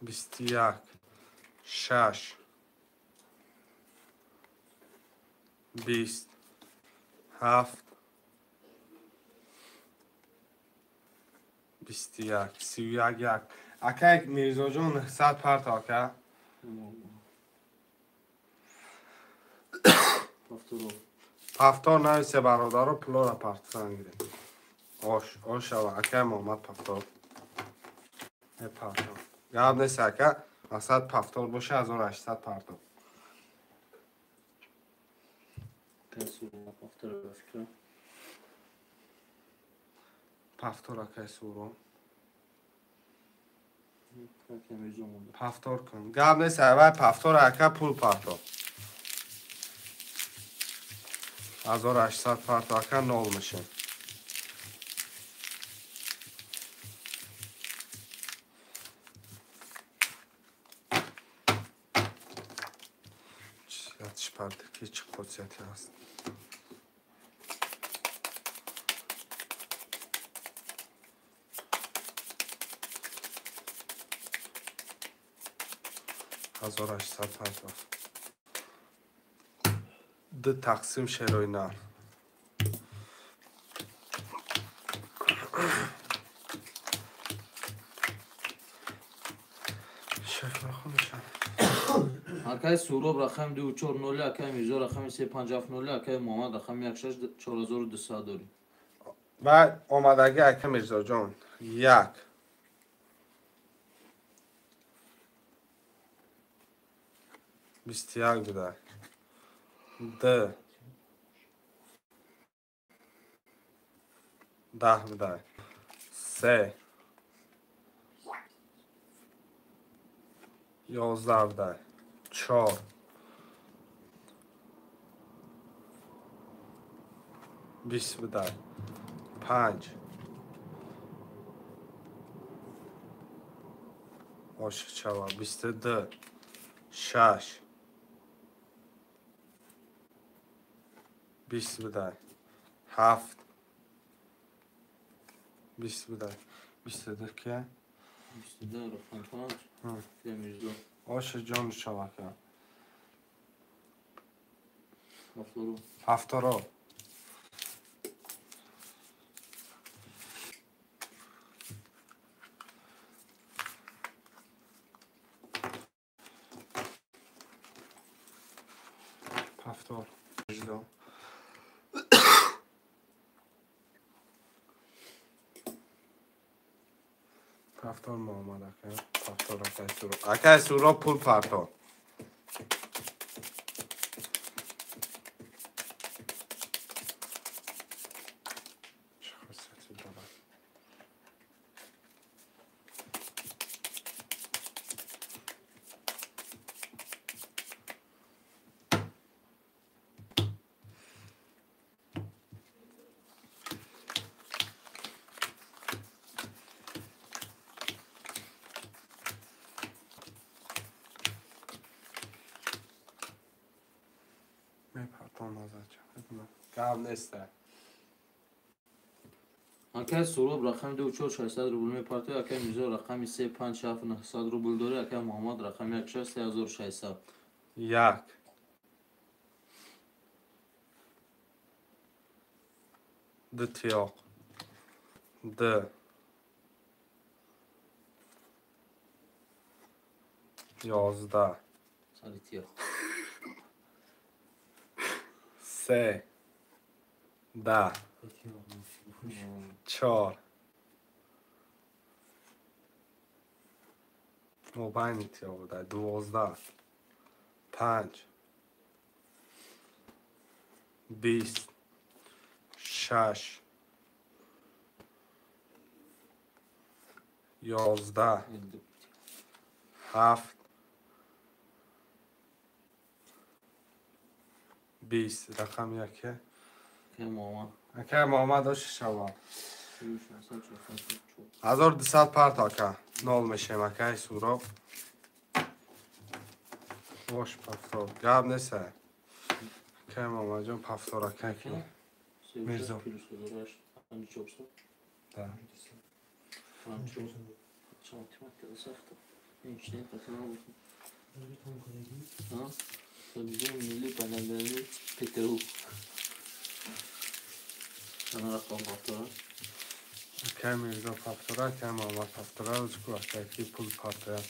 21. 6. 20. 7. 21. 31 як. Акай Мирзоҷон 100 парто ака. Повтор нависе бародаро пулора партосан гирем. Ош, ош шава акай Муҳаммад повтор. Мепартом. Гап нест ака, мақсад повтор боша 1800 парто. Повтор акай Суроб. Повтор кун. Гап нест аввал повтор ака пул парто. 1800 парто ака нол мешем. Чӣ чӣ хосияте ҳаст? 1800 парто. Д тақсим шерои нар. Акай Суроб рақами 240, акай Мирзо рақами 3570, акай Муҳаммад рақами 16 4200 дорем. Ва омадагӣ ака Мирзоҷон. Як. 21 буда. Д. 10 буда. Се. 11 буда. 4. 20 будай. 5. Оши чава. 22. 6. 20 будай. 7. 20 будай. 22 ки? 22 рақам 5. Мирзо. Оши ҷон чава ка. 7. 7. 18. 7 Муҳаммад ака. 7 акай Суроб. Акай Суроб пул партон. Чӣ хусусияте дорад? Гап неста. Акай Суроб рақами 2 4 600 рубл мепартояд, акай Мирзо рақами 3 5 7 900 рубл дорад, акай Муҳаммад рақами 1 6 3600. 1. 2 тиёқ. 2. 11. Сари тиёқ. 3. 10. 4. Мобайни тиёқ будай. 12. 5. 20. 6. 11. 7. 20. Рақами яке? Акай Муҳаммад оши шава. 1200 парт ака. 0 мешем акай Суроб. Ош пафтор. Гап неста. Акай Муҳаммадҷон пафтор акай ки. Мирзо. Да. Акай Мирзо пафтора, акай Муҳаммад пафтора, узку акай ки пул партояд.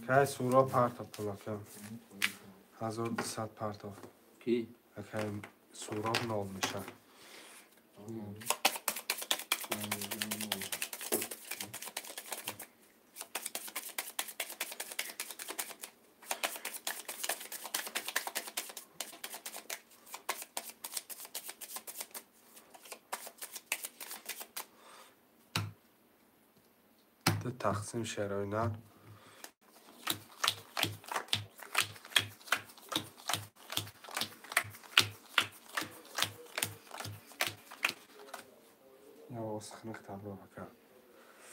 Акай Суроб парто пул ака. 1200 парто. Ки? Акай Суроб 0 мешавад. Тақсим шероинар.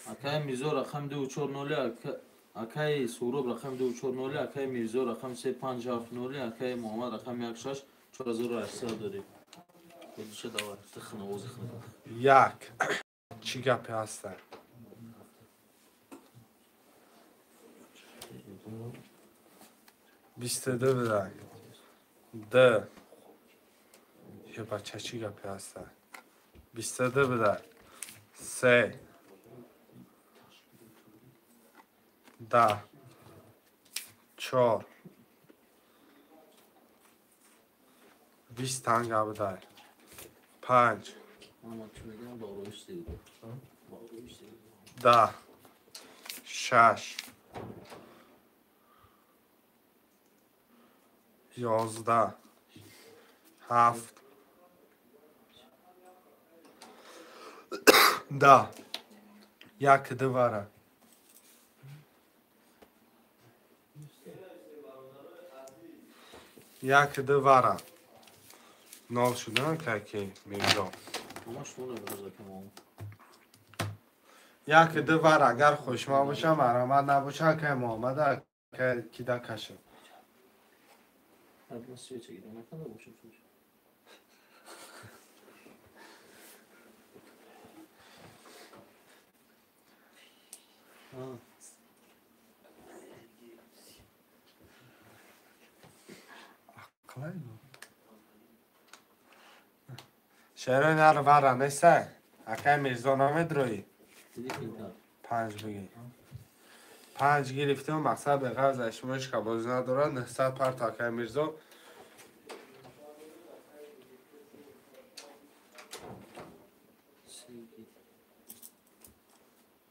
Акай Мирзо рақами 2 4 0, акай Суроб рақами 2 4 0, акай Мирзо рақами 3 5 7 0, акай Муҳаммад рақами 1 6 4800 дорем. Худиша давай, тихна озихна. 1. Чӣ гапе ҳаста? 22 будай. 2. Ё бача чӣ гапе ҳаста? 22 будай. 3. 10. 4. 20 танга будай. 5. 10. 6. 11. 7. 10. 1 2 вара. 1 2 вара. Нол шуда каки Мирзо. Як ду вар агар хушма боша марамад набоша акай Муҳаммад акай кида кашид. Шерои нар вара неста? Акай Мирзо намедроӣ? Панҷ бигир. Панҷ гирифтем, мақсад беғарз аз шумо ҳеҷ бозӣ надорад. 900 парта акай Мирзо.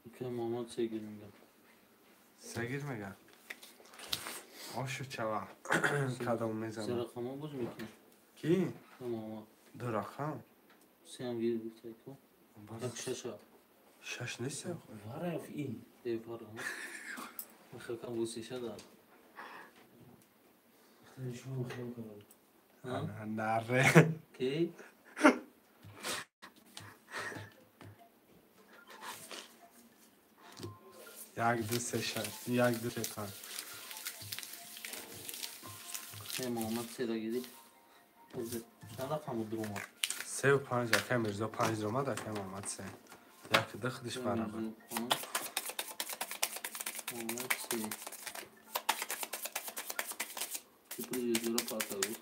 Акай Муҳаммад сегир мегӯяд. Сегир мегӯяд? Ошу чава. Кадом мезанад? Се рақамҳо боз мекунӣ? Ки? Муҳаммад. Ду рақам? Сеам гир гуфта ку. Як шаша. Шаш нест? Вараф ин. Э вара. Мехакам бусиша да. Наре. Ки? Як ду се шаш. Як ду се панҷ. Се Муҳаммад се да гири. Чанд рақам буд дуромад? Сеу панҷ акай Мирзо панҷ дуромад, акай Муҳаммад се. Як ду худиш барабар. Муҳаммад се. Ки пули зӯра парта буд?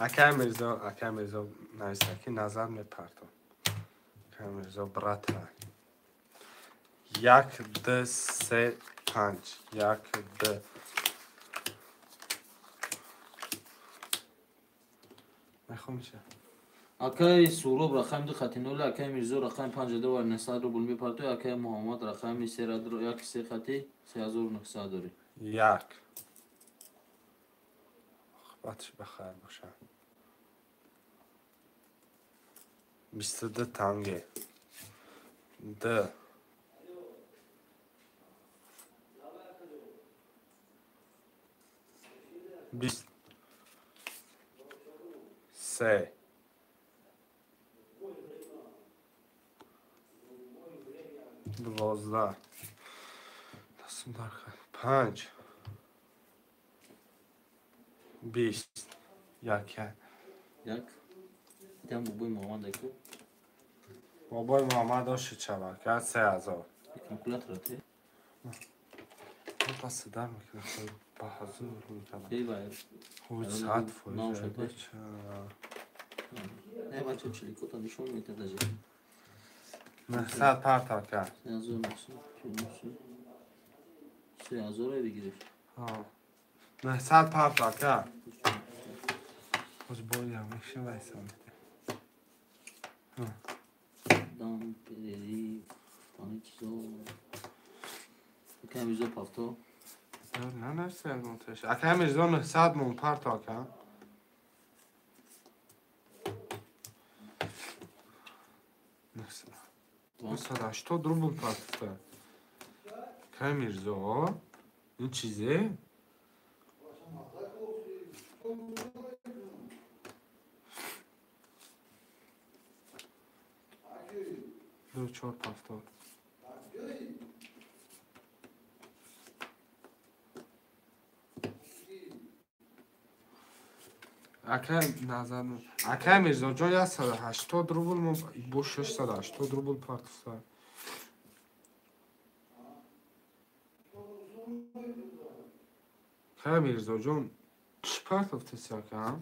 Акай Мирзо. Акай Мирзо нависта ки назар мепартом. Акай Мирзо брата. Як ду се панҷ. Як ду. Акай Суроб рақами ду хати ноли, акай Мирзо рақами панҷ ду ва 900 рубл мепартои, акай Муҳаммад рақами як се хати 3900 дорӣ. Як. Бачи бахайр боша. 22 танге. Д. Бист. Се. 12. Дастум дар панҷ. 20. Як як. Як. Там бобои Муҳаммад аку. Бобои Муҳаммад оши чавак. 3000. Калкулятор те? Пас дар мекунад. Ба ҳазур мекунад. Эй вай. Худ 100%. Не, бача чиликота нишон медиҳад даже. 900 парта кард. 3900. 3000 бигириш. 900 парта кард. Боз боям мекши вайсам. Дам перери тани чизо. Акай Мирзо пафто. Не нависта ягонташ. Акай Мирзо 900 мон парта кард. 980 рубл партофта. Акай Мирзо, ин чизе? Ду чор пафтод. Акай назар. Акай Мирзо ҷон 180 рубл мо бо 680 рубл партофта. Акай Мирзо ҷон чӣ партофтеси ака?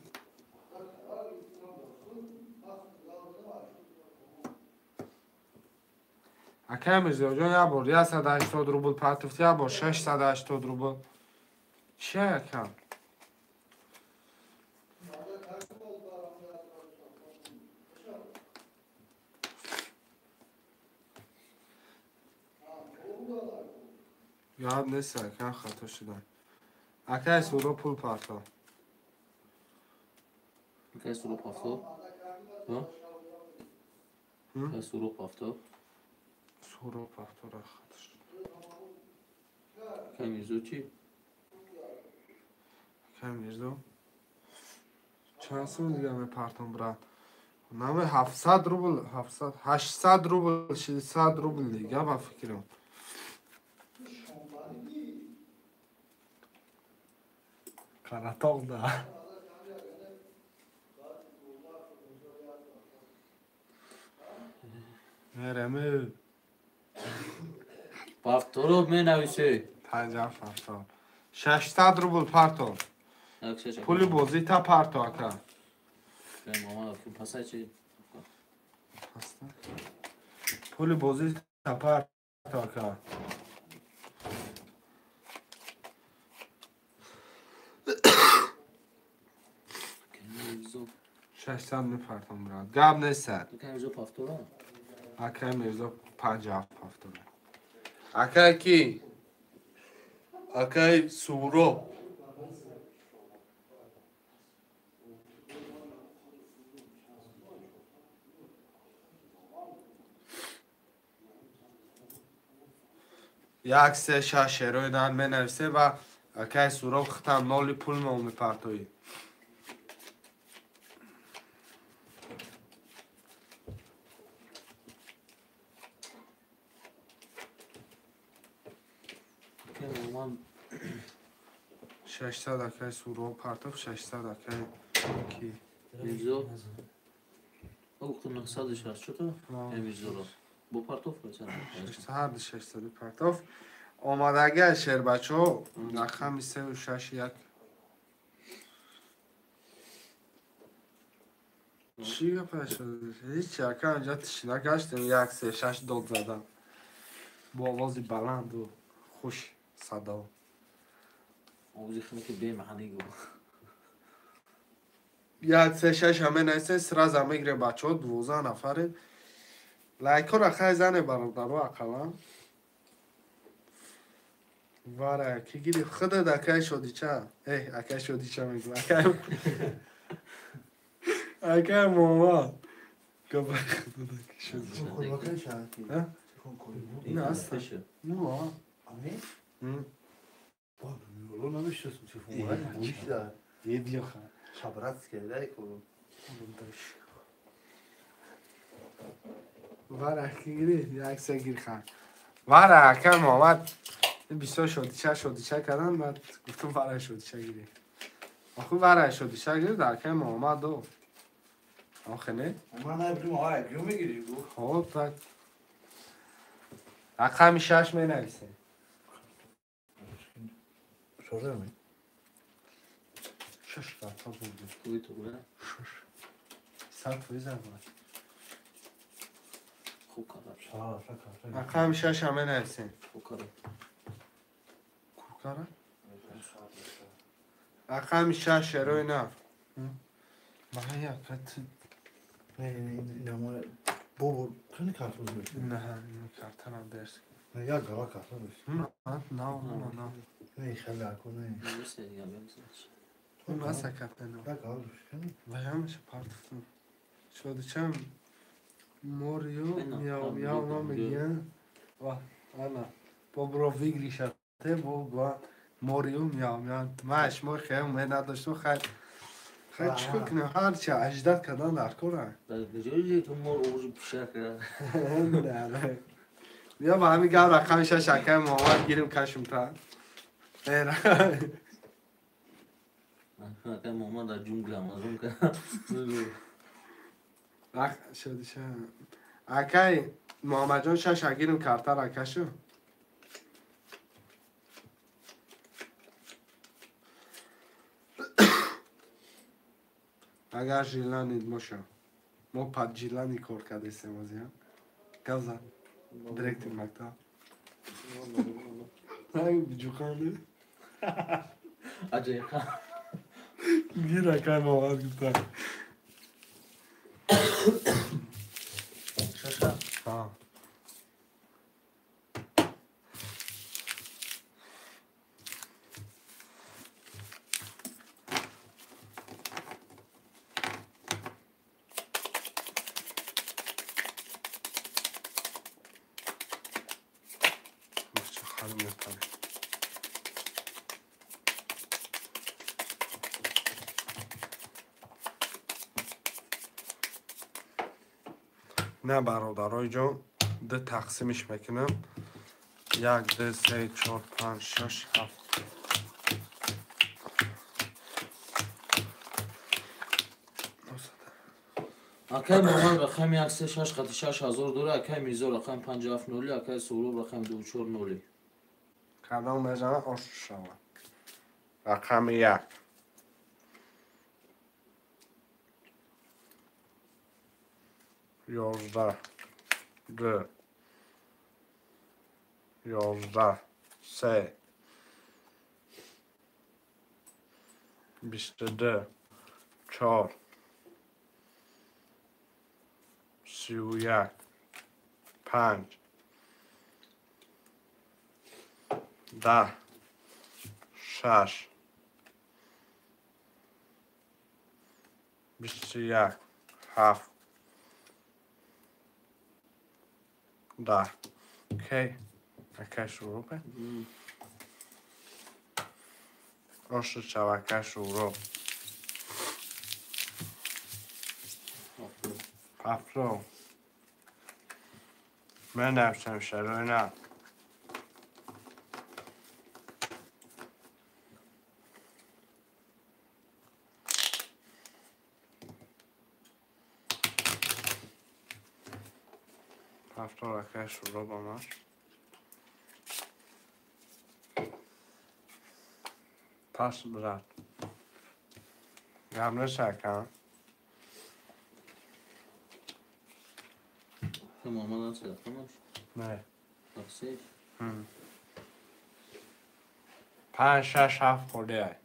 Акай Мирзо ҷон як бор 180 рубл партофт, як бор 680 рубл. Чӣ ака? Гап нест, ака, хато шудам. Акай Суро пул парто. Акай Суро пафто? Акай Суро пафто? Суро пафто ра хато шуд. Акай Мирзо чӣ? Акай Мирзо? Чанд сум дига мепартом, брат? Наме 700 рубл, 700, 800 рубл, 600 рубл дига ба фикрам. Қаратоқ да. Меремӣ. Повторов менависе. 57 70. 600 рубл парто. Пули бозӣ та парто ака. Пули бозӣ та парто ака. Шашсад мепартом, брат. Гап нест. Акай Мирзо 57 повтора. Акай ки? Акай Суроб. Як се шаш шерои дар менависе ва акай Суроб хитам ноли пул мо мепартоӣ. Шашсад акай Суроб партоф, 600 акай ки? Мирзо. О, 960 чото? Мирзоро. Бо партоф бача. 600 600 партоф. Омадагӣ шербачо рақами 3 6 1. Чӣ гапа шуд? Ҳеҷ ака инҷа тишина гаштем 1 3 6 дод задам. Бо овози баланду хуш садо. Овози хеле ки бемаънӣ гуфт. 1 3 6 ҳаме наисе сразу мегирем бачаҳо 12 нафарем. Лайкҳоро хай зане бародаро ақаллан. Вара ки гирифт худат акай шодича. Эҳ, акай шодича мегӯ. Акай акай Муҳаммад. Гапа худат акай шодича. Ин аст. Ну, ами? Вара ки гирифт як се гир хар. Вара акай Муҳаммад бисёр шодича шодича кардан, баъд гуфтам вара шодича гирифт. Охи вара шодича гирифт, акай Муҳаммад до. Охи не? Хоб, так. Рақами 6 менависем. Шаш карта бурдем. Шаш. Сад фоиза буд. Рақами 6 ҳам менависем. Кукара? Рақами 6 шерои нав. Мая, кат. Не, не, не, бобо, кани карта буд? Не, не карта надерс. Не, я гала карта буд. На, на, на. Не, хеле ако не. У нас карта не. Я гала буд. Ваямаш партуфтум. Шодичам Морио мяу мяу ма мегиян. Ва, ана. Бобро выигрышате, бо Морио мяу мяу. Маш мор хел ме надошту хай. Хай чӣ кунем? Ҳарчи аждад кардан дар кора. Бия ба ҳамин гап рақами 6 акай Муҳаммад гирим кашм та. Акай Муҳаммад дар ҷунгли Амазон шодиша. Акай Муҳаммадҷон 6 гирим картара кашу. Агар жилани боша. Мо под жилани кор кардесем озия. Гавза. Директор мактаб. Ай биҷуқани. Аҷайқа. Гир акай Муҳаммад гуфта. Шаша? Ҳа. На бародарои ҷон, ду тақсимиш мекунам. 1, 2, 3, 4, 5, 6, 7. Акай Муҳаммад рақами 136 қати 6000 дора, акай Мирзо рақами 570, акай Суҳроб рақами 240. Кадом мезана ош шава. Рақами 1. 11, 2, 11, 3, 22, 4, 31, 5, 10, 6, 21, 7, 10. Окей. Акай Суҳробе? Ошу чав акай Суҳроб. Ҳафтум. Менависам шарои на. Ҳафтум акай Суҳроб омад. Пас брат. Гап нест ака? Муҳаммад аст рақамаш? Не. Таксиш? 5, 6, 7 хӯрдиай.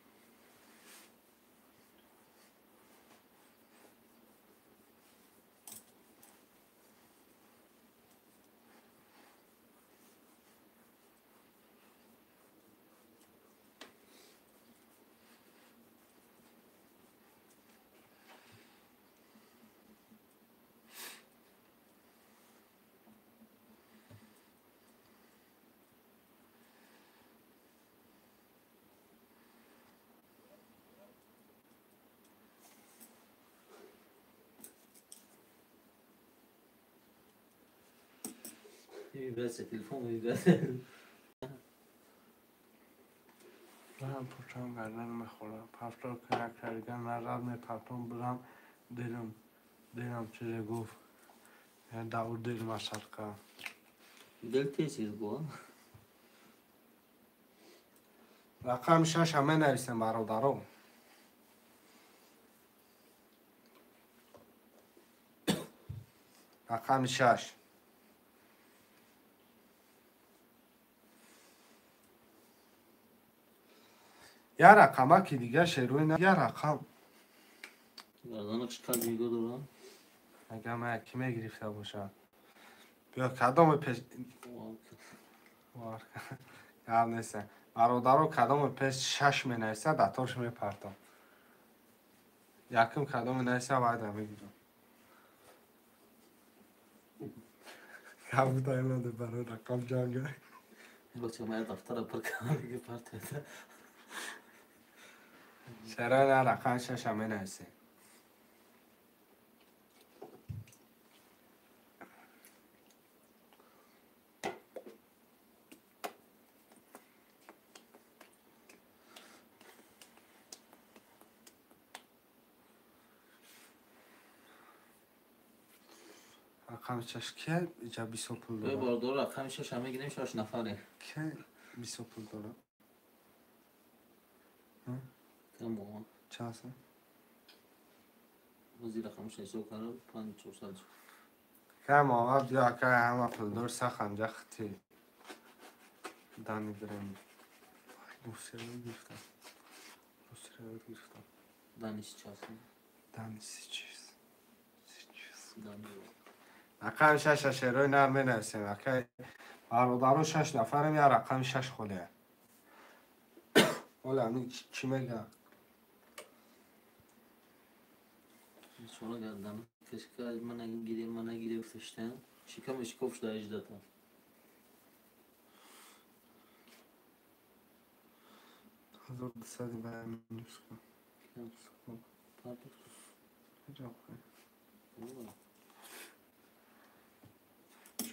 Вибрация, телефон вибрация. Ман пурчам гардан мехӯрам. Пафто карда назар мепартом будам. Дилам чизе гуфт. Дар дил масадқа. Дил тез гу. Рақами 6 ҳама нависем бародаро. Рақами 6. Я рақамаки дига шеруи на, я рақам. Гарданак шикар нигоҳ дорам. Агар ман яки мегирифта бошам. Биё кадоме пеш гап нест. Бародаро кадоме пеш 6 менависа, даторш мепартам. Якум кадоме нависа, вайда мегирам. Гап будаем барои рақам ҷанга. Бача ман дафтара пур кардам, дига партида. Чаро на рақам 6 менависем? Рақами 6 ки иҷа бисёр пул дорад? Бародаро рақами 6 мегирем, 6 нафаре. Ки бисёр пул дорад? Тамом. Чанд аст? Ҳозир рақамаш ҳисоб кардам, 5400. Кам омад, биё акай ҳама пулдор саханҷа хити. Дани бирем. Русияро гирифтам. Русияро гирифтам. Дани сейчас. Дани сейчас. Сейчас. Дани. Рақами 6 шерои нар менависем. Акай бародаро 6 нафарем, я рақами 6 холия. Оля, ами чӣ мега? Чора гардан кашка мана гирифташта. Шикамаш кофш да 18 та. 1200 ба минус кун.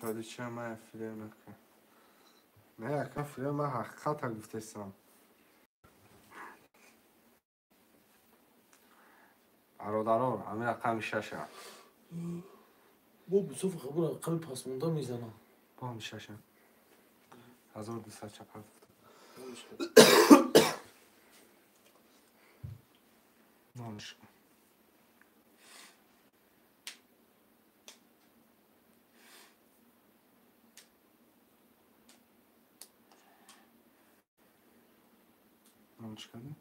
Методи чи ман филм накун. Не, ака филм ман ҳақиқата гуфтесам. Бародарон, ҳамин рақами шаша. Бо бисёр хабар рақами пасмонда мезанам. Бо ҳами шаша. 1200 чапар. Нолиш. Нолиш кардем?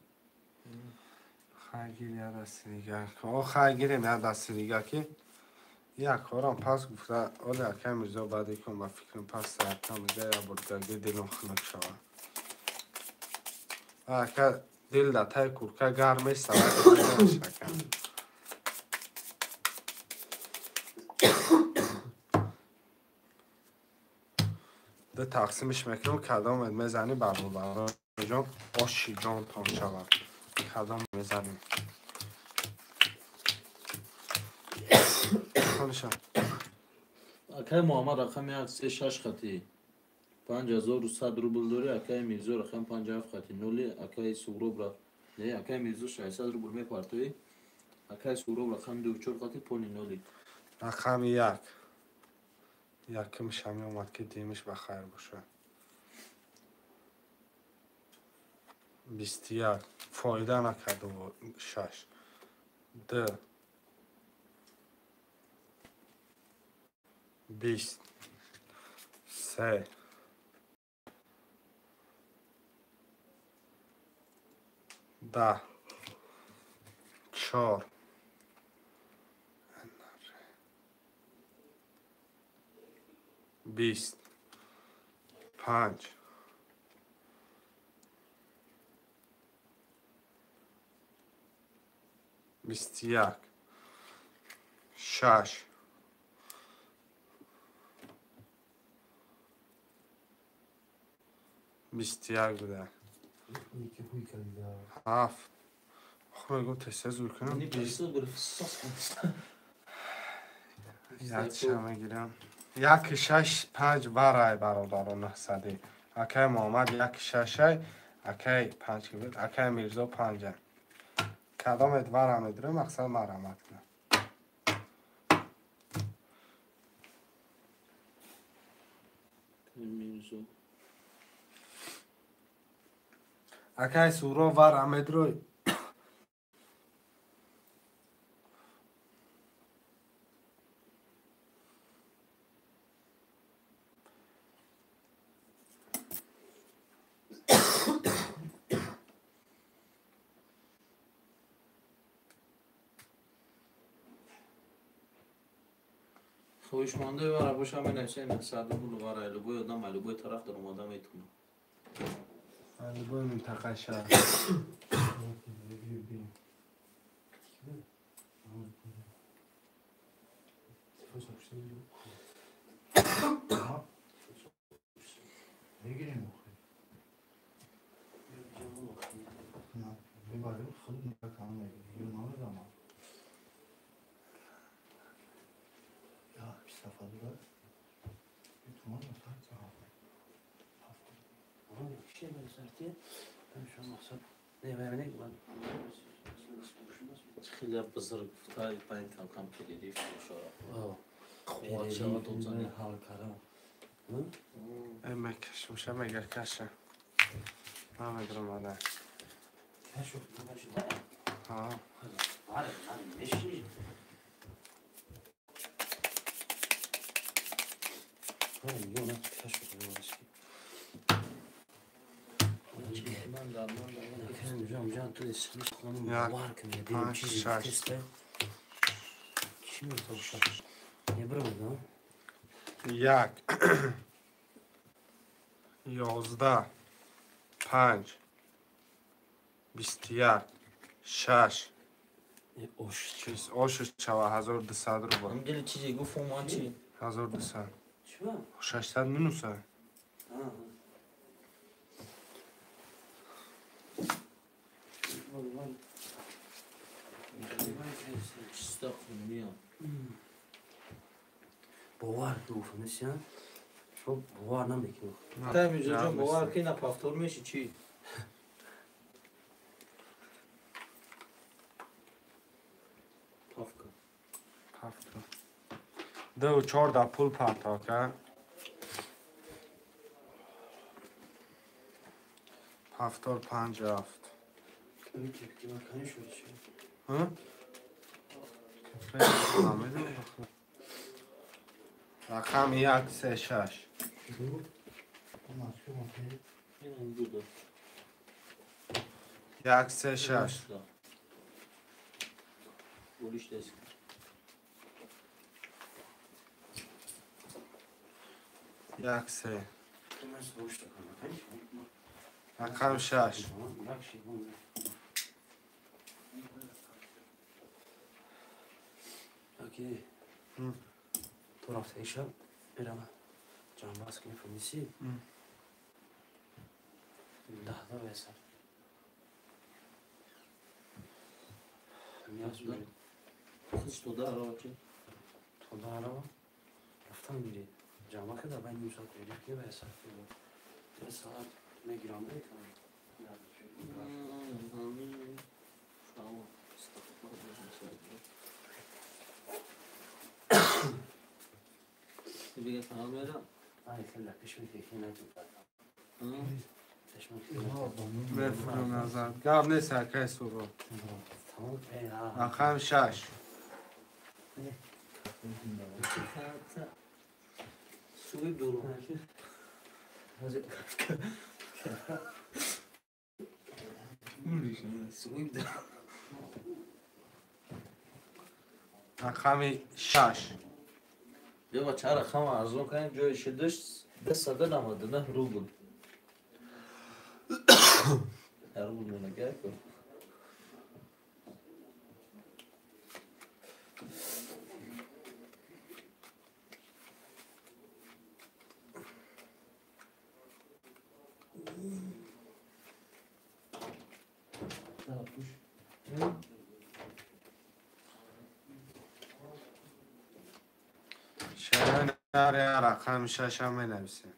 Хайгир я дасти дигар. О, хайгирем я дасти дигар ки як корам пас гуфта, оли акай Мирзо баъди кун ба фикрам пас саатам мега я бурдаги дилам хунук шавад. Ака дил да тай курка гарм ест, савад. Ду тақсимиш мекунам, кадомет мезанӣ бародарон ҷон, оши ҷонтон шавад. Кадом мезанем? Акай Муҳаммад рақами 136 хати 5100 рубл дорӣ, акай Мирзо рақами 57 хати 0, акай Сугроб не, акай Мирзо 600 рубл мепартоӣ, акай Сугроб рақами 24 хати поли 0. Рақами 1. Якимаш ҳам омад ки димиш ба хайр бошад. 21 фоида накард 6 2 20 3 10 4 20 5 21 6 21 буда. 7 охир мегӯм тез зур кунам. Якша мегирам. 1 6 5 барай бародарон 900. Акай Муҳаммад 1 6 акай 5 буд, акай Мирзо 5. Кадомет вара медурам, мақсад марамат кунам. Мирзо. Акай Суро вара медурой. Хоҳишмандаи вара боша менависем 900 рубл вара, любой одам, любой тараф дар омада метавонад. Любой минтақаи шаҳр. Хеле бузург гуфта пайн кам-кам перерыв бошад. Қувват шавад одзани. Мекашмша мегар каша. Намедонам ада. Ҳа. Як 11 5 21 6 ош шава 1200 рубл. Дили чизе гуфт ман чи? 1200. 600 минуса. Чиста хуния. Бовар ки гуфтам, шумо бовар намекунед. Та Мирзоҷон бовар ки на повтор меши чӣ? Павка. Повтор. 2 4 да пул партока. Повтор 5 7. Рақам 1 3 6. 1 3 6. 1 3. Рақам 6. То рафта иша мерам ҷанбаз кунем фаҳмиси? 10 веса. Туда арава чи? Туда арава? Рафтан гири. Ҷанба када бай ним соат перерыв кунем веса. 3 соат мегирам. Бига канал мерам. Ай хеле пеш мекунӣ Мефурам назар. Гап нест акай Суроб. Рақам 6. Суи дуру. Суи дуру. Рақами 6. Бیا чара рақам арзон кунем ҷои шидаш 299 рубл. Рубл монага ку. Рақами 6 менависем.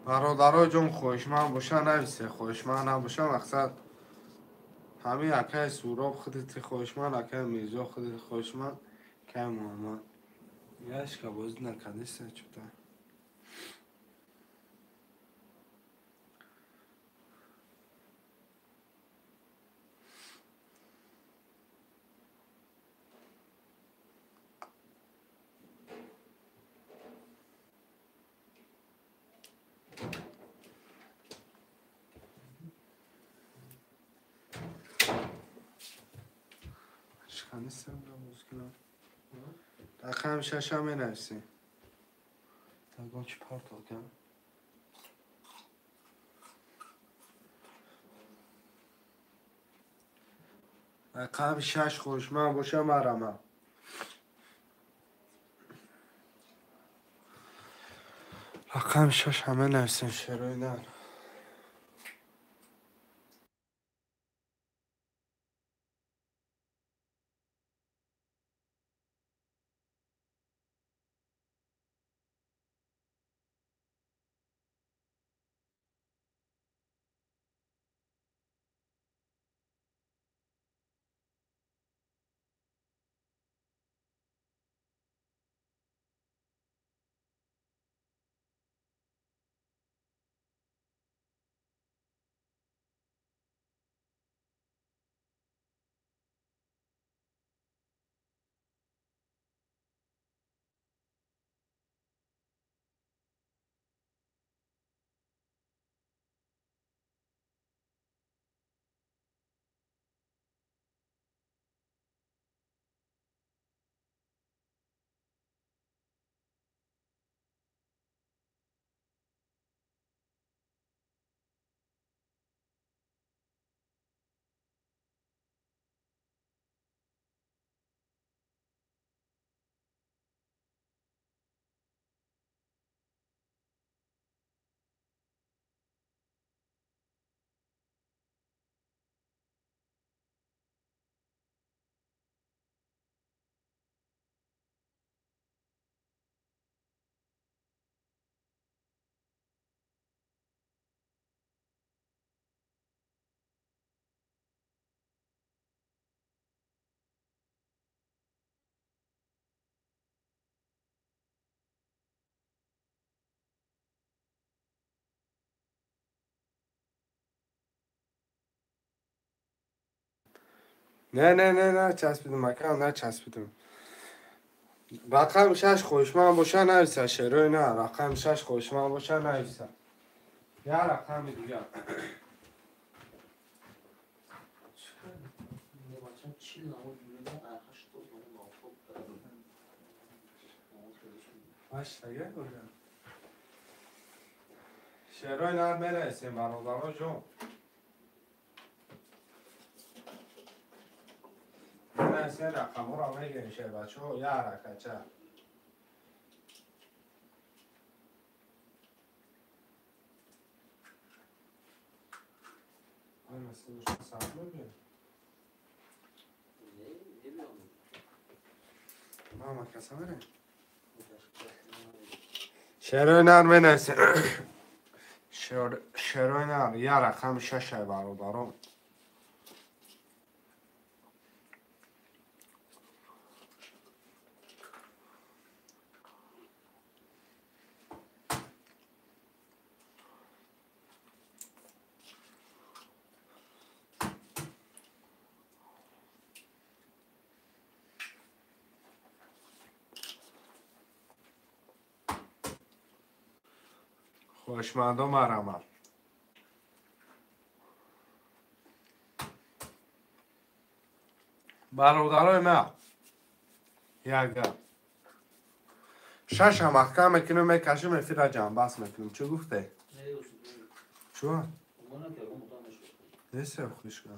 Бародаро ҷон, хоҳишманд боша нависе, хоҳишманд набоша мақсад ҳамин акаи Суроб худати хоҳишманд, акаи Мирзо худати хоҳишманд, акаи Муҳаммад. Яшка бозӣ накардиста чута. Рақами 6 менависем. Тагон чӣ партол кам? Рақами 6 хоҳишманд боша марама. Рақами 6 ҳама нависем шерои нар. Не, не, не, начаспидум, ака, начаспидум. Рақами 6 хоҳишманд боша нависа, шерои на, рақами 6 хоҳишманд боша нависа. Я рақами дигар. Шерои нар менависем, бародаро ҷон. Менависем, рақамҳоро мегирем, шербачаҳо, як ҳаракатча. Шерои нар менависем. Шерои нар як рақами 6 бародарон. Хоҳишмандо марамад. Бародарои ман, як гап. Шаша маҳкам мекунем, мекашим, эфира ҷамъбаст мекунем. Чӣ гуфте? Чӣ? Нест хушка.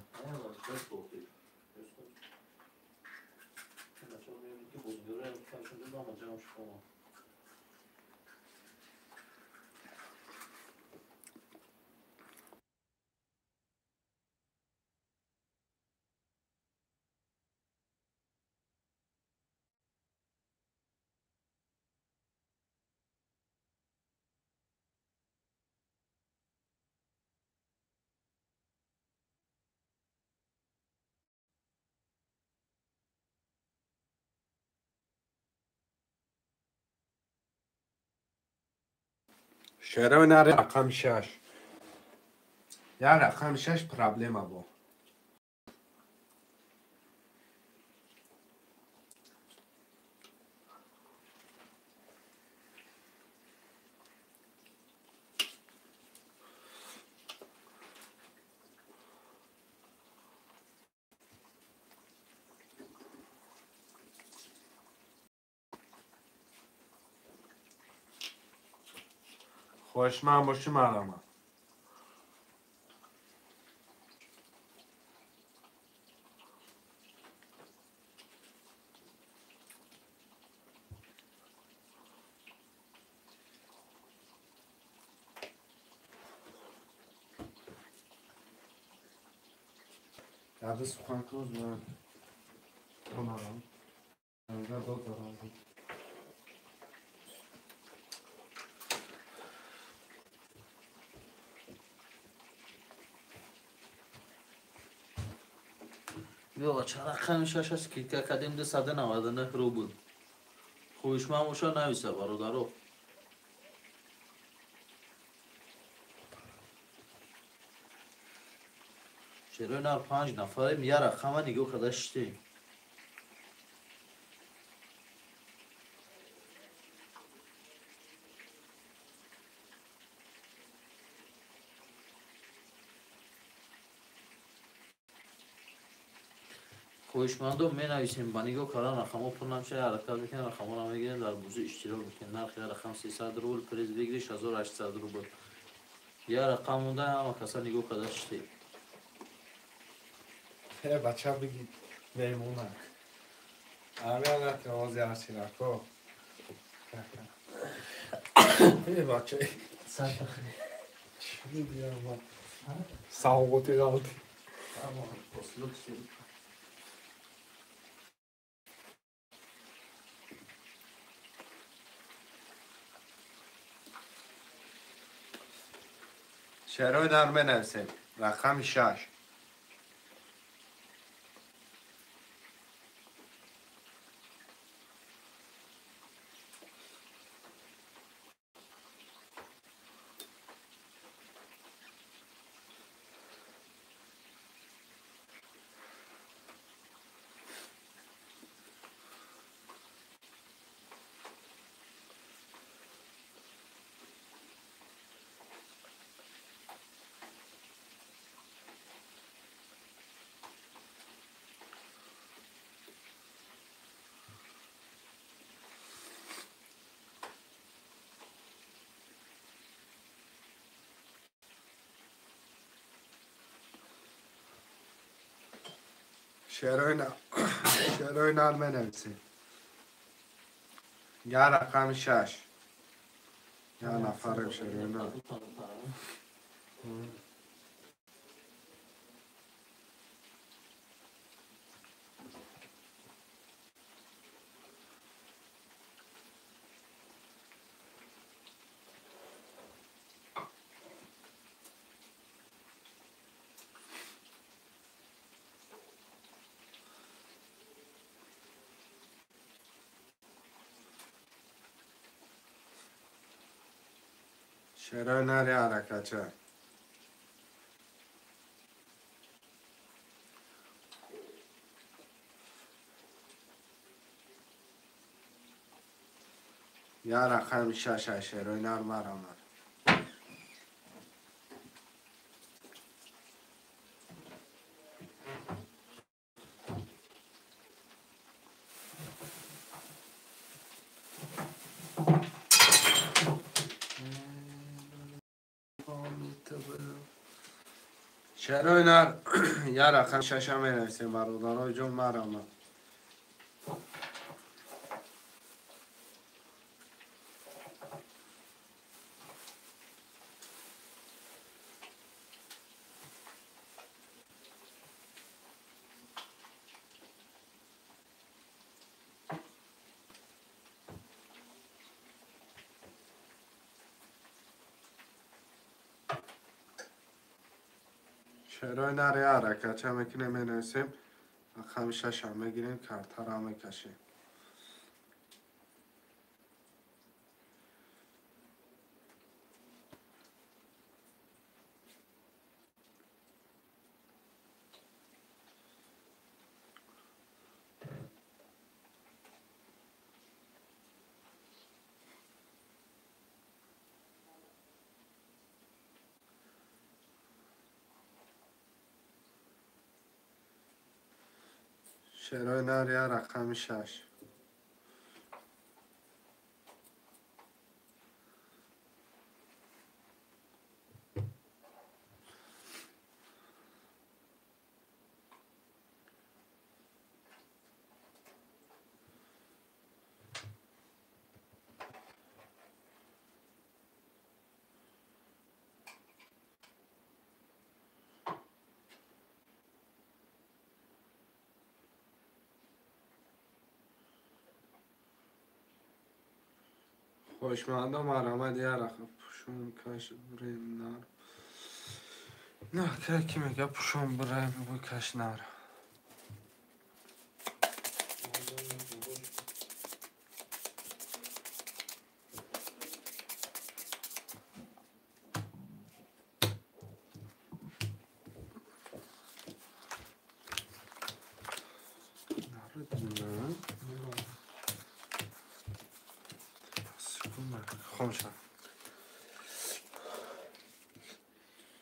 Шерои нар рақами 6. Я рақами 6 проблема бо. Хоҳишманд бошӣ марамад. Яда суханкоз ман тонарам. Додарам. Рақами 6 аст, скидка кардем 299 рубл. Хоҳишманд боша нависа, бародаро. Шерои нар 5 нафарем, як рақама нигоҳ карда шиштем. Хоҳишмандо менависем, ба нигоҳ кардан рақамҳо пур намешавад, ҳаракат мекунем, рақамҳоро мегирем, дар бозӣ иштирок мекунем. Нархи рақам 300 рубл, приз выигрыш 1800 рубл. Як рақам монда, ҳама каса нигоҳ карда шиштем. Бача бигид мемонад. Амианат ози арчинако. Бача. Чӣ бигирам? Савғоти ғалти. Шерои нар менависем. Рақами 6. Шерои нар менависем. Я рақами 6. Я нафарем шерои нар. Шерои нари ҳаракатча. Я рақами 6 шерои нар марамад. Шерои нар я рақами 6 менависем бародарои ҷон марамад. Шерои нари ҳаракатча мекунем менависем рақами 6 мегирем картаро мекашем. Шерои нар я рақами 6. Хоҳишмандо марҳамат я рақам пушон каш бурем нар. На, ки мега пушон бурем бикаш нар. Хомша.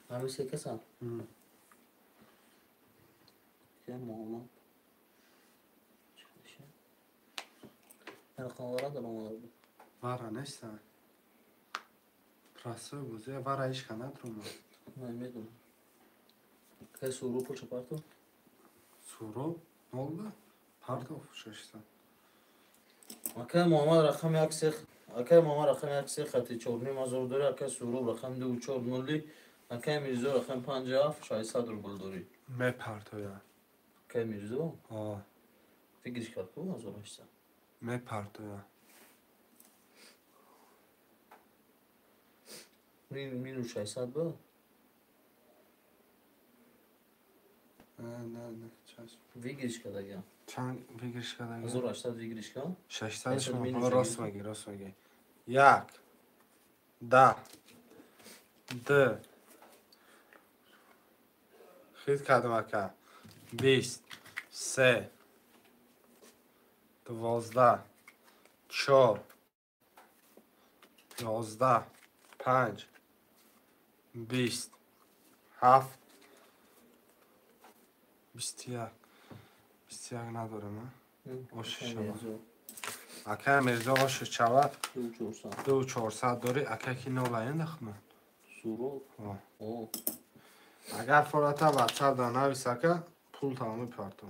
Ҳамисе касан? Ке Муҳаммад. Чӣ? Рақамлара даромада. Вара неста. Простой бузе вара ҳеч ка надрома. Намедонам. Кай Суру пулша партов? Суру нолда партов 600. Акай Муҳаммад рақами 1 Акай Муҳаммад рақами 1 3 хати 4.5 ҳазор дорӣ, акай Суруб рақами 2 4 0, акай Мирзо рақами 5 7 600 рубл дорӣ. Мепартоя. Акай Мирзо? А. Фикриш кард ку 1800. Мепартоя. Минус 600 ба? Не, не, чашм. Выигрыш кардагиам. Чанд выигрыш кардагиам? 1800 выигрыш кард? 600 шумо рост мегӣ, рост мегӣ. 1 10 2 хит кардам ака. 20 3 12 4 11 5 20 7 21 21 надорем, а? Оши шава. Ака Мирзо оши шава. 2400 дори, ака ки нолаен дахма. Суроб. Агар фората WhatsApp да навис ака, пул тамоми партом.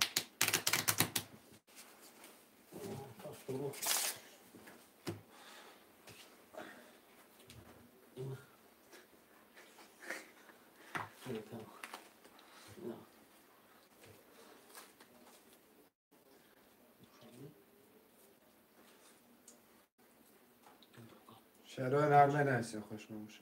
شرای نرمه نرسیم خوش نموشه.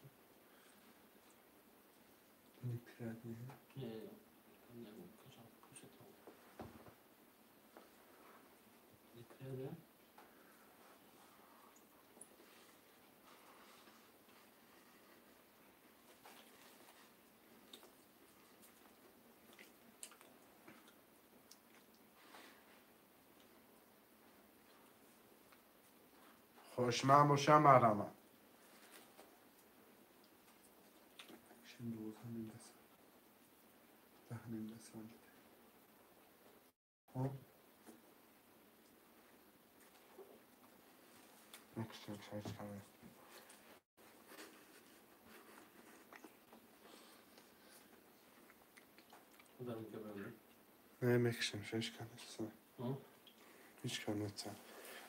خوش نموشه مرمه. Не мекшем, ҳеч.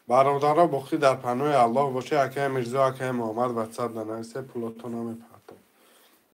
Бародаро, боқӣ дар паноҳи Аллоҳ бошед. Акаи Мирзо, акаи Муҳаммад, ватсап нанависе, пулото намепарад.